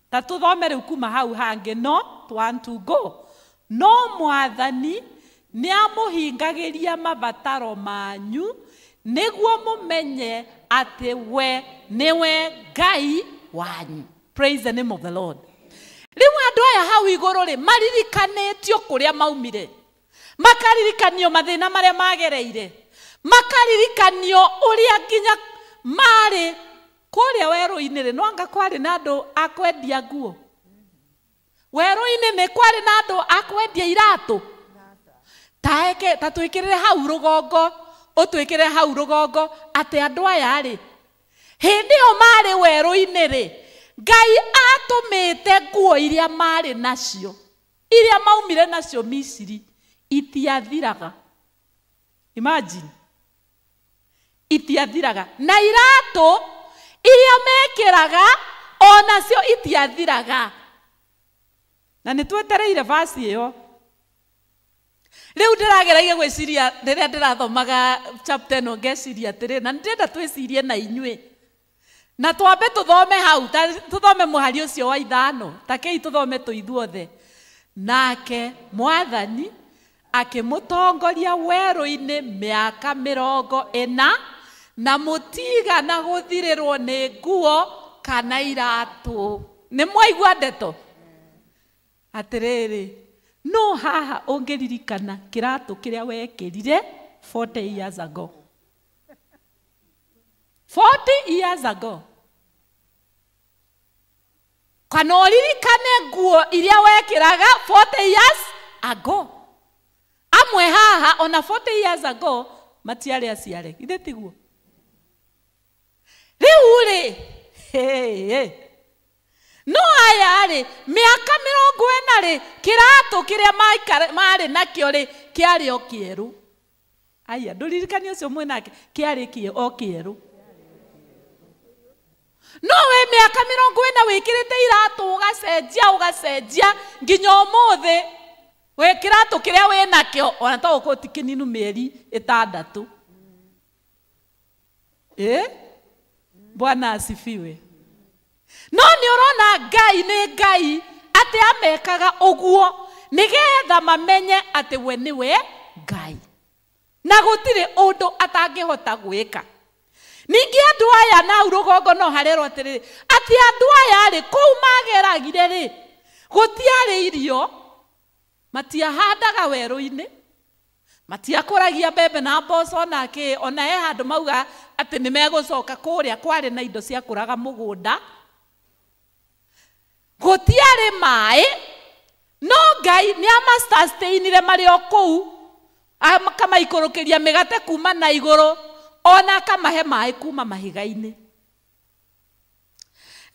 ta tũthome rĩu kuma hau hangĩ, no want to go. No mwathani nĩ amũhingagĩria mabataro manyu nĩguo mũmenye atĩ we nĩwe Ngai wanyu. Praise the name of the Lord. Rĩu andũ aya hau igũrũ rĩ, maririkanĩtio kũrĩa maumire, makaririkanio mathĩna marĩa magereire, makaririkanio ũrĩa nginya marĩ kũrĩa werũ-inĩ rĩ, no anga kwarĩ na andũ a kwendia nguo, werũ-inĩ nĩ kwarĩ na andũ a kwendia iratũ. Ta twĩkĩrĩre hau rũgongo, ũtwĩkĩrĩre hau rũgongo atĩ andũ aya rĩ, hĩndĩ ĩyo marĩ werũ-inĩ rĩ, Ngai atũmĩte nguo iria marĩ nacio, iria maumire nacio Misiri, itiathiraga. Imagine, itiathiraga. Na iratũ iria mekĩraga onacio itiathiraga. Na nĩ twetereire verse ĩyo. Rĩu ndĩrageragia gwĩciria rĩrĩa ndĩrathomaga chapter ĩno, ngeciria atĩrĩ, na nĩndĩrenda twĩcirie na inyuĩ, na twambe tũthome hau, tũthome mũhari ũcio wa 5, takei tũthome tũithuothe. Nake mwathani akĩmũtongoria werũ-inĩ mĩaka 40, na mũtigana gũthirĩrwo nĩ nguo kana iratũ. Nĩ mwaigua ndeto? Atĩrĩrĩ, no haha ũngĩririkana kĩratũ kĩrĩa wekĩrire 40 years ago. 40 years ago. Kana ũririkane nguo iria wekĩraga 40 years ago. Amwe haha ona 40 years ago matiarĩ aciare, githĩ tiguo? Rĩu rĩ, no aya rĩ, mĩaka 40 rĩ, kĩratũ kĩrĩa marĩ nakĩo rĩ, kĩarĩ o kĩerũ. Aya, ndũririkani ũcio mwĩ nake, kĩarĩ o kĩerũ. No we mĩaka 40 wĩkĩrĩte iratũ ũgacenjia ũgacenjia nginya ũmũthĩ we kĩratũ kĩrĩa wĩ nakĩo ona to gũkorwo ti kĩninu mĩeri 6. Bwana asifiwe. No nĩ ũrona Ngai nĩ Ngai atĩ amekaga ũguo nĩgetha mamenye atĩ we nĩwe Ngai, na gũtirĩ ũndũ atangĩhota gwĩka. Ningĩ andũ aya na hau rũgongo no harerwo atĩrĩrĩ, atĩ andũ aya rĩ, kũu mageragire rĩ, gũtiarĩ irio, matiahandaga werũ-inĩ, matiakũragia mbembe na mboco na kĩ, ona he handũ mauga atĩ nĩ megũcoka kũrĩa kwarĩ na indo ciakũraga mũgũnda, gũtiarĩ maĩ, no Ngai nĩ amasustainire marĩ o kũu, akamaikũrũkĩria mĩgate kuma na igũrũ, ona akamahe maĩ kuma mahiga-inĩ.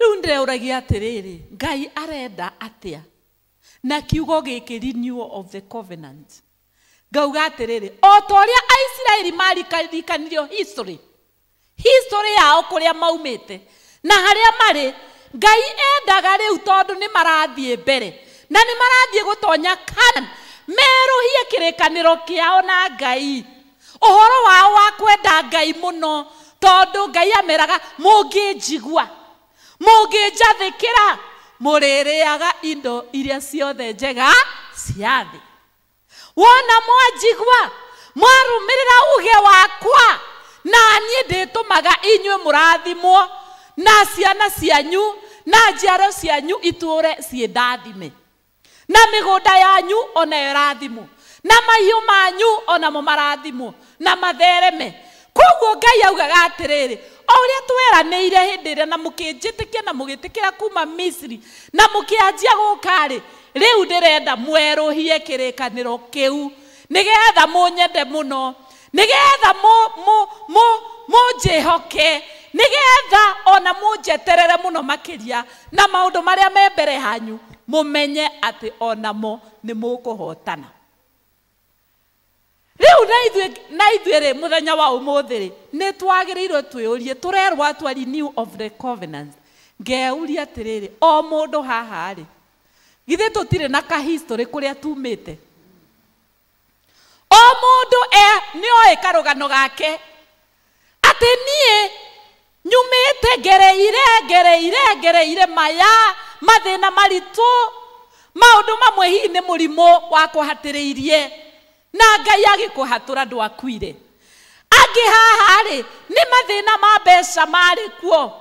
Rĩu ndĩreũragia atĩrĩrĩ, Ngai arenda atĩa na kiugo gĩkĩ renewal of the covenant? Ngauga atĩrĩrĩ, o ta ũrĩa Aisiraeli maririkanirio history yao kũrĩa maumĩte na harĩa marĩ, Ngai endaga rĩu tondũ nĩ marathiĩ mbere na nĩ marathiĩ gũtonya Canaan, merũhie kĩrĩkanĩro kĩao na Ngai, ũhoro wao wa kwenda Ngai mũno, tondũ Ngai ameraga mũngĩnjigua, mũngĩnjathĩkĩra, mũrĩrĩaga indo iria ciothe njega cia thĩ. Wona mwanjigua, mwarũmĩrĩra uge wakwa, na niĩ ndĩtũmaga inyuĩ mũrathimwo na ciana cianyu na njiaro cianyu itũũre ciĩ ndathime, na mĩgũnda yanyu ona ĩrathimwo, na mahiũ manyu onamo marathimwo na mathereme. Koguo Ngai augaga atĩrĩrĩ, o ũrĩa tweranĩire hĩndĩ ĩrĩa na mũkĩnjĩtĩkia na mũgĩtĩkĩra kuma Misiri na mũkĩanjia gũka rĩ, rĩu ndĩrenda mwerũhie kĩrĩkanĩro kĩu nĩgetha mũnyende mũno, nĩgetha mũnjĩhoke, nĩgetha ona mũnjeterere mũno makĩria, na maũndũ marĩa me mbere hanyu mũmenye atĩ onamo nĩ mũkũhotana. Rĩu na ithuĩ rĩ, mũthenya wa ũmũthĩ rĩ, nĩ twagĩrĩirwo twĩũrie, tũrerwo atwa renew of the covenant. Ngeuria atĩrĩrĩ, o mũndũ haha rĩ, githĩ tũtirĩ na ka history kũrĩa tumĩte? O mũndũ nĩ oĩ karũgano gake atĩ niĩ nyumĩte ngereire maya mathĩna maritũ, maũndũ mamwe hihi nĩ mũrimũ wakũhatĩrĩirie na Ngai agĩkũhatũra ndwakuire. Angĩ haha rĩ, nĩ mathĩna ma mbeca marĩ kuo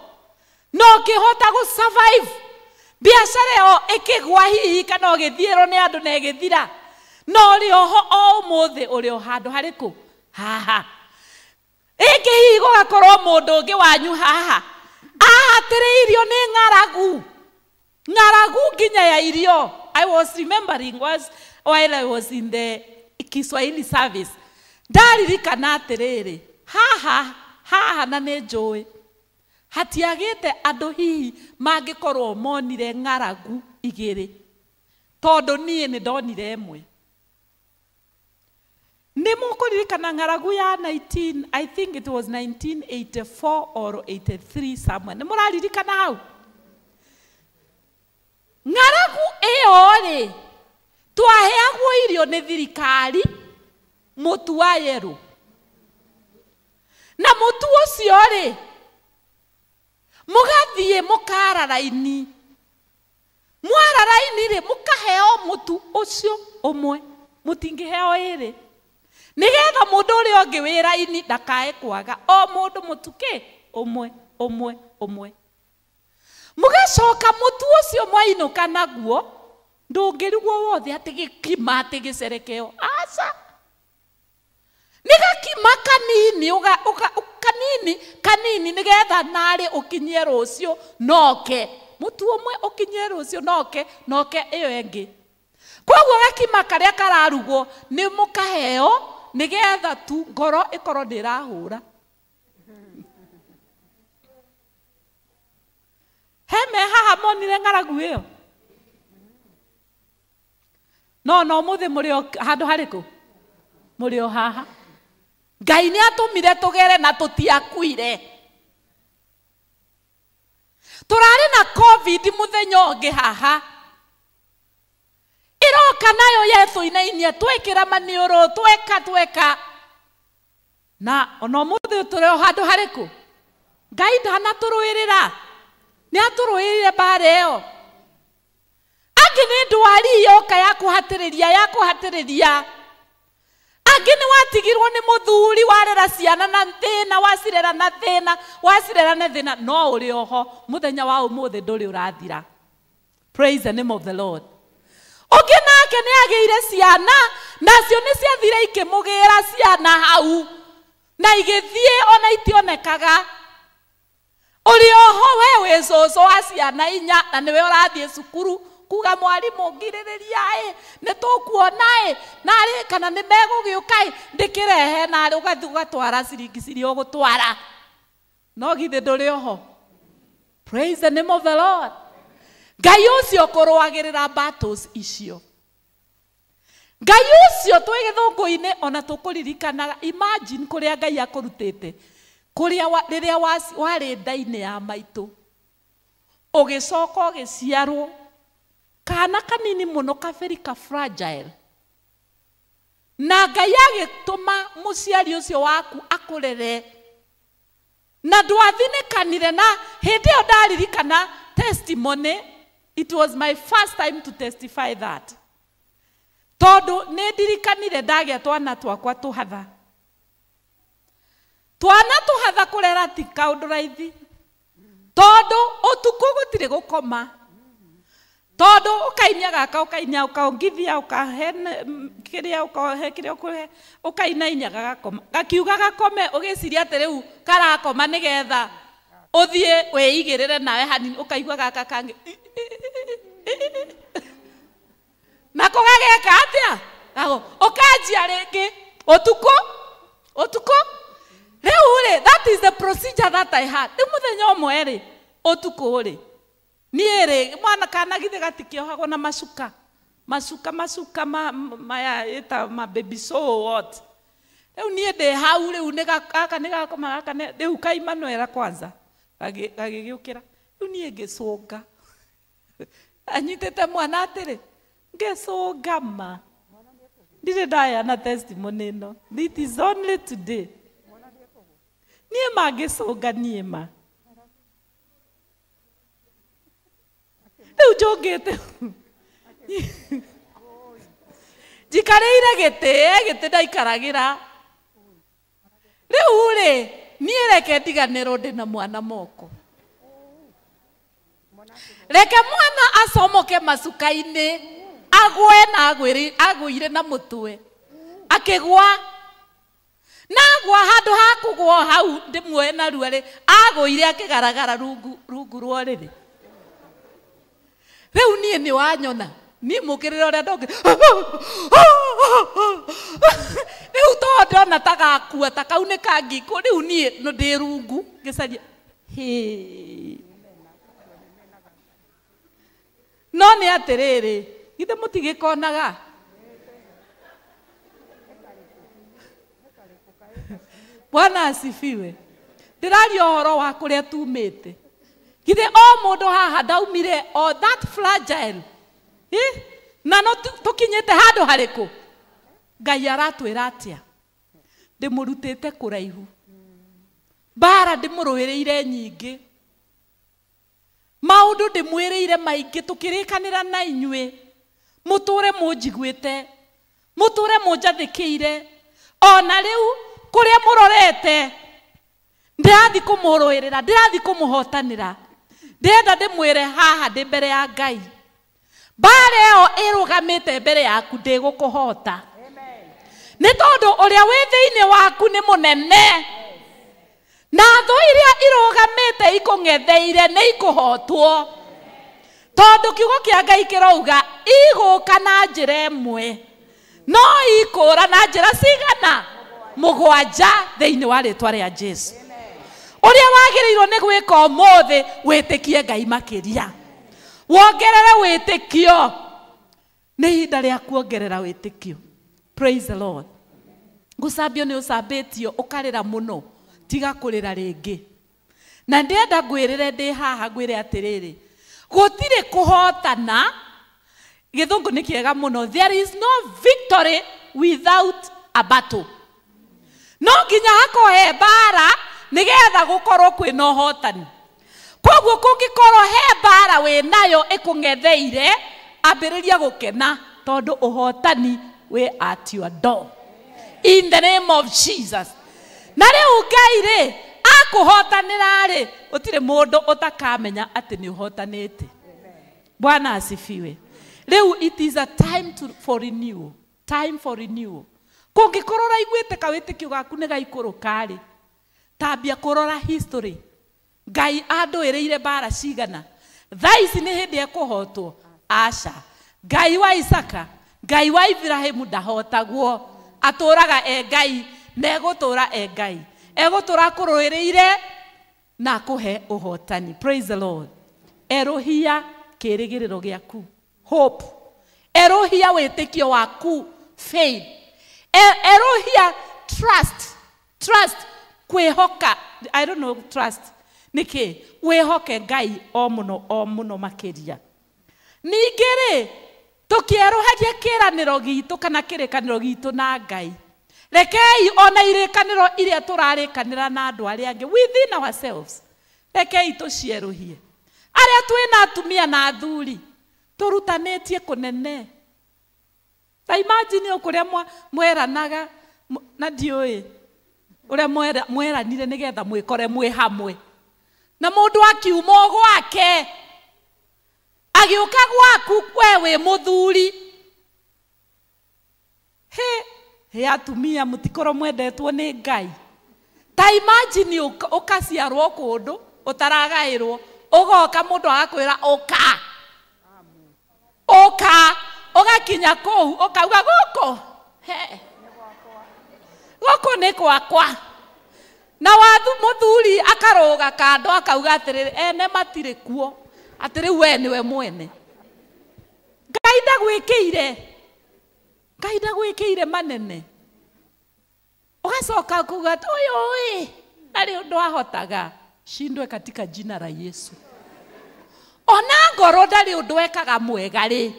no ũkĩhota gũ survive, biacara ĩyo ĩkĩgwa hihi kana ũgĩthiĩrwo nĩ andũ na ĩgĩthira, no ũrĩ oho o ũmũthĩ ũrĩ o handũ harĩkũ? Haha. Ĩngĩ hihi gũgakorwo mũndũ ũngĩ wanyu haha ahatĩrĩirio nĩ ng'aragu, ng'aragu nginya ya irio. I was remembering while I was in the Kiswahili service, ndaririkana atĩrĩrĩ, haha haha na nĩ njũĩ hatiagĩte andũ hihi mangĩkorwo monire ng'aragu igĩrĩ, tondũ niĩ nĩ ndonire ĩmwe. Nĩ mũkũririkana ng'aragu ya 19, I think it was 1984 or 83 somewhere. Nĩ mũraririkana hau? Ng'aragu ĩyo rĩ, twaheagwo irio nĩ thirikari, mũtu wa yerũ, na mũtu ũcio rĩ, mũgathiĩ mũkara raini, mwara raini rĩ, mũkaheo mũtu ũcio ũmwe, mũtingĩheo ĩrĩ, nĩgetha mũndũ ũrĩa ũngĩ wĩ raini ndakae kwaga, o mũndũ mũtu kĩ ũmwe ũmwe ũmwe. Mũgacoka mũtu ũcio mwainũka naguo ndũngĩrugwo wothe atĩ gĩkima atĩ gĩcerekeo, aca, nĩ gakima kanini, kanini kanini, nĩgetha narĩ ũkinyie rũciũ noke mũtu ũmwe ũkinyie rũciũ noke noke ĩyo ĩngĩ. Koguo gakima karĩa kararugwo nĩ mũkaheo nĩgetha tu ngoro ĩkorwo ndĩrahũra. He me haha monire ng'aragu ĩyo? No no mũthĩ mũrĩ o handũ harĩkũ? Mũrĩ o haha. Ngai nĩ atũmire tũgere na tũtiakuire. Tũrarĩ na COVID mũthenya ũngĩ haha, ĩroka nayo yetũinainia, twekĩra maniũrũ, tweka tweka, na ona ũmũthĩ tũrĩ o handũ harĩkũ? Ngai ndanatũrũĩrĩra, nĩ atũrũĩrĩire mbara ĩyo. Angĩ nĩ ndwari yoka ya kũhatĩrĩria ya kũhatĩrĩria. Angĩ nĩ watigirwo nĩ mũthuri, warera ciana na thĩna, wacirera na thĩna, wacirera na thĩna, no ũrĩ oho mũthenya wa ũmũthĩ ndũrĩ ũrathira. Praise the name of the Lord. Ũngĩ nake nĩ agĩire ciana, nacio nĩ ciathire ikĩmũgĩra ciana hau na igĩthiĩ ona itionekaga. Ũrĩ oho we wĩ cũcũ wa ciana inya na nĩwe ũrathiĩ cukuru kuga mwarimũ ngirĩrĩria ĩ, nĩ tũkuona ĩ, narĩ kana nĩ megũgĩũka ĩ, ndĩkĩrehe narĩ ũgathiĩ ũgatwara ciringi ciria ũgũtwara, no githĩ ndũrĩ oho? Praise the name of the Lord. Ngai ũcio kũrũagĩrĩra battles icio, Ngai ũcio twĩ gĩthũngũ-inĩ ona tũkũririkanaga. Imagine kũrĩa Ngai akũrutĩte, kũrĩa rĩrĩa warĩ nda-inĩ ya maitũ, ũgĩcoka ũgĩciarwo kana kanini mũno, kabĩri ka fragile, na Ngai agĩtũma mũciari ũcio waku akũrere na ndwathinĩkanire. Na hĩndĩ ĩyo ndaririkana testimony, it was my first time to testify that, tondũ nĩ ndirikanire ndagĩa twana twakwa tũhatha. Twana tũhatha kũrera ti kaũndũ raithi. Tondũ ũtukũ gũtirĩ gũkoma. Tondũ ũkainia gaka ũkainia ũkaongithia ũkahe kĩrĩa ũkahe kĩrĩa ũkũhe ũkainainia gagakoma. Gakiuga gakome ũgĩciria atĩ rĩu karakoma nĩgetha ũthiĩ wĩigĩrĩre nawe hanini ũkaigua gaka kangĩ. Nako gageka atĩa? Gago ũkanjia rĩngĩ ũtukũ ũtukũ. Rĩu rĩ, that is the procedure that I had. Rĩu mũthenya ũmwe rĩ, ũtukũ rĩ, niĩ rĩ, mwana kana githĩ gatikĩohagwo na macuka. Macuka macuka maya ĩta ma baby so what. Rĩu niĩ ndĩ hau rĩu nĩ gaka nĩ gakoma gaka rĩu kaimanuera kwanza. Gagĩgĩũkĩra. Rĩu niĩ ngĩcũnga. Anyitĩte mwana atĩrĩ, ngĩcũnga ma. Ndirĩ ndaheana testimony ĩno. It is only today. Niĩ ma ngĩcũnga niĩ ma. Rĩu njũngĩte. Njikarĩire gĩtĩ, gĩtĩ ndaikaragĩra. Rĩu rĩ, niĩ reke ndiganĩrwo ndĩ na mwana moko. Reke mwana acomoke macuka-inĩ, agwe na agũire na mũtwe. Akĩgwa. Na agwa handũ ha kũgwa hau ndĩmuoe narua rĩ, agũire akĩgaragara rungu rwa ũrĩrĩ. Rĩu niĩ nĩ wanyona, niĩ mũkĩrĩre ũrĩa ndokĩra. Rĩu tondũ ndona ta gakua ta kau nĩ kangikũ, rĩu niĩ no ndĩ rungu ngĩcaria. Hĩ. No nĩ atĩrĩrĩ, githĩ mũtigĩkonaga? Bwana asifiwe. Ndĩraria ũhoro wa kũrĩa tumĩte. Githĩ o mũndũ haha ndaumire o that fragile. Na no tũkinyĩte handũ harĩkũ? Ngai aratwĩra atĩa? Ndĩmũrutĩte kũraihu. Mbara ndĩmũrũĩrĩire nyingĩ. Maũndũ ndĩmwĩrĩire maingĩ tũkĩrĩkanĩra na inyuĩ. Mũtũre mũnjiguĩte. Mũtũre mũnjathĩkĩire. Ona rĩu kũrĩa mũrorete ndĩrathiĩ kũmũrũĩrĩra, ndĩrathiĩ kũmũhotanĩra. Ndĩrenda ndĩmwĩre haha ndĩ mbere ya Ngai. Mbara ĩyo ĩrũgamĩte mbere yaku ndĩgũkũhota. Nĩ tondũ ũrĩa wĩ thĩinĩ waku nĩ mũnene. Na thũ iria irũgamĩte ikũng'etheire nĩ ikũhotwo. Tondũ kiugo kĩa Ngai kĩrauga igũka na njĩra ĩmwe, no ikũra na njĩra cigana? Mũgwanja thĩinĩ wa rĩtwa rĩa Jesu. Ũrĩa wagĩrĩirwo nĩ gwĩka ũmũthĩ, wĩtĩkie Ngai makĩria. Wongerere wĩtĩkio. Nĩ ihinda rĩa kuongerera wĩtĩkio. Praise the Lord. Gũcambio nĩ ũcambĩtio ũkarĩra mũno, tiga kũrĩra rĩngĩ. Na ndĩrenda ngwĩrĩre ndĩ haha ngwĩre atĩrĩrĩ, gũtirĩ kũhotana. Gĩthũngũ nĩ kĩega mũno. There is no victory without a battle. No nginya hakorwo he mbara nĩgetha gũkorwo kwĩna ũhotani. Koguo kũngĩkorwo he mbara wĩnayo ĩkũng'etheire, ambĩrĩria gũkena tondũ ũhotani wĩ at your door. In the name of Jesus. Na rĩu Ngai rĩ, akũhotanĩra rĩ, gũtirĩ mũndũ ũtakamenya atĩ nĩ ũhotanĩte. Bwana asifiwe. Rĩu it is a time for renewal. Time for renewal. Kũngĩkorwo ũraiguĩte kawĩtĩkio gaku nĩ gaikũrũka rĩ, tambia kũrora history. Ngai andũĩrĩire mbara cigana. Thaa ici nĩ hĩndĩ ekũhotwo? Aca. Ngai wa Isaka, Ngai wa Ibrahimu ndahotagwo. Atũraga e Ngai, na egũtũra e Ngai. Egũtũra akũrũĩrĩire na akũhe ũhotani. Praise the Lord. Erũhia kĩĩrĩgĩrĩro gĩaku. Hope. Erũhia wĩtĩkio waku. Faith. Erũhia trust. Trust. Kwĩhoka. I don't know trust. Nĩkĩ? Wĩhoke Ngai o mũno makĩria. Ningĩ rĩ, tũkĩerũhagia kĩĩranĩro gitũ kana kĩrĩkanĩro gitũ na Ngai. Rekei ona irĩkanĩro iria tũrarĩkanĩra na andũ arĩa angĩ within ourselves. Rekei tũcierũhie. Arĩa twĩna atumia na athuri tũrutanĩtie kũnene. Ta imagine o kũrĩa mweranaga na ndiũĩ. Ũrĩa mweranire nĩgetha mwĩkore mwĩ hamwe. Na mũndũ akiuma gwake agĩũka gwaku we wĩ mũthuri. He atumia mũtikorwo mwendetwo nĩ Ngai. Ta imagine ũkaciarwo kũndũ ũtaragaĩrwo ũgoka mũndũ agakwĩra ũka. Ũka ũgakinya kũu ũkauga gũkũ. He. Gũkũ nĩ gwakwa. Na wathu mũthuri akarũga kando akauga atĩrĩrĩ ene matirĩ kuo. Atĩrĩ we nĩwe mwene. Ngai ndagwĩkĩire. Ngai ndagwĩkĩire manene. Ũgacoka kuga ũyũ ĩ ndarĩ ũndũ ahotaga. Shindwe katika jina la Yesu. Ona ngoro ndarĩ ũndũ ekaga mwega rĩ.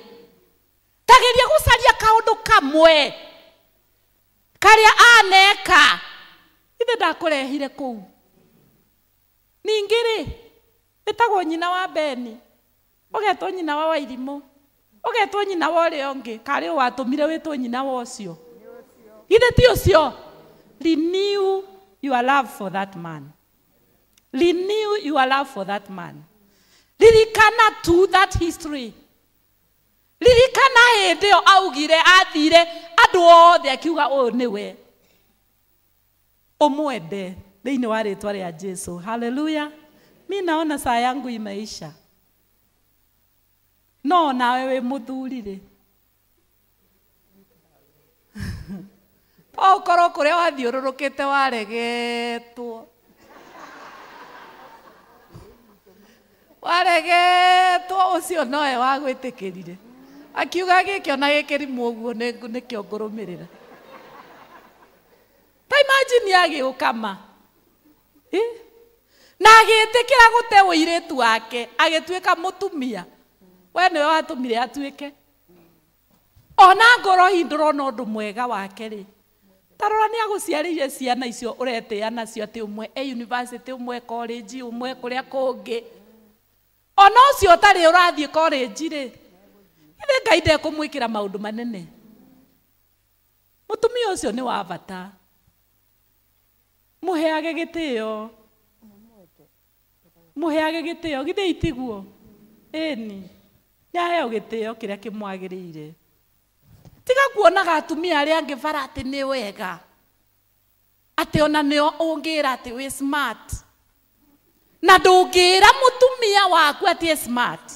Tageria gũcaria kaũndũ kamwe karĩa aneka. Ithe ndakũrehire kũu. Ningĩ rĩ ĩtagwo nyina wa Beni, ũgetwo nyina wa Wairimũ, ũgetwo nyina wa ũrĩa ũngĩ, karĩ watũmire wĩtwo nyina wa ũcio. Githĩ ti ũcio? Renew your love for that man. Renew your love for that man. Ririkana to that history. Ririkana hĩndĩ ĩyo augire athire andũ othe akiuga ũyũ nĩwe. Ũmwende thĩinĩ wa rĩtwa rĩa Jesu. Hallelujah. Mi naona saa yangu imeisha. No nawe wĩ mũthuri rĩ. Okorwo kũrĩa wathiũrũrũkĩte waregetwo. Waregetwo ũcio nowe wagwĩtĩkĩrire. Akiuga gĩkĩ ona gĩkĩrimũ ũguo nĩkĩo ngũrũmĩrĩra. Ta imagine agĩũka ma. Na agĩtĩkĩra gũte ũirĩtu wake, agĩtuĩka mũtumia. We nĩwe watũmire atuĩke. Ona ngoro hihi ndũrona ũndũ mwega wake rĩ. Ta rora nĩ agũciarĩire ciana icio ũretĩa nacio atĩ ũmwe e university, ũmwe college, ũmwe kũrĩa kũngĩ. Ona ũcio ũtarĩ ũrathiĩ college rĩ, githĩ Ngai ndekũmwĩkĩra maũndũ manene. Mũtumia ũcio nĩ wa bata. Mũheage gĩtĩo. Mũheage gĩtĩo, githĩ itiguo? Ĩni. Nĩaheo gĩtĩo kĩrĩa kĩmwagĩrĩire. Tiga kuonaga atumia arĩa angĩ bara atĩ nĩ wega. Atĩ ona nĩo ũngĩra atĩ wĩ smart. Na ndũngĩra mũtumia waku atĩ e smart.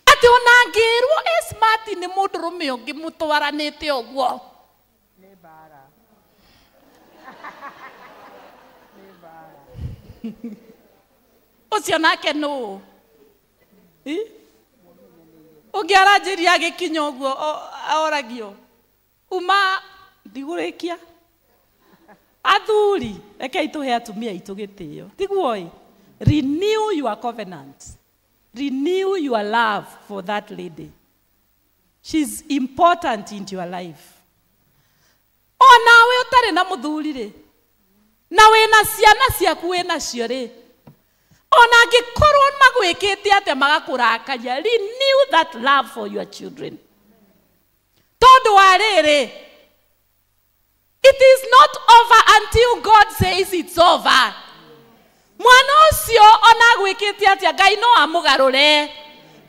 Atĩ ona angĩrwo e smart nĩ mũndũrũme ũngĩ mũtwaranĩte ũguo. Nĩ mbara. Ũcio nake nũ? Ũngĩ aranjĩria agĩkinya ũguo oragio. Uma ndigũrĩkia. Athuri, rekei tũhe atumia aitũ gĩtĩo. Tiguo ĩ? Renew your covenant. Renew your love for that lady. She's important into your life. Onawe ũtarĩ na mũthuri rĩ, na wĩna ciana ciaku wĩnacio rĩ, ona angĩkorwo magwĩkĩte atĩa magakũrakaria, renew that love for your children. Tondũ wa rĩrĩ, it is not over until God says it's over. Mwana ũcio ona agwĩkĩte atĩa, Ngai no amũgarũre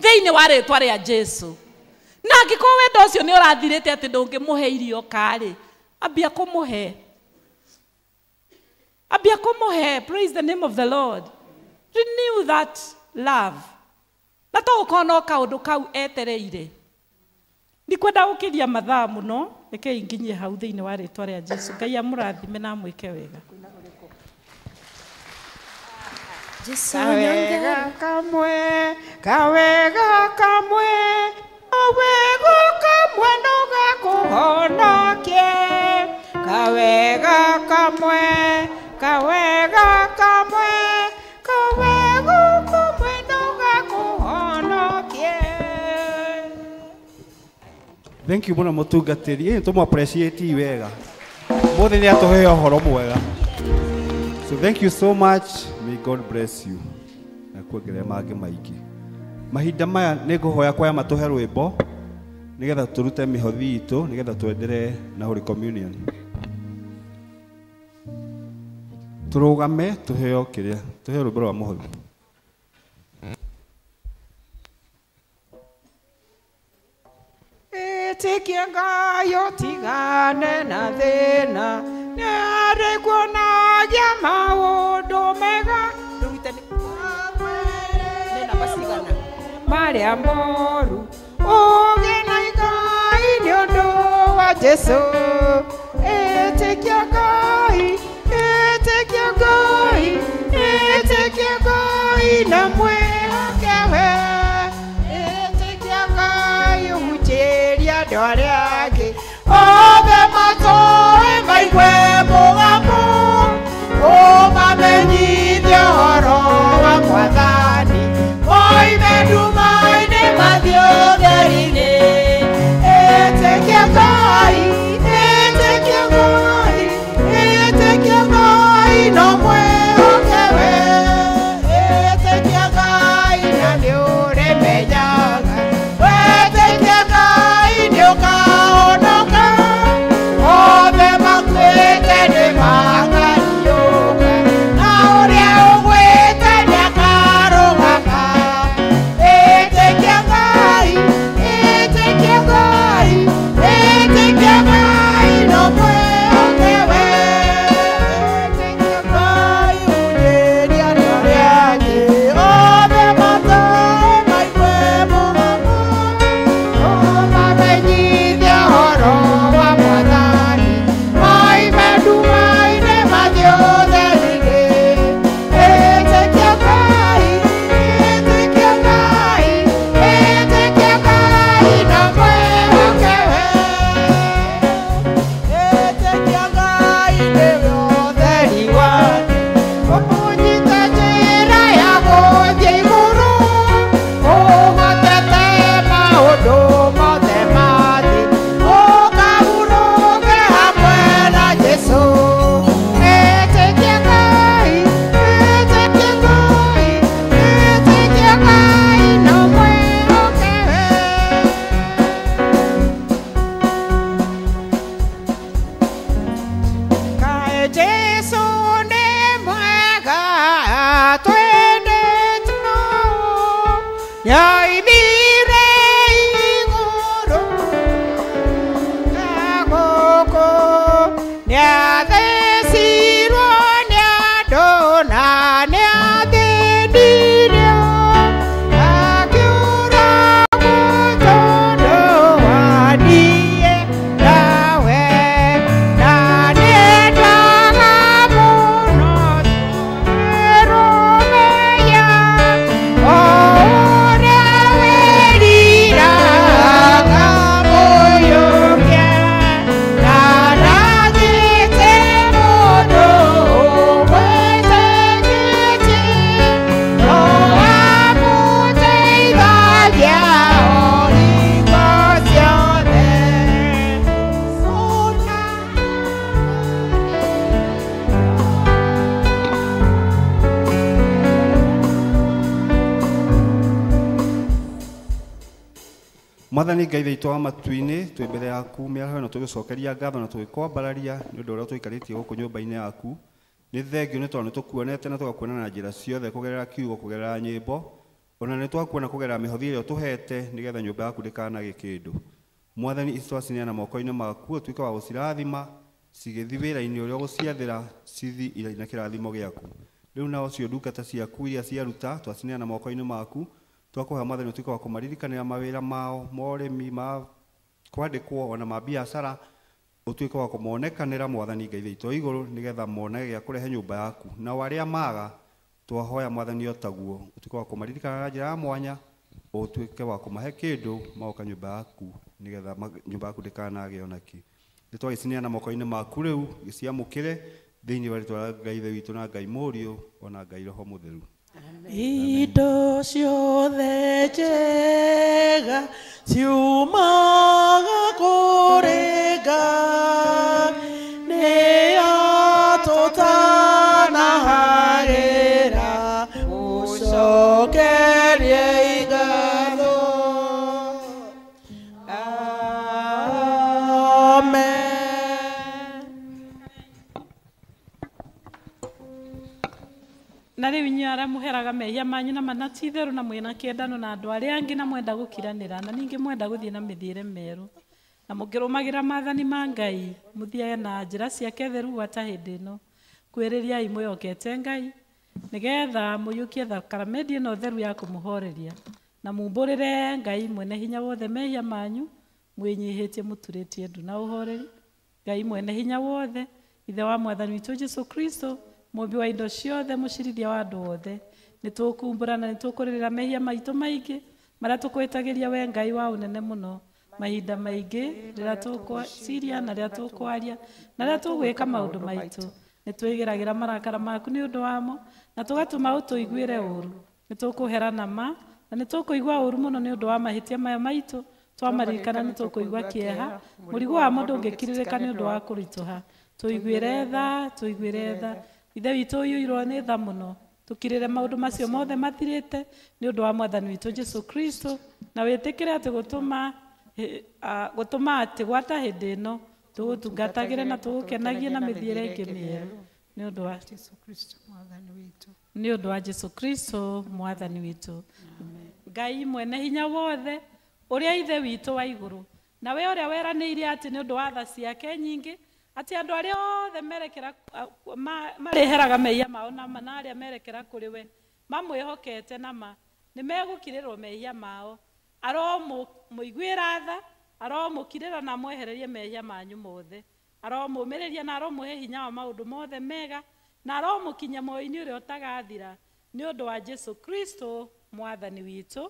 thĩinĩ wa rĩtwa rĩa Jesu. Na angĩkorwo wendo ũcio nĩ ũrathirĩte atĩ ndũngĩmũhe irio karĩ, ambia kũmũhe. Ambia kũmũhe. Praise the name of the Lord. Renew that love. Na to ũkorwo no kaũndũ kau etereire. Ndikwenda gũkĩria mathaa mũno, rekei nginyie hau thĩinĩ wa rĩtwa rĩa Jesu. Ngai amũrathime na amwĩke wega. Kawega kamwe, kawega kamwe, kawega kamwe no gakuhonokie. Kawega kamwe, kawega kamwe, kawega kamwe no gakuhonokie. Thank you mũno mũtungatĩri. Ĩ tũmũ appreciate wega. Mũthĩ nĩ atũhe ũhoro mwega. So thank you so much. May God bless you. Na kuongerera mangĩ maingĩ. Mahinda maya nĩ ngũhoya kwaya matũhe rwĩmbo nĩgetha tũrute mĩhothi itũ nĩgetha twenderee na Holy Communion. Tũrũgame tũheo kĩrĩa, tũheo rwĩmbo rwa mũhothi. Ĩtĩkia Ngai ũtigane na thĩna, nĩarĩkuonagia maũndũ mega marĩa moru. Ũgĩe na Ngai nĩ ũndũ wa Jesũ. Ĩtĩkia Ngai, ĩtĩkia Ngai, ĩtĩkia Ngai na mwĩhoke we. Ĩtĩkia Ngai ũhunjĩrie andũ arĩa angĩ othe matũe maigue mũgambo, ũmamenyithie ũhoro wa Mwathani, moime nduma-inĩ mathiĩ ũtheri-inĩ. Ĩtĩkia Ngai, ĩtĩkia Ngai, ĩtĩkia Ngai na mwĩhoke we. Ĩtĩkia Ngai na nĩũrĩmenyaga, wetĩkia Ngai nĩũkahonoka, othe makuĩte nĩmakariũka, na ũrĩa ũgwĩte nĩakarũgama. Ĩtĩkia Ngai, ĩtĩkia Ngai, ĩtĩkia Ngai na mwĩhoke we. Ĩtĩkia Ngai ũhunjĩrie andũ arĩa angĩ, othe matũe maigue mũgambo, ũmamenyithie ũhoro wa Mwathani, moime nduma-inĩ mathiĩ ũtheri-inĩ. Ĩtĩkia Ngai, ĩtĩkia Ngai, ĩtĩkia Ngai na mwĩhoke we. Ĩtĩkia Ngai nĩwe ũtheri wake, ũnyite njĩra ya gũthiĩ igũrũ, ũhotete maũndũ mothe ma thĩ, ũkahurũke hamwe na Jesũ. Ĩtĩkia Ngai, ĩtĩkia Ngai, ĩtĩkia Ngai na mwĩhoke we. Kaĩ Jesũ nĩ mwega, twendete ũũ, nĩoimire igũrũ na gũkũ, nĩathecirwo nĩ andũ na nĩathĩnirio, akiũragwo tondũ wa niĩ nawe, na nĩendaga mũno tũrũmenya o ũrĩa wĩriraga mũiyũkie, na ndathĩte mũndũ ũmwĩtĩkĩtie, no amũteithagia o hingo ciothe. Mwathani Ngai witũ wa matu-inĩ, twĩ mbere yaku mĩaraho ĩno tũgĩcokeria ngatho na tũgĩkwambararia nĩ ũndũ ũrĩa tũikarĩtie gũkũ nyũmba-inĩ yaku. Nĩ thengio nĩ tondũ nĩ tũkuonete na tũgakuona na njĩra ciothe kũgerera kiugo, kũgerera nyĩmbo, ona nĩ twakuona kũgerera mĩhothi ĩrĩa ũtũhete nĩgetha nyũmba yaku ndĩkanage kĩndũ. Mwathani, ici twacineana moko-inĩ maku, ũtuĩke wa gũcirathima cigĩthiĩ wĩra-inĩ ũrĩa ũgũciathĩra, cithi irĩ na kĩrathimo gĩaku. Rĩu nao cio ndungata ciaku iria ciaruta twacineana moko-inĩ maku, twakũhe Mwathani ũtuĩke wa kũmaririkanĩra mawĩra mao ma ũrĩmi, ma kwandĩkwo, ona ma biacara, ũtuĩke wa kũmonekanĩra Mwathani Ngai witũ wa igũrũ, nĩgetha monage gĩa kũrehe nyũmba yaku. Nao arĩa maga twahoya Mwathani o taguo, ũtuĩke wa kũmaririkana na njĩra ya mwanya, ũtuĩke wa kũmahe kĩndũ magoka nyũmba yaku, nĩgetha nyũmba yaku ndĩkanage ona kĩ. Nĩ twagĩcineana moko-inĩ maku rĩu, gĩciamũkĩre thĩinĩ wa rĩtwa rĩa Ngai Ithe witũ na Ngai Mũriũ ona Ngai Roho Mũtheru. Indo ciothe njega ciumaga kũrĩ Ngai, nĩyo tũtanahagĩra gũcokerie ngatho. Amen. Na rĩu inyuĩ arĩa mũheraga mehia manyu na mana ti itherũ na mwĩna kĩendano na andũ arĩa angĩ na mwenda gũkiranĩra na ningĩ mwenda gũthiĩ na mĩthiĩre mĩerũ na mũngĩrũmagĩra maathani ma Ngai mũthiage na njĩra ciake theru gwata hĩndĩ ĩno kwĩrĩriai mwĩhokete Ngai nĩgetha mũiyũkie thakaramenti ĩno theru ya kũmũhoreria na mumbũrĩre Ngai mwene hinya wothe mehia manyu mwĩnyihĩtie mũturĩtie ndu na ũhoreri. Ngai mwene hinya wothe, Ithe wa Mwathani witũ Jesũ Kristo, mũmbi wa indo ciothe, mũcirithia wa andũ othe, nĩtũkumbũra na nĩtũkũrĩrĩra mehia maitũ maingĩ marĩa tũkwĩtagĩria we Ngai wa ũnene mũno mahinda maingĩ rĩrĩa tũgwĩciria na rĩrĩa tũkwaria na rĩrĩa tũgwĩka maũndũ maitũ. Nĩtwĩgĩragĩra marakara maku nĩ ũndũ wamo na tũgatũma ũtũiguĩre ũũru. Nĩtũkũhera na ma na nĩtũkũigua ũũru mũno nĩ ũndũ wa mahĩtia maya maitũ. Twamaririkana nĩtũkũigua kĩeha, mũrigo wamo ndũngĩkirĩrĩka nĩ ũndũ wa kũritũha. Tũiguĩre tha, tũiguĩre tha. Ithe witũ ũiyũirwo nĩ tha mũno, tũkirĩre maũndũ macio mothe mathirĩte nĩ ũndũ wa Mwathani witũ Jesũ Kristo, na wĩtĩkĩre atĩ gũtũma atĩ gwata hĩndĩ ĩno tũgũtungatagĩre na tũgũkenagie na mĩthiĩre ĩngĩ mĩerũ nĩ ũndũ wa Jesũ Kristo Mwathani witũ. Nĩ ũndũ wa Jesũ Kristo Mwathani witũ. Ngai mwene hinya wothe, ũrĩa Ithe witũ wa igũrũ, na we ũrĩa weranĩire atĩ nĩ ũndũ wa tha ciake nyingĩ atĩ andũ arĩa othe merekera marĩheraga mehia mao na arĩa merekera kũrĩ we mamwĩhokete na ma nĩmegũkirĩrwo mehia mao. Aromũiguĩra tha, aromũkirĩra na amwehererie mehia manyu mothe, aromũmĩrĩria na aromũhe hinya wa maũndũ mothe mega, na aromũkinyia muoyo-inĩ ũrĩa ũtagathira nĩ ũndũ wa Jesũ Kristo Mwathani witũ.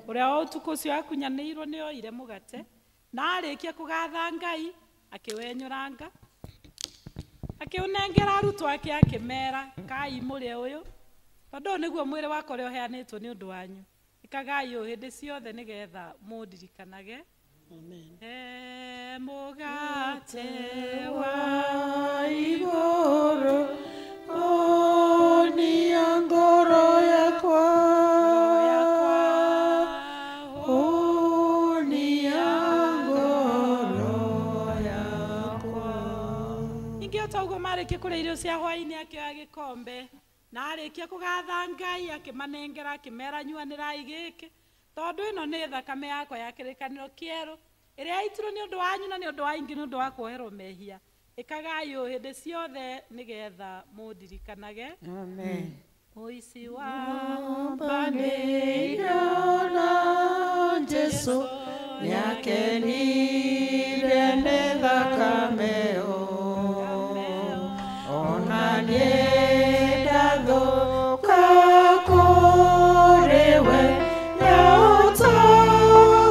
Ũrĩa o ũtukũ ũcio akunyanĩirwo nĩ oire mũgate na arĩkia kũgatha Ngai akĩwenyũranga akĩũnengera arutwo ake akĩmera, kai mũrĩe ũyũ tondũ ũyũ nĩguo mwĩrĩ wakwa ũrĩa ũheanĩtwo nĩ ũndũ wanyu. Ĩkagai ũũ hĩndĩ ciothe nĩgetha mũndirikanage. He mũgate wa igũrũ ũnia ngoro yakwa, ũnia ngoro yakwa. Ningĩ o ta ũguo marĩkia kũrĩa irio cia hwaĩ-inĩ akĩoya gĩkombe na arĩkia kũgatha Ngai akĩmanengera akĩmera, nyuanĩrai gĩkĩ tondũ ĩno nĩ thakame yakwa ya kĩrĩkanĩro kĩerũ ĩrĩa yaitirwo nĩ ũndũ wanyu na nĩ ũndũ wa aingĩ nĩ ũndũ wa kuoherwo mehia. Ĩkagai ũũ hĩndĩ ciothe nĩgetha mũndirikanage. Amen. Mũici wa Mbanĩirio na Jesũ nĩakenire nĩ thakame ĩyo, ona niĩ ndathũka kũrĩ we yahota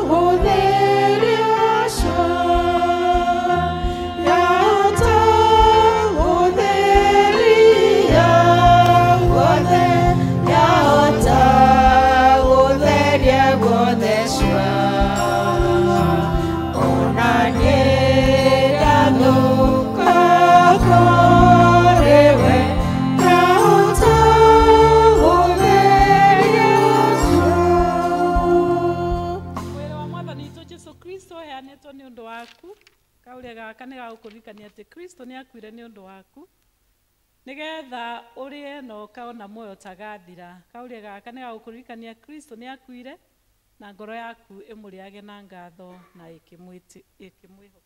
gũtheria cua, yahota gũtheria guothe, yahota gũtheria guothe cua, ona niĩ ndathũka kũrĩ we yahota gũtheria cua. Mwĩrĩ wa Mwathani witũ Jesũ Kristo ũheanĩtwo nĩ ũndũ waku. Kaũrĩa gaka nĩ gagũkũririkania atĩ Kristo nĩ akuire nĩ ũndũ waku nĩgetha ũrĩe na ũkaona muoyo ũtagathira. Kaũrĩa gaka nĩ gagũkũririkania Kristo nĩ akuire na ngoro yaku ĩmũrĩage na ngatho na ĩkĩmwĩhoka.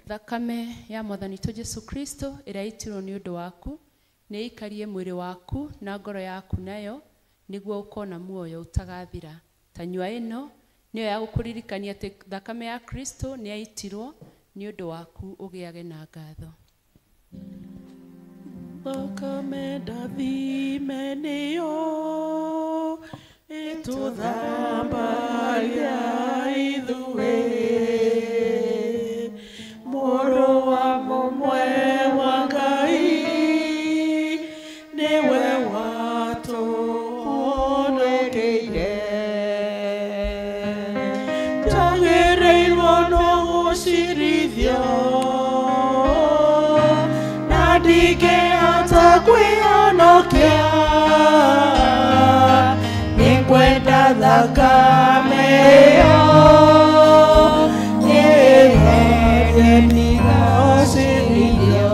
Thakame ya Mwathani witũ Jesũ Kristo ĩrĩa yaitirwo nĩ ũndũ waku nĩ ĩikarie mwĩrĩ waku na ngoro yaku nayo nĩguo ũkona muoyo ũtagathira. Ta nyua ĩno nĩyo ya gũkũririkania atĩ thakame ya Kristo nĩ yaitirwo nĩ ũndũ waku ũgĩage na ngatho. Thakame ndathime nĩyo ĩtũthambagia ithuĩ, mũrũ wa mũmwe wa Ngai nĩwe watũhonokeire. Njagĩrĩirwo no gũcirithio na ndingĩhota kwĩhonokia, nĩngwenda thakame ĩyo ĩherie ndigacirithio.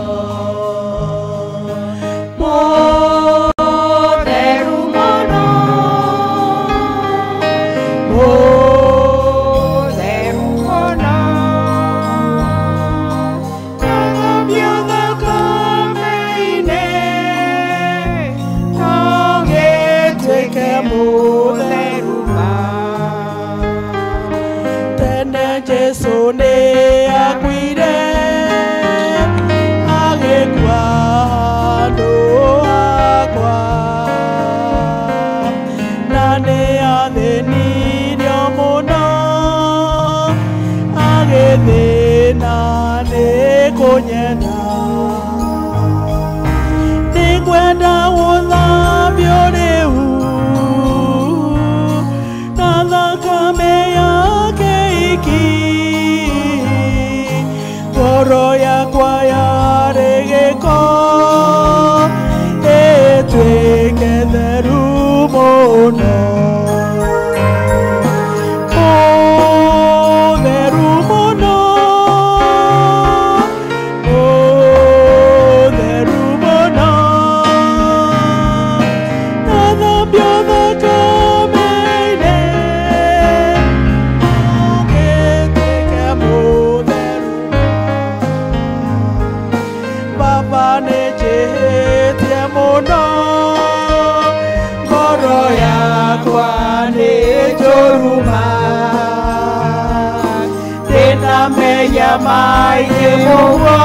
mehia maingĩ mũno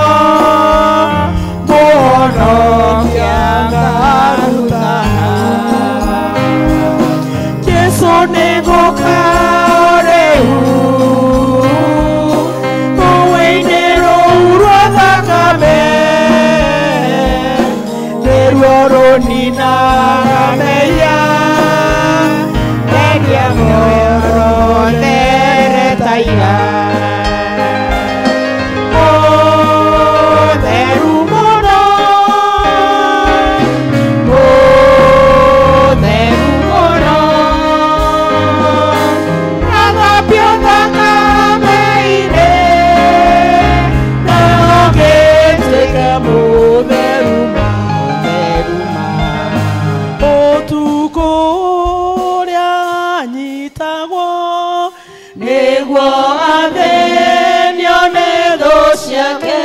Mũhonokia ngaruta Jesu nĩngũka rĩu Rũĩ-inĩ rũu rwa thakame Nĩruo rũninaga mehia Nderia ngoro there ta ira Mũtheru mũno Mũtheru mũno Athambio thakame-inĩ Na ngĩtuĩka mũtheru ma mũtheru ma Ũtukũ ũrĩa anyitagwo nĩguo athĩnio nĩ thũ ciake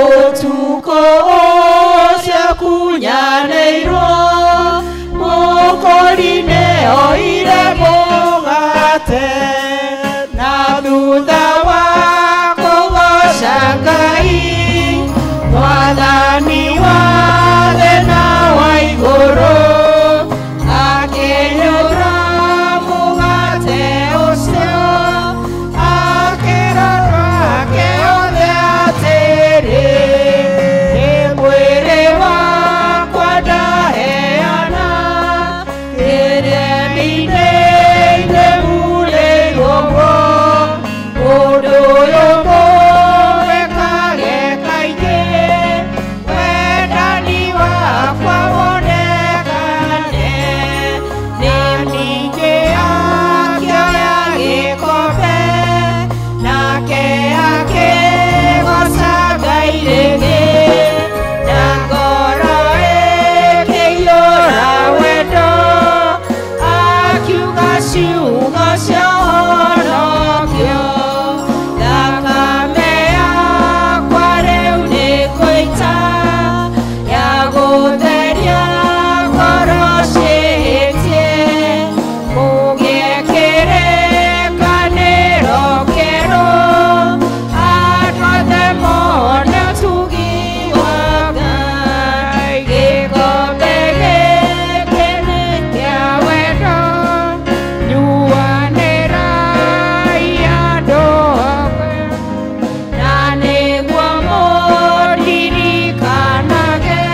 Ũtukũ ũcio akunyanĩirwo Mũkũri nĩoire mũgate Na thutha wa kũgooca Ngai Mwathani wa thĩ na wa igũrũ Akĩnyũra mũgate ũcio Akĩra ake othe atĩrĩ Nĩ mwĩrĩ wakwa ndaheana Kĩrĩa nĩ mũrĩirwo guo Ũndũ ũyũ mũwĩkage kaingĩ Wendani wakwa wonekane Na ningĩ akĩoya gĩkombe Nake akĩgooca Ngai rĩngĩ Na ngoro ĩkĩiyũra wendo Akiuga ciugo cia ũhonokio Thakame yakwa rĩu nĩngũita Ya gũtheria ngoro ciĩhĩtie Kũgĩe kĩrĩkanĩro kĩerũ Andũ othe mone ũtugi wa Ngai Gĩkombe gĩkĩ nĩ kĩa wendo Nyuanĩrai andũ akwa Na nĩguo mũndirikanage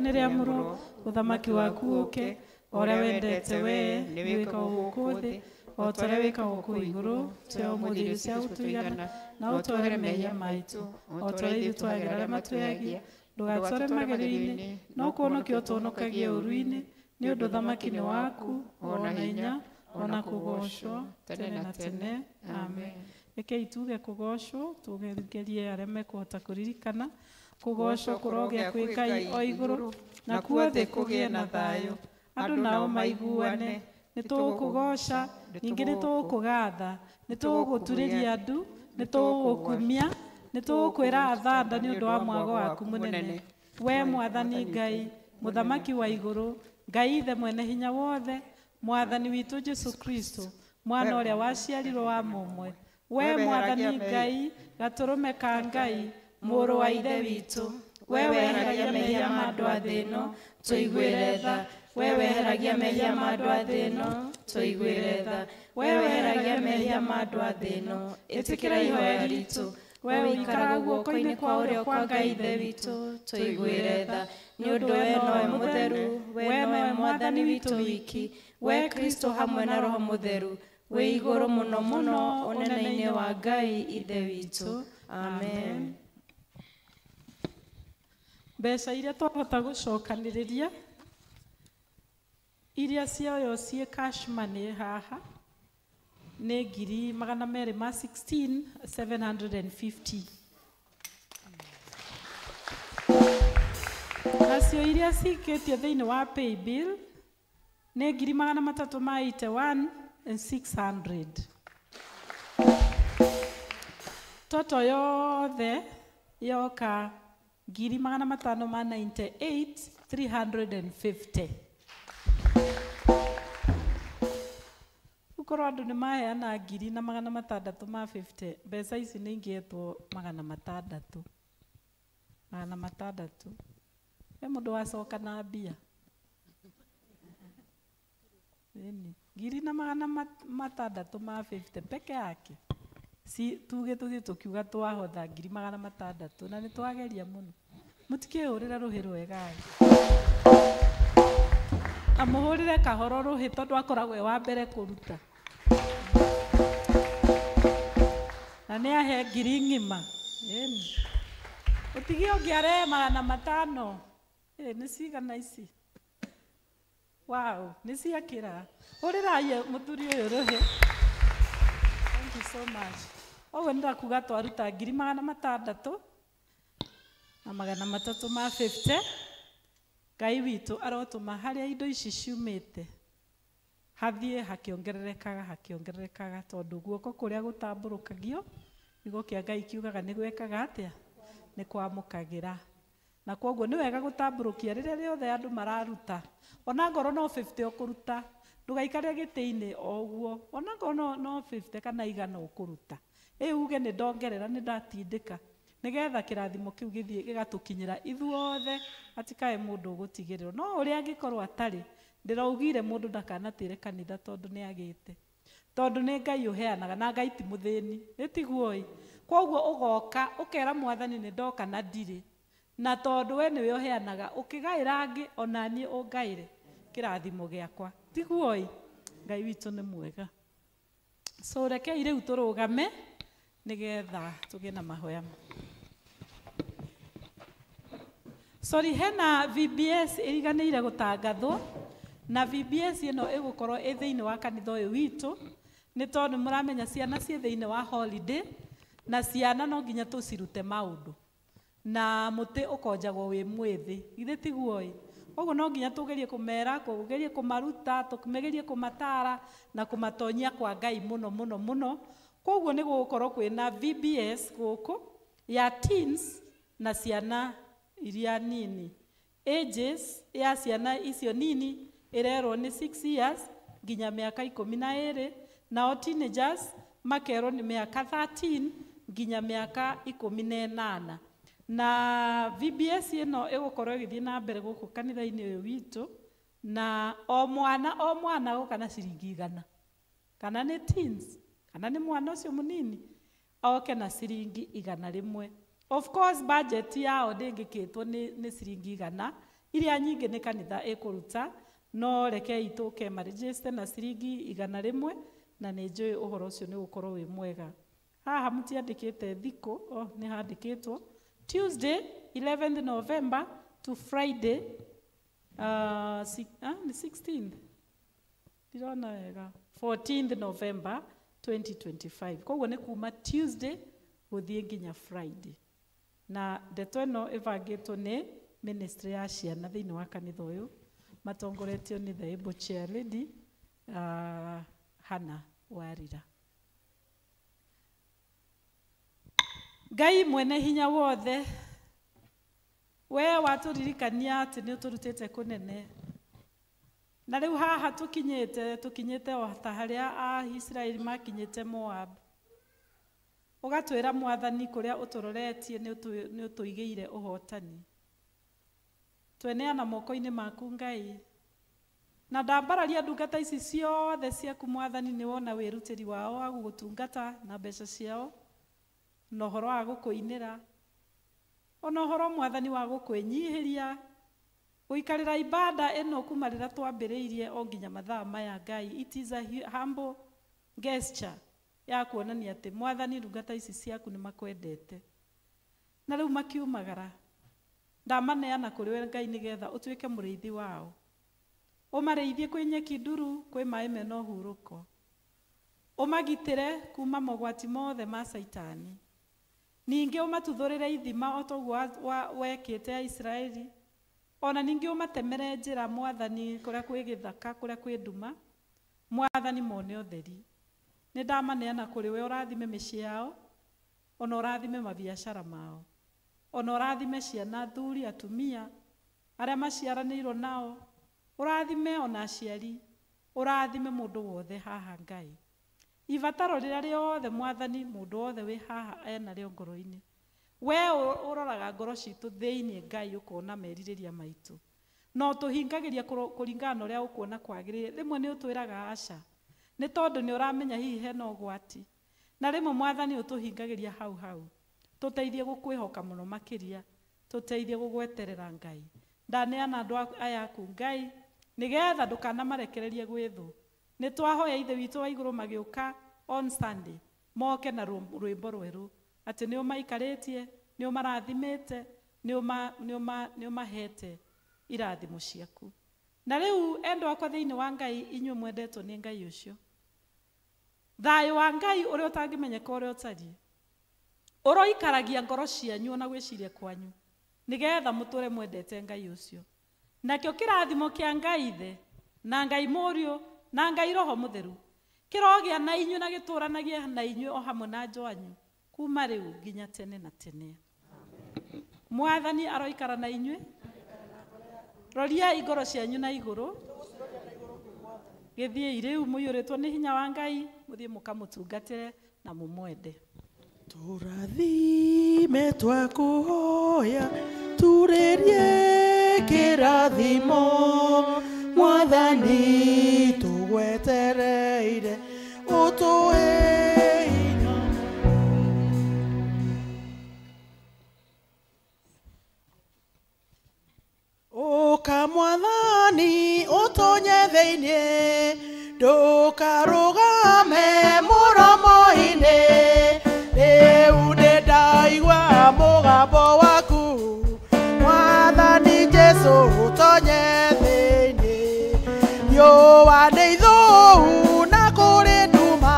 nĩ rĩamũrwo, ũthamaki waku ũke, o ũrĩa wendete wee nĩ wĩkagwo gũkũ thĩ o ta ũrĩa wĩkagwo kũu igũrũ. Tũhe ũmũthĩ irio cia gũtũigana, na ũtwohere mehia maitũ o ta ũrĩa ithuĩ twagĩra arĩa matwĩhagia, ndũgatware magerio-inĩ, no kũhonokia ũtũhonokagie ũũru-inĩ, nĩ ũndũ ũthamaki nĩ waku, o na hinya, o na kũgoocwo tene na tene. Amen. Rekei tuge kũgoocwo, tugerie arĩa mekũhota kũririkana. Kũgoocwo kũrogĩa kwĩ Ngai o igũrũ, na kuo thĩ kũgĩe na thayũ, andũ nao maiguane. Nĩ tũgũkũgooca, ningĩ nĩ tũgũkũgatha, nĩ tũgũgũturĩria ndu, nĩ tũgũgũkumia, nĩ tũgũkwĩra athanda nĩ ũndũ wa mwago waku mũnene. We Mwathani Ngai, Mũthamaki wa igũrũ, Ngai Ithe mwene hinya wothe, Mwathani witũ Jesu Kristo, mwana ũrĩa waciarirwo wa mũmwe, we Mwathani Ngai, gatũrũme ka Ngai, mũrũ wa Ithe witũ, we weheragia mehia ma andũ a thĩ ĩno, tũiguĩre tha. We weheragia mehia ma andũ a thĩ ĩno, tũiguĩre tha. We weheragia mehia ma andũ a thĩ ĩno, ĩtĩkĩra ihoya ritũ. We ũikaraga guoko-inĩ kwa ũrĩo kwa Ngai Ithe witũ, tũiguĩre tha. Nĩ ũndũ we nowe mũtheru, we nowe Mwathani witũ wiki, we Kristo hamwe na Roho Mũtheru, wĩ igũrũ mũno mũno ũnene-inĩ wa Ngai Ithe witũ. Amen. Mbeca iria twahota gũcokanĩrĩria iria cioyo ciĩ cash money haha nĩ 216,750. Nacio iria cikĩtio thĩinĩ wa paybill nĩ 381,600. Toto yothe yoka 598,350. Ukorwo andũ nĩ maheana 1,650, mbeca ici nĩ ingĩetwo 600. 600. He mũndũ wacoka na mbia. Ĩni, 1,650 peke yake. Si tuge tũthiĩ tũkiuga twahotha 600 na nĩ twageria mũno. Mũtikĩhũrĩre rũhĩ rwega. Amũhũrĩre kahoro rũhĩ tondũ akoragwo e wa mbere kũruta. Na nĩ ahe 1,000 ng'ima. Ĩni. Ũtige ũngĩ arehe 500. Nĩ cigana ici? Wow, nĩ ciakĩra. Hũrĩrai mũthuri ũyũ rũhĩ. Thank you so much. Ũguo nĩ ndakuga twaruta 600 na 350. Ngai witũ arotũma harĩa indo ici ciumĩte hathiĩ hakĩongererekaga hakĩongererekaga, tondũ guoko kũrĩa gũtambũrũkagio nĩguo kĩa Ngai kiugaga nĩ gwĩkaga atĩa, nĩ kwamũkagĩra. Na kwoguo nĩ wega gũtambũrũkia rĩrĩa rĩothe andũ mararuta, ona ngorwo no 50 ũkũruta, ndũgaikare gĩtĩ-inĩ o ũguo, ona ngorwo no 50 kana 100 ũkũruta, ĩ uge nĩ ndongerera nĩ ndatindĩka, nĩgetha kĩrathimo kĩu gĩthiĩ gĩgatũkinyĩra ithuothe, hatikae mũndũ ũgũtigĩrĩrwo. No ũrĩa angĩkorwo atarĩ, ndĩraugire mũndũ ndakanatĩre kanitha tondũ nĩ agĩte, tondũ nĩ Ngai ũheanaga na Ngai ti mũthĩni, nĩ tiguo ĩ. Kwoguo ũgoka ũkera Mwathani nĩ ndoka na ndirĩ, na tondũ we nĩwe ũheanaga, ũkĩgaĩra angĩ ona niĩ ũngaĩre kĩrathimo gĩakwa, tiguo ĩ. Ngai witũ nĩ mwega. So rekei rĩu tũrũgame nĩgetha tũgĩe na mahoya. Sorry, hena VBS ĩriganĩire gũtangathwo, na VBS ĩno ĩgũkorwo ĩ thĩinĩ wa kanitha ũyũ witũ, nĩ tondũ mũramenya ciana ciĩ thĩinĩ wa holiday, na ciana no nginya tũcirute maũndũ, na mũtĩ ũkonjagwo wĩ mwĩthĩ, githĩ tiguo ĩ. Ũguo no nginya tũgerie kũmera, kũgerie kũmaruta, tũgerie kũmatara na kũmatonyia kwa Ngai mũno mũno mũno. Koguo nĩ gũgũkorwo kwĩna VBS gũkũ ya teens na ciana iria nini. Ages ya ciana icio nini ĩrerwo nĩ 6 years nginya mĩaka 12, nao teenagers makerwo nĩ mĩaka 13 nginya mĩaka 18. Na VBS ĩno ĩgũkorwo ĩgĩthiĩ na mbere gũkũ kanitha-inĩ ũyũ witũ, na o mwana oka na ciringi 100, kana nĩ teens kana nĩ mwana ũcio mũnini oke na ciringi 100. Of course budget yao ndĩngĩkĩtwo nĩ ciringi 100, Iria nyingĩ nĩ kanitha ĩkũruta, no rekei tũke maregister na ciringi 100, na nĩ njũĩ ũhoro ũcio nĩ ũgũkorwo wĩ mwega. Haha mũtiandĩkĩte thikũ, oh, nĩ handĩkĩtwo Tuesday 11th November to Friday 16th, ndirona wega, 14th November 2025. Koguo nĩ kuma Tuesday gũthiĩ nginya Friday. Na ndeto ĩno ĩbangĩtwo nĩ ministry ya ciana thĩinĩ wa kanitha ũyũ, matongoretio nĩ the able chair lady Hannah Warira. Ngai mwene hinya wothe, we watũririkania atĩ nĩ ũtũrutĩte kũnene, na rĩu haha tũkinyĩte o ta harĩa a Isiraeli makinyĩte Moab. Ũgatwĩra Mwathani kũrĩa ũtũroretie nĩ ũtũigĩire ũhotani. Tweneana moko-inĩ maku Ngai, na ndambararia ndungata ici ciothe ciaku Mwathani, nĩ wona wĩrutĩri wao wa gũgũtungata na mbeca ciao, na ũhoro wa gũkũinĩra, ona ũhoro Mwathani wa gũkwĩnyihĩria, gũikarĩra ibada ĩno kuma rĩrĩa twambĩrĩirie o nginya mathaa maya Ngai. It is a humble gesture ya kuonania atĩ Mwathani ndungata ici ciaku nĩ makwendete. Na rĩu makiumagara, ndamaneana kũrĩ we Ngai nĩgetha ũtuĩke mũrĩithi wao, ũmarĩithie kwĩ nyeki nduru, kwĩ maĩ mena ũhurũko, ũmagitĩre kuma mogwati mothe ma Caitani, ningĩ ũmatuthũrĩre ithima o ta ũguo wekĩte Aisiraeli, ona ningĩ ũmatemere njĩra Mwathani kũrĩa kwĩ gĩthaka, kũrĩa kwĩ nduma, Mwathani mone ũtheri. Nĩ ndamaneana kũrĩ we, ũrathime mĩciĩ yao, ona ũrathime mabiacara mao, ona ũrathime ciana, athuri, atumia arĩa maciaranĩirwo nao, ũrathime ona aciari, ũrathime mũndũ wothe haha Ngai. Ibataro rĩrĩa rĩothe Mwathani mũndũ wothe wĩ haha enarĩo ngoro-inĩ, we ũroraga ngoro citũ thĩinĩ Ngai, ũkona merirĩria maitũ, no tũhingagĩria kũringana na ũrĩa ũkuona kwagĩrĩire. Rĩmwe nĩ ũtwĩraga aca, nĩ tondũ nĩ ũramenya hihi hena ũgwati, na rĩmwe Mwathani ũtũhingagĩria hau hau. Tũteithie gũkwĩhoka mũno makĩria, tũteithie gũgweterera Ngai. Ndaneana andũ aya aku Ngai, nĩgetha ndũkanamarekererie gwĩ thũ. Nĩ twahoya Ithe witũ wa igũrũ magĩũka on Sunday, moke na rwĩmbo rwerũ, atĩ nĩ ũmaikarĩtie, nĩ ũmarathimĩte, nĩ ũmahete irathimo ciaku. Na rĩu endwa akwa thĩinĩ wa Ngai, inyuĩ mwendetwo nĩ Ngai ũcio, thayũ wa Ngai ũrĩa ũtangĩmenyeka ũrĩa ũtariĩ, ũroikaragia ngoro cianyu ona gwĩciria kwanyu, nĩgetha mũtũre mwendete Ngai ũcio. Nakĩo kĩrathimo kĩa Ngai Ithe na Ngai Mũriũ na Ngai Roho Mũtheru kĩrogĩa na inyuĩ na gĩtũranagie na inyuĩ o hamwe na anjũ anyu kuma rĩu nginya tene na tene. Mwathani aroikara na inyuĩ. Roriai ngoro cianyu na igũrũ, gĩthiĩi rĩu mũiyũrĩtwo nĩ hinya wa Ngai, mũthiĩ mũkamũtungatĩre na mũmwende. Tũrathime twakũhoya, turĩrie kĩrathimo, Mwathani tũgwetereire, ũtũhe hinya. Ũka Mwathani ũtonye thĩinĩ, ndũkarũgame mũromo-inĩ, rĩu nĩndaigua mũgambo waku, Mwathani Jesũ ũtonye thĩinĩ. Riũa nĩ ithũu na kũrĩ nduma,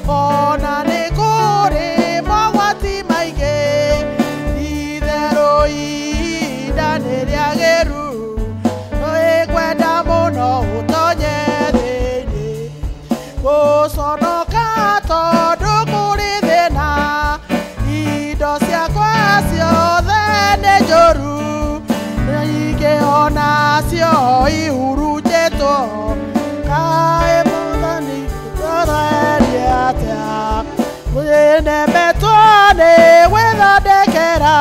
ona nĩ kũrĩ mogwati maingĩ, itherũ ihinda nĩ rĩagĩru, nĩngwenda mũno ũtonye thĩinĩ. Gũconoka tondũ kũrĩ thĩna, indo ciakwa ciothe nĩ njũru, ningĩ onacio ihurunjĩtwo, kaĩ Mwathani ũroeria atĩa, nĩnemetwo nĩ gwĩthondekera,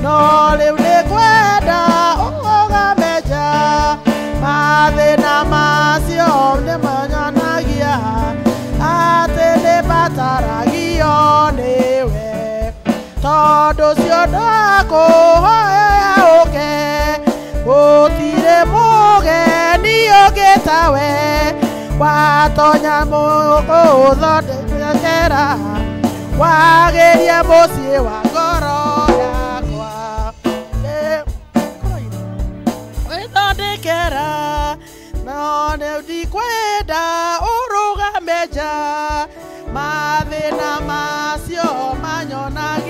no rĩu nĩngwenda ũrũgame nja, mathĩna macio nĩmanyonagia atĩ nĩbataragio nĩwe, tondũ ũcio ndakũhoya ũke, ũngĩ tawe watonya mũgũthondekera wagĩrie mũciĩ wa ngoro yakwa wĩthondekera no rĩu ndikwenda ũrũgame nja mathĩna macio manyonagĩra.